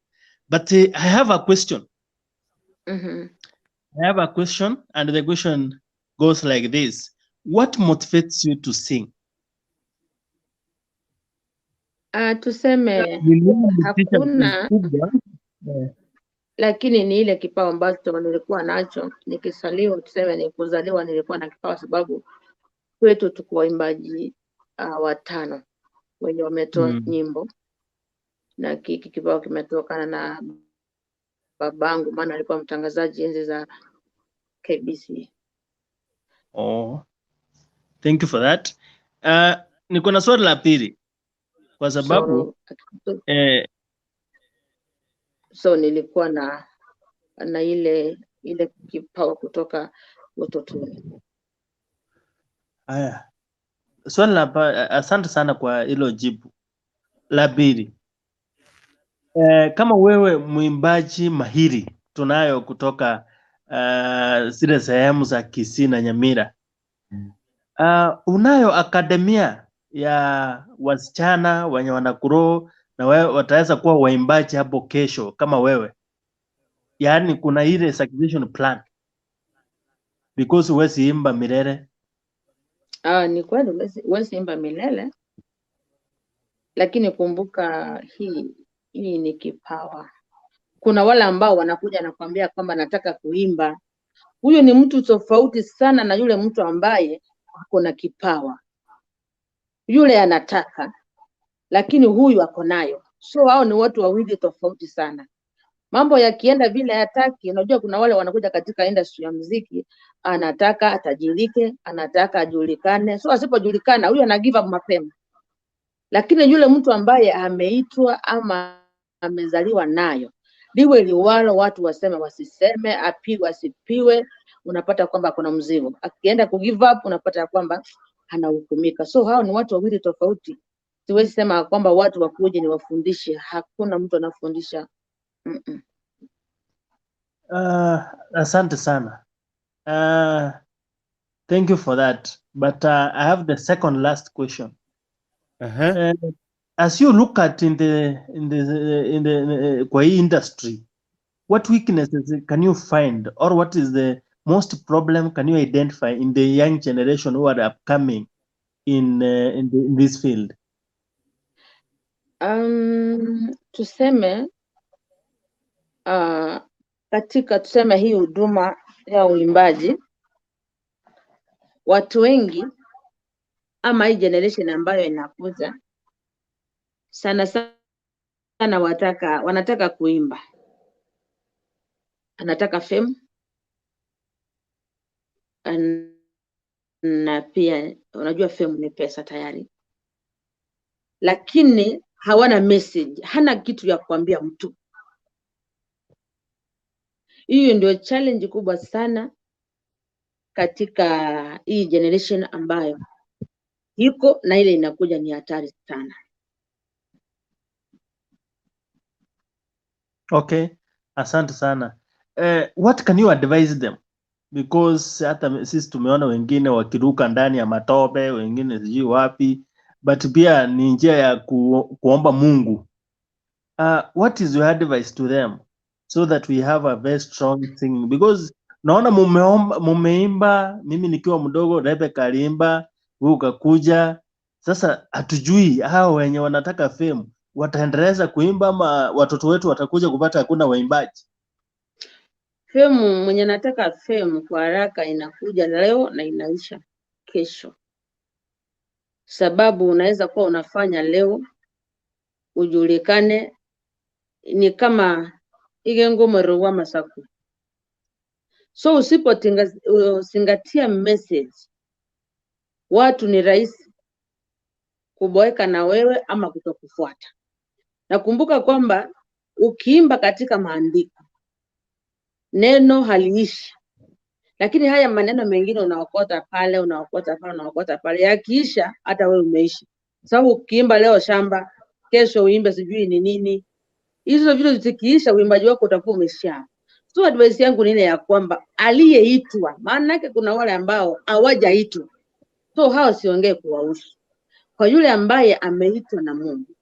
But I have a question. I have a question, and the question goes like this. What motivates you to sing? Tuseme Niliona motisha hakuna, mkubwa. Lakini ni ile kipawa ambacho nilikuwa nacho nikisaliwa, tuseme ni kuzaliwa nilikuwa na kipawa, sababu kwetu tuko waimbaji watano wenye wametoa nyimbo, na hiki kipawa kimetokana na babangu, maana alikuwa mtangazaji enzi za KBC. Oh, thank you for that. Niko na swali la pili kwa sababu So, so nilikuwa na ile kipawa kutoka utotoni. Haya, swali la asante sana kwa hilo jibu. La pili, kama wewe mwimbaji mahiri tunayo kutoka zile sehemu za Kisii na Nyamira, unayo akademia ya wasichana wenye wanagrow na wewe wataweza kuwa waimbaji hapo kesho kama wewe? Yaani kuna ile succession plan because huwezi imba milele. Ni kweli huwezi imba milele, lakini kumbuka hii ni kipawa. Kuna wale ambao wanakuja na kuambia kwamba nataka kuimba. Huyo ni mtu tofauti sana na yule mtu ambaye ako na kipawa. Yule anataka, lakini huyu ako nayo. So hao ni watu wawili tofauti sana. Mambo yakienda vile hataki, unajua kuna wale wanakuja katika industry ya muziki, anataka atajirike, anataka ajulikane. So asipojulikana huyu ana give up mapema. Lakini yule mtu ambaye ameitwa ama amezaliwa nayo, liwe liwalo, watu waseme wasiseme, apiwe asipiwe, unapata kwamba kuna mzigo. Akienda ku give up, unapata kwamba anahukumika. So hao ni watu wawili tofauti. Siwezi sema kwamba watu wakuje niwafundishe, hakuna mtu anafundisha. Asante sana. Thank you for that. But I have the second last question. As you look at in the in the in the kwa hii industry, what weaknesses can you find, or what is the most problem can you identify in the young generation who are upcoming in this field? Tuseme katika tuseme hii huduma ya uimbaji, watu wengi ama hii generation ambayo inakuja sana sana wanataka kuimba, anataka fame na pia unajua fame ni pesa tayari, lakini hawana message, hana kitu ya kuambia mtu. Hiyo ndio challenge kubwa sana katika hii generation ambayo iko na ile inakuja, ni hatari sana. Okay, asante sana. What can you advise them? Because hata sisi tumeona wengine wakiruka ndani ya matope, wengine sijui wapi, but pia ni njia ya kuomba Mungu. What is your advice to them so that we have a very strong thing? Because naona mumeimba, mimi nikiwa mdogo Rebecca aliimba, wewe ukakuja. Sasa hatujui hao wenye wanataka fame wataendeleza kuimba ama watoto wetu watakuja kupata hakuna waimbaji. Fame, mwenye anataka fame kwa haraka inakuja leo na inaisha kesho, sababu unaweza kuwa unafanya leo ujulikane, ni kama igengomero wa masaku. So usipozingatia message, watu ni rahisi kuboeka na wewe ama kutokufuata. Nakumbuka kwamba ukiimba katika maandiko, neno haliishi, lakini haya maneno mengine unaokota pale, unaokota pale, unaokota pale, yakiisha hata wewe umeisha. Sababu ukiimba leo shamba, kesho uimbe sijui ni nini, hizo vitu zikiisha, uimbaji wako utakuwa umesha. So advice yangu ni ile ya kwamba aliyeitwa, maana yake kuna wale ambao hawajaitwa, so hao siongee kuwahusu. Kwa yule ambaye ameitwa na Mungu,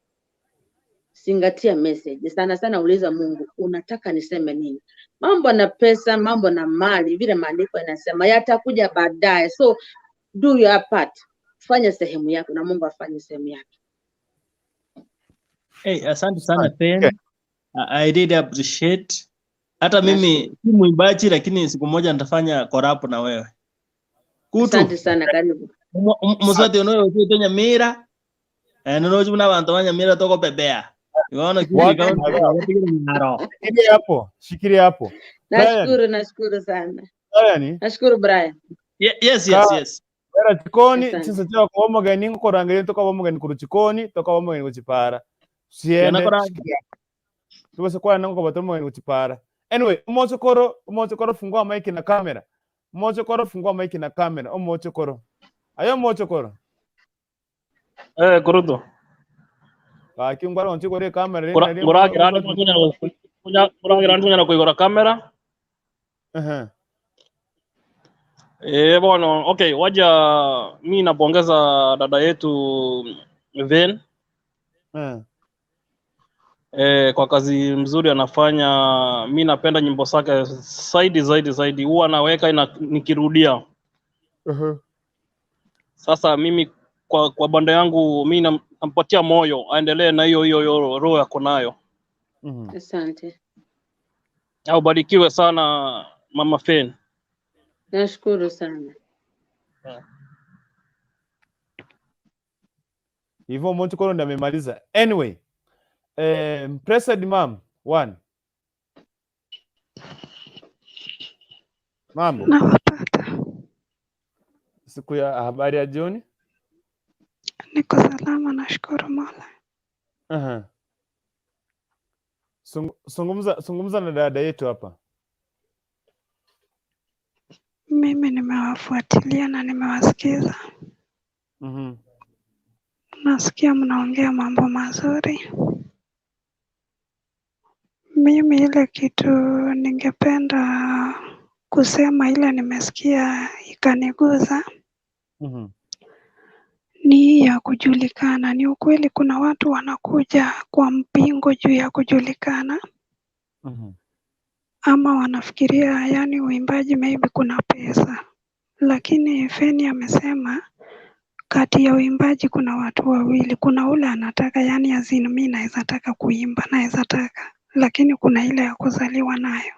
zingatia message sana sana, uliza Mungu, unataka niseme nini? Mambo na pesa, mambo na mali, vile maandiko yanasema yatakuja baadaye. So do your part, fanya sehemu yako na Mungu afanye sehemu yake. Hey, asante sana Fen. I really appreciate. Hata mimi si mwimbaji, lakini siku moja nitafanya collab na wewe. Kutu. Asante sana, karibu. Muswati unoyo usite Nyamira. Nono juna bantu ba Nyamira toko bebea. Iwaona Shikilia hapo, shikilia hapo. Nashukuru, nashukuru sana. Brian. Nashukuru Brian. Yes, yes, yes. Era chikoni chisa cha kwa mugeni ngokorangira toka mugeni kuru chikoni toka mugeni kuchipara. Siende. Tubose kwa nango kwa mugeni kuchipara. Anyway, umochokoro fungua mic na kamera. Umochokoro fungua mic na kamera. Umochokoro. Ayo mochokoro. Kuruto. Kingwara onchikore kamera. Ngura kuigora kamera. Bono, okay, waja mi napongeza dada yetu Ven. Kwa kazi mzuri anafanya. Mi napenda nyimbo zake zaidi huwa anaweka nikirudia. Sasa mimi kwa banda yangu mi nampatia moyo aendelee na hiyo hiyo roho yako nayo. Asante. Au barikiwe sana Mama Fen. Nashukuru sana. Hivyo Monchokoro ndo amemaliza. Anyway, President Mom, one. Mambo. Nawapata. Siku ya habari ya jioni. Niko salama, nashukuru Mola. Zungumza na dada yetu hapa. Mimi nimewafuatilia na nimewasikiza. Nasikia mnaongea mambo mazuri. Mimi ile kitu ningependa kusema, ile nimesikia ikaniguza, Ni ya kujulikana. Ni ukweli kuna watu wanakuja kwa mpingo juu ya kujulikana, ama wanafikiria yani uimbaji maybe kuna pesa, lakini Feni amesema kati ya uimbaji kuna watu wawili, kuna ule anataka yani azin, mi naweza taka kuimba, naweza taka, lakini kuna ile ya kuzaliwa nayo.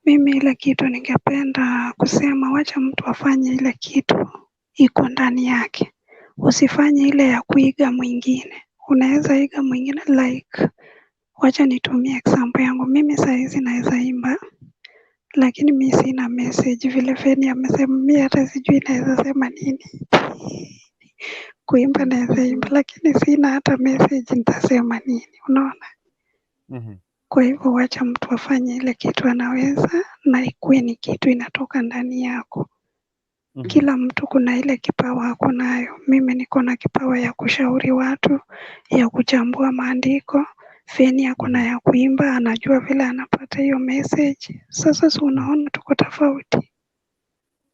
Mimi ile kitu ningependa kusema, wacha mtu afanye ile kitu iko ndani yake, usifanye ile ya kuiga mwingine. Unaweza iga mwingine like, wacha nitumie example yangu. Mimi sahizi naweza imba, lakini mi sina message vile Feni amesema, mi hata sijui naweza sema nini. Kuimba naweza imba, lakini sina hata message, nitasema nini? Unaona? Kwa hivyo wacha mtu afanye ile kitu anaweza na ikuwe ni kitu inatoka ndani yako. Kila mtu kuna ile kipawa ako nayo. Mimi niko na kipawa ya kushauri watu, ya kuchambua maandiko. Feni ako na ya kuimba, anajua vile anapata hiyo message. Sasa si unaona tuko tofauti.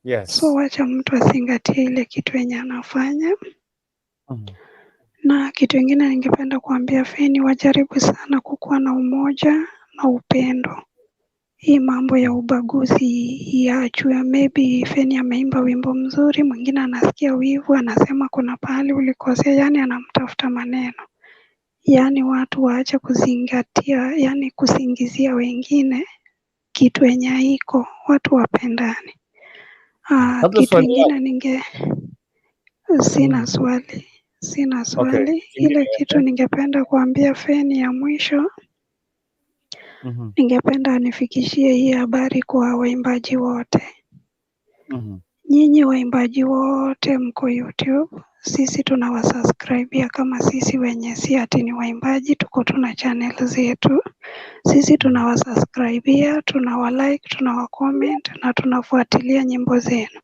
Yes. So wacha mtu azingatie ile kitu yenye anafanya. Na kitu ingine ningependa kuambia Feni, wajaribu sana kukuwa na umoja na upendo. Hii mambo ya ubaguzi iachwe. Maybe Feni ameimba wimbo mzuri, mwingine anasikia wivu, anasema kuna pahali ulikosea, yani anamtafuta maneno. Yaani watu waache kuzingatia, yani kusingizia wengine kitu yenye haiko, watu wapendane. Labda Kitu swali ingine ninge sina swali, sina swali. Ingine, Ile kitu ningependa kuambia Feni ya mwisho, ningependa anifikishie hii habari kwa waimbaji wote. Nyinyi waimbaji wote mko YouTube, sisi tunawasubscribia kama sisi wenye si ati ni waimbaji, tuko tuna channel zetu. Sisi tunawasubscribia, tunawalike, tunawacomment na tunafuatilia nyimbo zenu.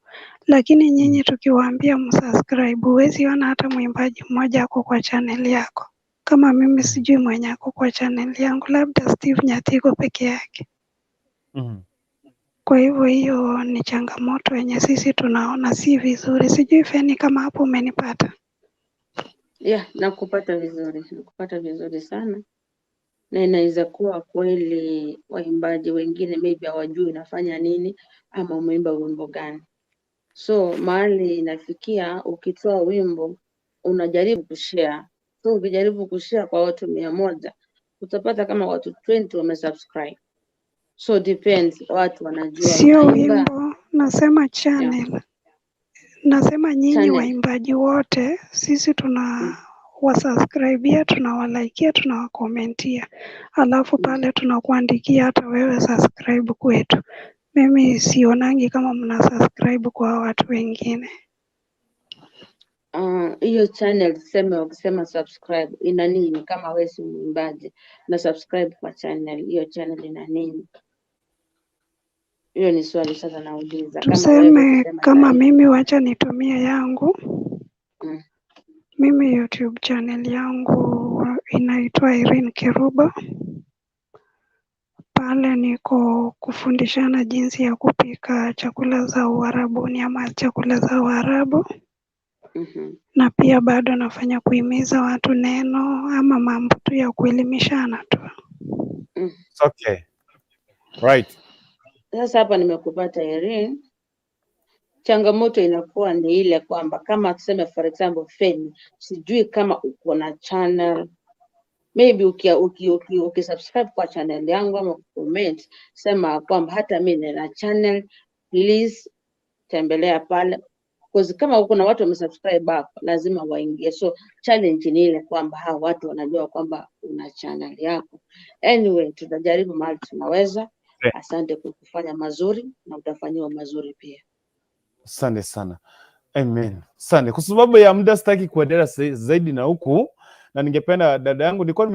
Lakini nyinyi tukiwaambia msubscribe, huwezi ona hata mwimbaji mmoja ako kwa channel yako. Kama mimi sijui mwenye ako kwa channel yangu, labda Steve Nyathigo peke yake. Kwa hivyo hiyo ni changamoto yenye sisi tunaona si vizuri. Sijui Feni kama hapo umenipata. Yeah, nakupata vizuri, nakupata vizuri sana, na inaweza kuwa kweli waimbaji wengine maybe hawajui unafanya nini ama umeimba wimbo gani. So mahali inafikia ukitoa wimbo unajaribu kushare. So ukijaribu kushare kwa watu 100 utapata kama watu 20 wamesubscribe. So depends, watu wanajua Sio unaimba. wimbo, nasema channel. Nasema nyinyi Channel. waimbaji wote, sisi tuna wasubscribia, tunawalaikia, tunawakomentia, alafu pale tunakuandikia hata wewe subscribe kwetu. Mimi sionangi kama mna subscribe kwa watu wengine. Hiyo channel tuseme, ukisema subscribe ina nini? Kama wewe si mwimbaji na subscribe kwa channel, hiyo channel ina nini? Hiyo ni swali sasa nauliza. Kama wewe Tuseme ukisema kama sahi, mimi, wacha nitumie yangu. Mimi YouTube channel yangu inaitwa Irene Kerubo. Pale niko kufundishana jinsi ya kupika chakula za Uarabuni ama chakula za Waarabu, na pia bado nafanya kuhimiza watu neno ama mambo tu ya kuelimishana tu. It's okay. Right. Sasa hapa nimekupata Irene. Changamoto inakuwa ni ile kwamba kama tuseme for example Feni, sijui kama uko na channel maybe uki subscribe kwa channel yangu ama comment, sema kwamba hata mi nina channel, please tembelea pale, cause kama kuna watu wamesubscribe hapa lazima waingie. So challenge ni ile kwamba hawa watu wanajua kwamba una channel yako. Anyway, tutajaribu mahali tunaweza. Asante kwa kufanya mazuri na utafanyiwa mazuri pia. Asante sana. Amen. Asante. Kwa sababu ya muda sitaki kuendelea zaidi na huku, na ningependa dada yangu nilikuwa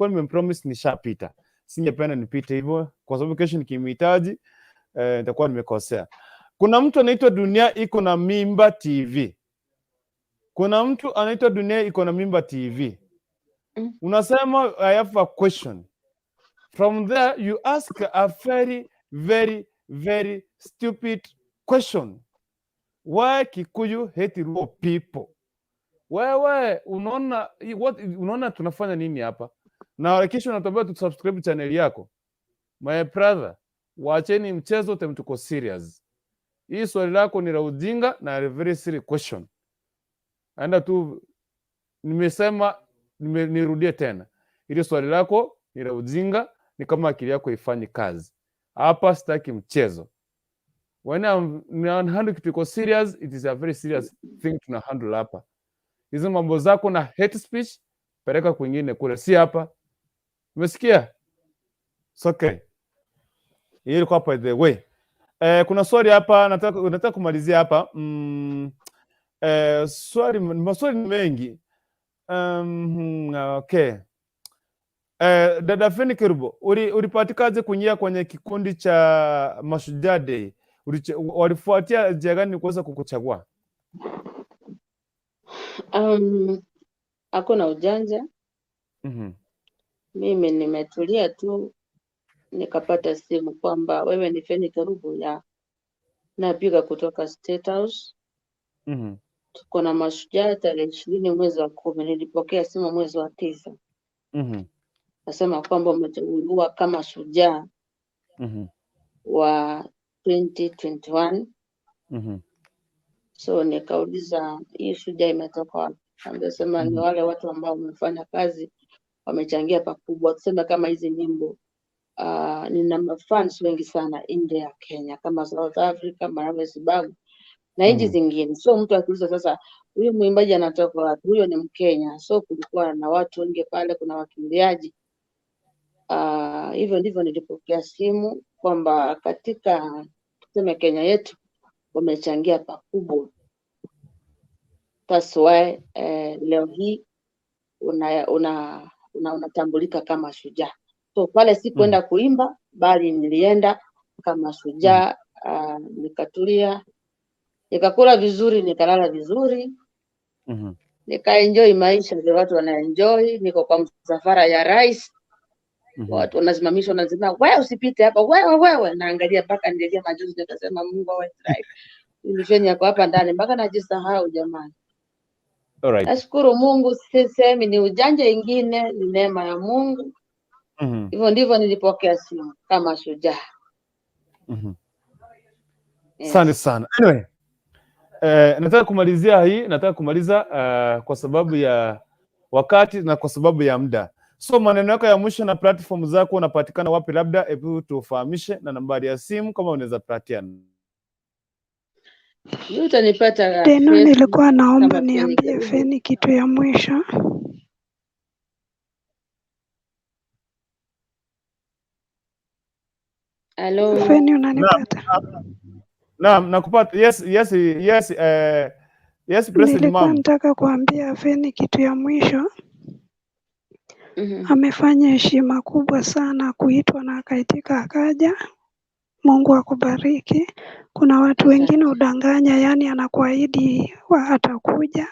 nimempromise nishapita. Singependa nipite hivyo kwa sababu kesho nikimhitaji nitakuwa nimekosea. Kuna mtu anaitwa Dunia Iko na Mimba TV. Kuna mtu anaitwa Dunia Iko na Mimba TV. Unasema I have a question. From there you ask a very very very stupid question. Why Kikuyu hate Luo people? Wewe unaona what, unaona tunafanya nini hapa? Na kisha unatuambia tu subscribe channel yako. My brother, wacheni mchezo, tem tuko serious. Hii swali lako ni la ujinga na a very serious question. Enda tu nimesema nirudie tena. Ili swali lako ni la ujinga, ni kama akili yako ifanyi kazi. Hapa sitaki mchezo. When I'm handle kitu iko serious, it is a very serious thing tuna handle hapa. Hizo mambo zako na hate speech peleka kwingine kule, si hapa. Umesikia? It's okay. Hiyo ilikuwa by the way. Kuna swali hapa nataka kumalizia hapa. Swali maswali ni mengi. Okay. Dada Feni Kerubo, ulipatikaje kuingia kwenye kikundi cha Mashujaa Day? Walifuatia njia gani kuweza kukuchagua? Hakuna ujanja. Mimi nimetulia tu nikapata simu kwamba wewe ni Feni Kerubo ya napiga kutoka State House. Tuko na Mashujaa tarehe 20 mwezi wa 10. Nilipokea simu mwezi wa 9. Nasema kwamba umechaguliwa kama shujaa wa 2021. So nikauliza hii shujaa imetoka wapi? Amesema ni wale watu ambao wamefanya kazi, wamechangia pakubwa. Tuseme kama hizi nyimbo, nina mafans wengi sana nje ya Kenya kama South Africa, Malawi, Zimbabwe na nchi zingine. So mtu akiuliza sasa huyu mwimbaji anatoka wapi? Huyo ni Mkenya. So kulikuwa na watu wengi pale, kuna wakimbiaji. Hivyo ndivyo nilipokea simu kwamba katika tuseme Kenya yetu wamechangia pakubwa. That's why leo hii unatambulika kama shujaa. So pale sikuenda kuimba, bali nilienda kama shujaa. Nikatulia, nikakula vizuri, nikalala vizuri, nikaenjoy maisha vile watu wanaenjoy. Niko kwa msafara ya rais, watu wanasimamishwa, wanasema wewe usipite hapa, wewe wewe. Naangalia mpaka nilia machozi, nikasema Mungu wa Israeli, ni yako hapa ndani, mpaka najisahau jamani. Alright. Nashukuru Mungu, sisemi ni ujanja ingine, ni neema ya Mungu. Hivyo ndivyo nilipokea simu kama shujaa. Asante Yes. sana. Anyway, nataka kumalizia hii, nataka kumaliza kwa sababu ya wakati na kwa sababu ya muda. So maneno yako ya mwisho na platform zako unapatikana wapi? Labda hebu tufahamishe na nambari ya simu kama unaweza patiana. Mimi utanipata Deno, Facebook nilikuwa naomba kama Feni niambie Kerubo. Feni kitu ya mwisho. Halo. Feni, Naam, unanipata? naam, nakupata. Yes, yes, yes, yes, Blessed Nilikuwa Mom. nataka kuambia Feni kitu ya mwisho. Amefanya heshima kubwa sana kuitwa na akaitika akaja. Mungu akubariki. Kuna watu wengine Asante. udanganya, yani anakuahidi atakuja,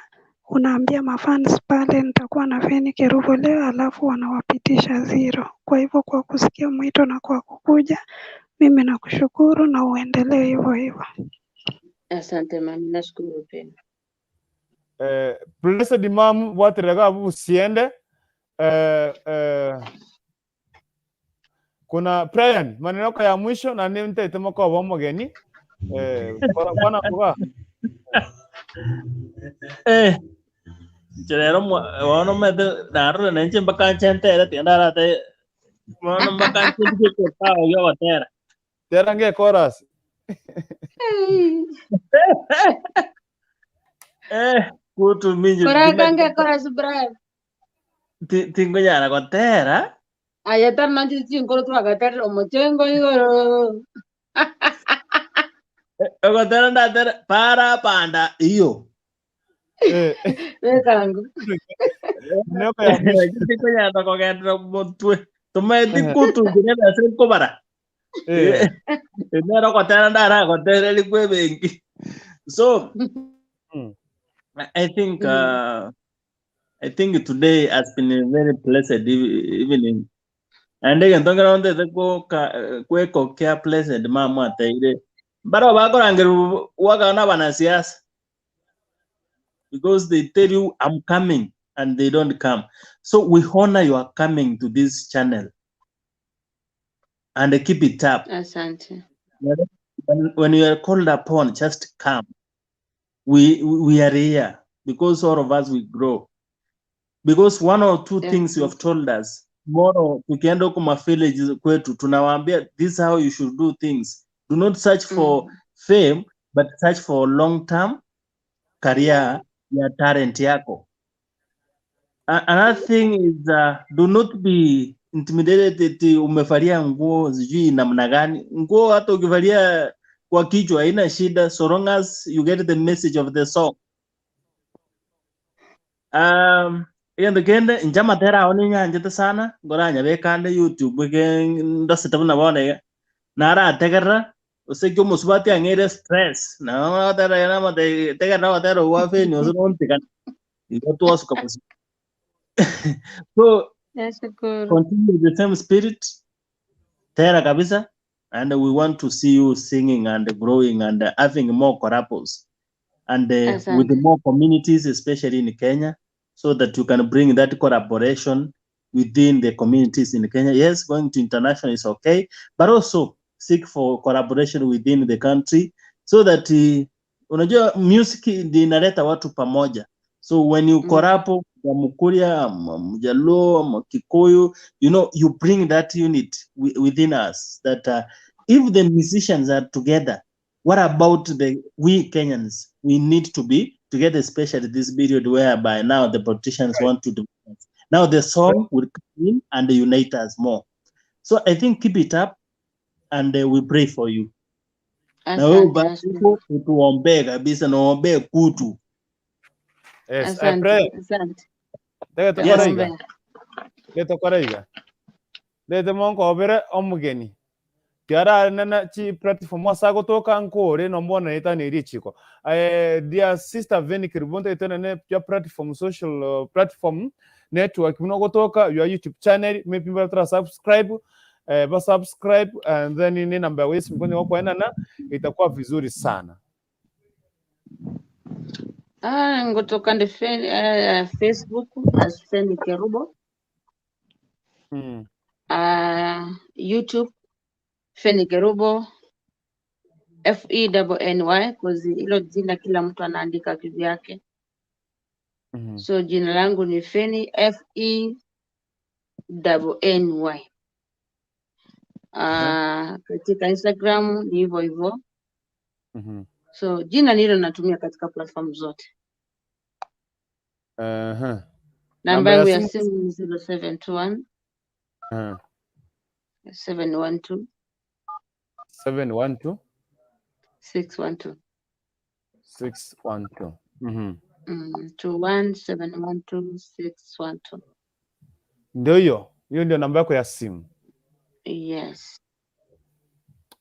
unaambia mafans pale nitakuwa na Feni Kerubo leo, alafu wanawapitisha zero. Kwa hivyo kwa kusikia mwito na kwa kukuja, mimi nakushukuru na uendelee hivyo hivyo. Asante mami, nashukuru pia. Blessed Mom waterega usiende. Kuna Brian, maneno yako ya mwisho na ni nitaitema kwa wamogeni. Bwana kuga. Nche rero bono omanyete narora nainche mpaka nche ntere tiga ndarate bono mpaka nche mbike ekebao gia ogotera. Tera nge chorus. Kutu minje Korakange chorus Brian. tingonyara gotera. Aya tari nanche chinkoro twagaterera omochengo igoro. Ogotera ndatere para panda iyo. Wekangu. Maneno yako ya mwisho. Tingonyara kogendera motwe. Tumaeti kutu njire besa nkobara. Nero gotera ndara gotera rikwe ebenki. So I think I think today has been a very blessed evening. And again, don't get on the kwekokea blessed mama ateire Bado bakorangeru waga na wanasiasa because they tell you I'm coming and they don't come. So we honor your coming to this channel and keep it up. Asante. When you are called upon, just come. We are here because all of us we grow. Because one or two things you have told us, tomorrow tukienda huko ma villages kwetu tunawaambia this is how you should do things. Do not search for fame but search for long term career ya talent yako. Another thing is do not be intimidated eti umevalia nguo sijui namna gani. Nguo hata ukivalia kwa kichwa haina shida so long as you get the message of the song. Egento kende inche amatera ao ninyanchete sana nkoranyabekande YouTube ke ndosete buna bono iga narategerera gose ekio omosubati ang'eire stress nabo gotera namate tegerera ogotera obwo gwa Fenny gose nontigane igo twasuka bosio. So Nashukuru. continue the same spirit, tera kabisa, and we want to see you singing and growing and having more collabos and with Asante. more communities, especially in Kenya, so that you can bring that collaboration within the communities in Kenya. Yes, going to international is okay, but also seek for collaboration within the country so that unajua music ndio inaleta watu pamoja. So when you collab Mkuria, Mjaluo, Kikuyu, you bring that unit within us that if the musicians are together, what about the we Kenyans? We need to be together, especially this period whereby now the politicians want to divide us. Now the song will come in and unite us more. So I think keep it up and we pray for you. Na wewe Asante, ubaki nashukuru. huko utuombee kabisa na uombee kutu. Yes, I Asante, pray. asante. Lete Yes. koraiga. Takuombea. Lete koraiga. Lete monkobere omugeni. Tiara nana chi platform asa gotoka nkore no mbona eta ni richiko. Dear sister Veni Kiribonte itena ne ya platform social platform network muno gotoka your YouTube channel maybe better subscribe, ba subscribe and then ni namba ya simu kwenye wako na itakuwa vizuri sana. Ah, ngotoka ndi Facebook as Fenny Kerubo. YouTube Fenny Kerubo, F E N N Y, cause hilo jina kila mtu anaandika kivyake. So jina langu ni Fenny, F E N N Y. Katika Instagram ni hivyo hivyo. So jina nilo natumia katika platform zote. Namba Namba ya yangu ya simu? Simu ni 0721 712 712 612. 612. 21 712 612. Ndio hiyo. Hiyo ndio namba yako ya simu. Yes.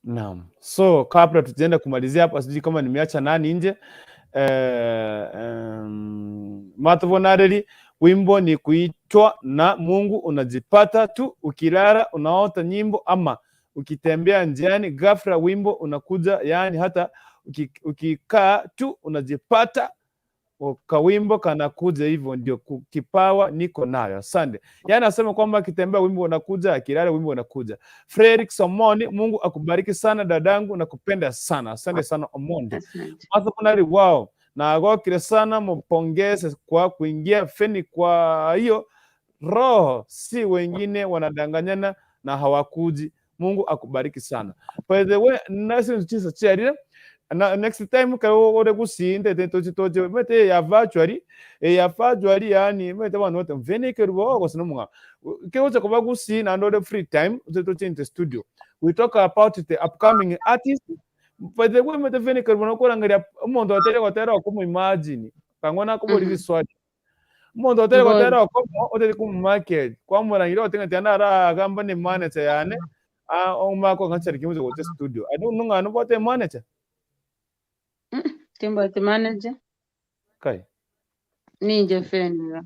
Naam. So kabla tujaenda kumalizia hapa, sijui kama nimeacha nani nje. Martha Bonareri, wimbo ni kuitwa na Mungu, unajipata tu ukilala unaota nyimbo ama ukitembea njiani ghafla wimbo unakuja, yaani hata ukikaa tu unajipata kawimbo kanakuja hivyo, ndio kipawa niko nayo. Asante. Yaani anasema kwamba akitembea wimbo unakuja, akilala wimbo unakuja. Fredrick Omondi, Mungu akubariki sana dadangu, nakupenda sana. Asante sana Omondi. Asante. Martha Bonari, wow, naagokire sana, mpongeze kwa kuingia Feni. Kwa hiyo roho si wengine wanadanganyana na hawakuji. Mungu akubariki sana. By the way, nasi chisa chiarire na next time ka ore gusinde te tochi tochi mete ya virtually, ya virtually, yani mete bantu bote mvene ke rubo go sino munga ke ocha kuba gusi na ndore free time tochi in the studio we talk about the upcoming artist. By the way, mete vene ke rubo nokorangaria omonto atere gotera okumu imagine kangona kubori viswali omonto atere Mbona. Gotera okomo oteri kumumarket kwamurangira otenga tiana aragamba ni manager yane ah omako ngachari kimuze gote studio. I don't know ngano bote manager. Timothy manager Kai. Ninja Fenny.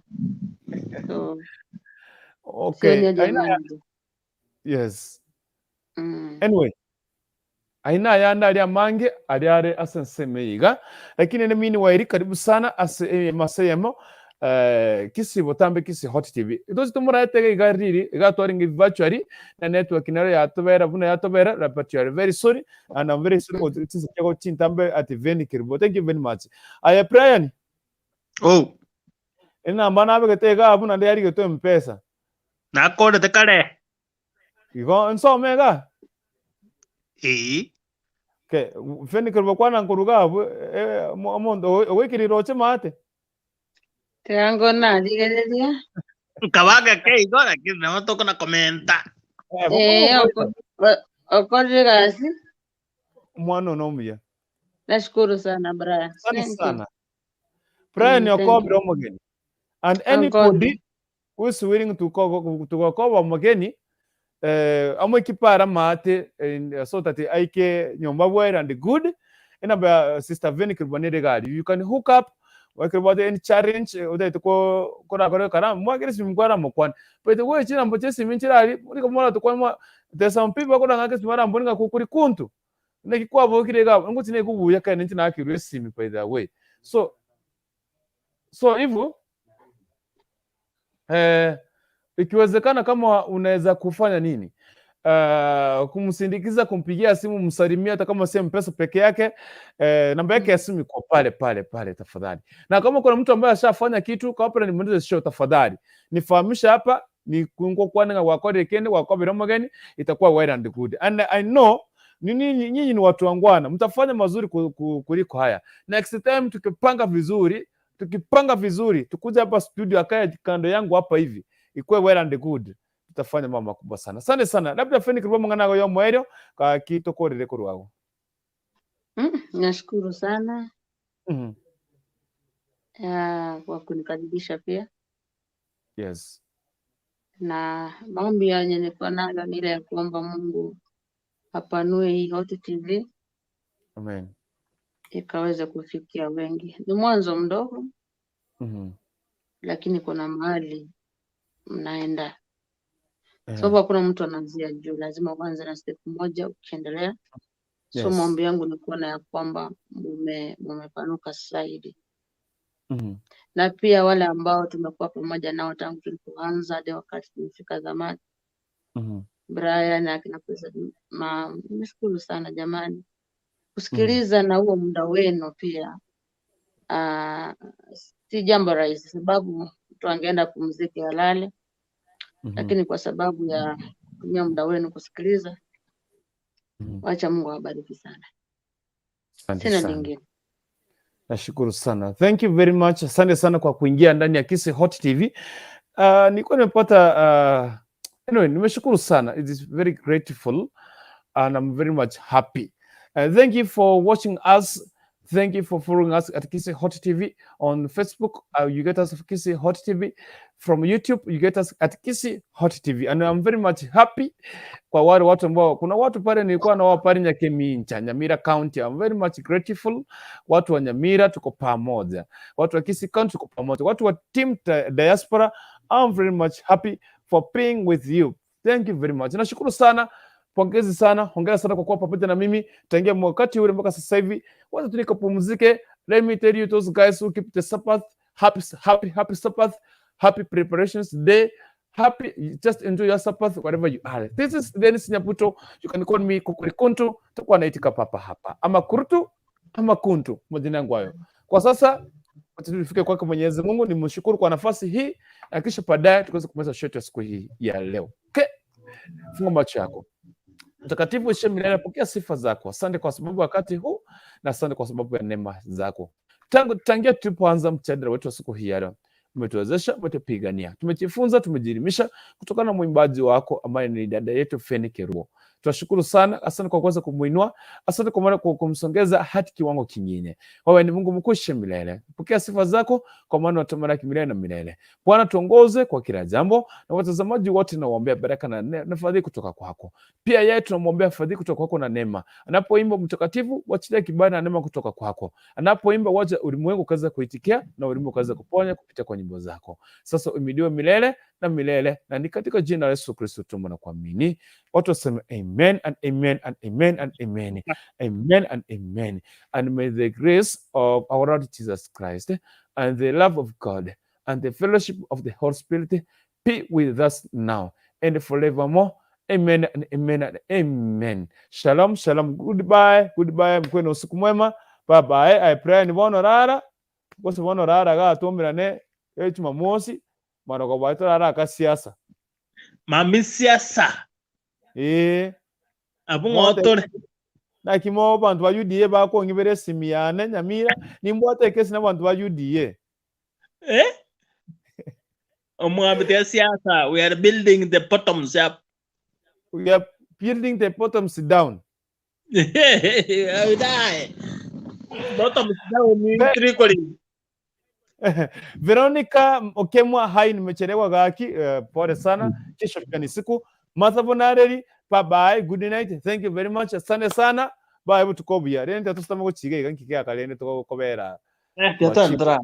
So Okay. sio nyaja Aina manager. Yes. Anyway, Aina ayande aria amange aria are ase ensemo eye iga, lakini ere meanwhile karibu sana ase eyemo ase eyemo Kisii botambe Kisii Hot TV. Toche tomoraete iga iga riri iga twarenge virtually na network nero yatobera buna yatobera but you are very sorry and I'm very sorry chinsa chiago chintambe at Venny Kerubo. Thank you very much. Aye Brian. Oh. Enamba nabegete iga abwo naende yarigetwe mpesa. Nakorete kare. Igo nsome iga? Ee. Okay, Feni Kerubo kwana nkoruga abwo eh, omonto ogoikire roche maate. Tiga narigereria. Nkabaga ke igo lakini nabo tokona komenta. Eh, okorire gasi. Omwana one omuya. Nashukuru sana Brian. Asante Thank you. sana. Brian Thank okobire you. omogeni. And anybody Ankobi. who is willing to gokoba omogeni amoekipe are amaate so that aike nyomba well and good. Enamba ya Sister Veni Kerubo nere iga aria. You can hook up ekero obwate any challenge otagete ko korakore ekaramu mwakere esimi kwaramokwana. By the way chinamba chia esimi nchire aria rika moratokwane mwa there's some people bakorora ng'a esimi barambore ng'a kokori kuntu naki kwabokire iga abwo ngochi neke obuya kare ninche nakerwa esimi by the way. So so hivyo ikiwezekana kama unaweza kufanya nini kumsindikiza, kumpigia simu, msalimia hata kama si mpesa peke yake namba yake ya simu iko pale pale pale tafadhali. Na kama kuna mtu ambaye ashafanya kitu kabla nimalize show, tafadhali nifahamishe hapa ni kwana wakore kende wakobera omogeni itakuwa well and good. And I know nyinyi nyinyi ni watu wangwana, mtafanya mazuri kuliko haya. Next time tukipanga vizuri, tukuja hapa studio, akae kando yangu hapa hivi, ikuwe well and good, tutafanya mambo makubwa sana. Asante sana. Labda Feni Kerubo mang'ana ago ya omoerio gaki tokorere korwa agwo. Nashukuru sana kwa kunikaribisha pia. Na maombi yenye niko nayo ni ile ya kuomba Mungu apanue hii Hot TV Amen. Ikaweze kufikia wengi. Ni mwanzo mdogo, lakini kuna mahali mnaenda, sababu hakuna mtu anaanzia juu, lazima uanze na step moja ukiendelea. So maombi yangu ni kuona ya kwamba mumepanuka zaidi, na pia wale ambao tumekuwa pamoja nao tangu tulipoanza hadi wakati tumefika zamani, Brian akina President ma, nimeshukuru sana jamani kusikiliza na huo muda wenu pia. Si jambo rahisi, sababu mtu angeenda pumzike alale, lakini kwa sababu ya kutumia muda wenu kusikiliza, wacha Mungu awabariki sana. Asante Sina sana. lingine. Nashukuru sana. Thank you very much. Asante sana kwa kuingia ndani ya Kisii Hot TV. Nilikuwa nimepata anyway, nimeshukuru sana. It is very grateful and I'm very much happy. Thank you for watching us. Thank you for following us at Kisii Hot TV on Facebook. You get us at Kisii Hot TV. From YouTube, you get us at Kisii Hot TV. And I'm very much happy kwa wale watu ambao kuna watu pale nilikuwa na wao pale Nyakemincha, Nyamira County. I'm very much grateful. Watu wa Nyamira tuko pamoja. Watu wa Kisii County tuko pamoja. Watu wa team diaspora, I'm very much happy for being with you. Thank you very much. Nashukuru sana. Pongezi sana, hongera sana kwa kuwa pamoja na mimi tangia wakati ule mpaka sasa hivi. Wacha tu nikapumzike. Let me tell you those guys who keep the Sabbath, happy, happy, happy Sabbath, happy preparations day. Happy, just enjoy your Sabbath wherever you are. This is Dennis Nyabuto. You can call me Kukurikuntu. Takuwa naitika papa hapa. Ama kurutu, ama kuntu. Majina yangu hayo. Kwa sasa, wacha tufike kwake Mwenyezi Mungu, nimshukuru kwa nafasi hii na kisha baadaye tuweze kumaliza show yetu ya siku hii ya leo. Okay? Funga macho yako. Mtakatifu uishie milele, pokea sifa zako. Asante kwa sababu wakati huu na asante kwa sababu ya neema zako. Tangu tangia tulipoanza mjadala wetu wa siku hii ya leo, umetuwezesha, umetupigania, tumejifunza, tumejielimisha kutokana na mwimbaji wako ambaye ni dada yetu Feni Kerubo. Tunashukuru sana, asante kwa kuweza kumuinua, asante kwa maana kwa kumsongeza hadi kiwango kingine. Wewe ni Mungu mkuu milele, pokea sifa zako kwa maana unatamalaki milele na milele. Bwana, tuongoze kwa kila jambo, na watazamaji wote nawaombea baraka na fadhili kutoka kwako. Pia yeye tunamwombea fadhili kutoka kwako na neema. Anapoimba mtakatifu, wachilia kibali na neema kutoka kwako. Anapoimba, wacha ulimwengu ukaweza kuitikia na ulimwengu ukaweza kuponya kupitia kwa nyimbo zako. Sasa uhimidiwe milele. Na milele, na ni katika jina la Yesu Kristo tuomba na kuamini. Watu waseme amen and amen and amen and amen. Amen and amen. And may the grace of our Lord Jesus Christ and the love of God and the fellowship of the Holy Spirit be with us now and forevermore. Amen and amen and amen. Shalom, shalom. Goodbye, goodbye. Mkuwe na usiku mwema. Bye bye. I pray ni bono rara. Bose bono rara ga tumirane e Jumamosi. Maroko bwa rara ka siasa. Mami siasa. Eh. Abu ngotore. Nakimo bantu ba UDA bakongibere esimi yane Nyamira nimbwate ekesi n'abantu ba UDA. Eh? Omwami tia siasa, we are building the bottoms up. We are building the bottoms down. I die. Bottoms down in trickling. Veronica Okemwa, hai, nimechelewa gaki, pole sana. Kesho pia ni siku. Martha Bonareri, bye bye, good night. Thank you very much. Asante sana. Bye, butukobia. Rende tusitama kuchiga iga nkike akalende tukobera. Eh, tiatandra.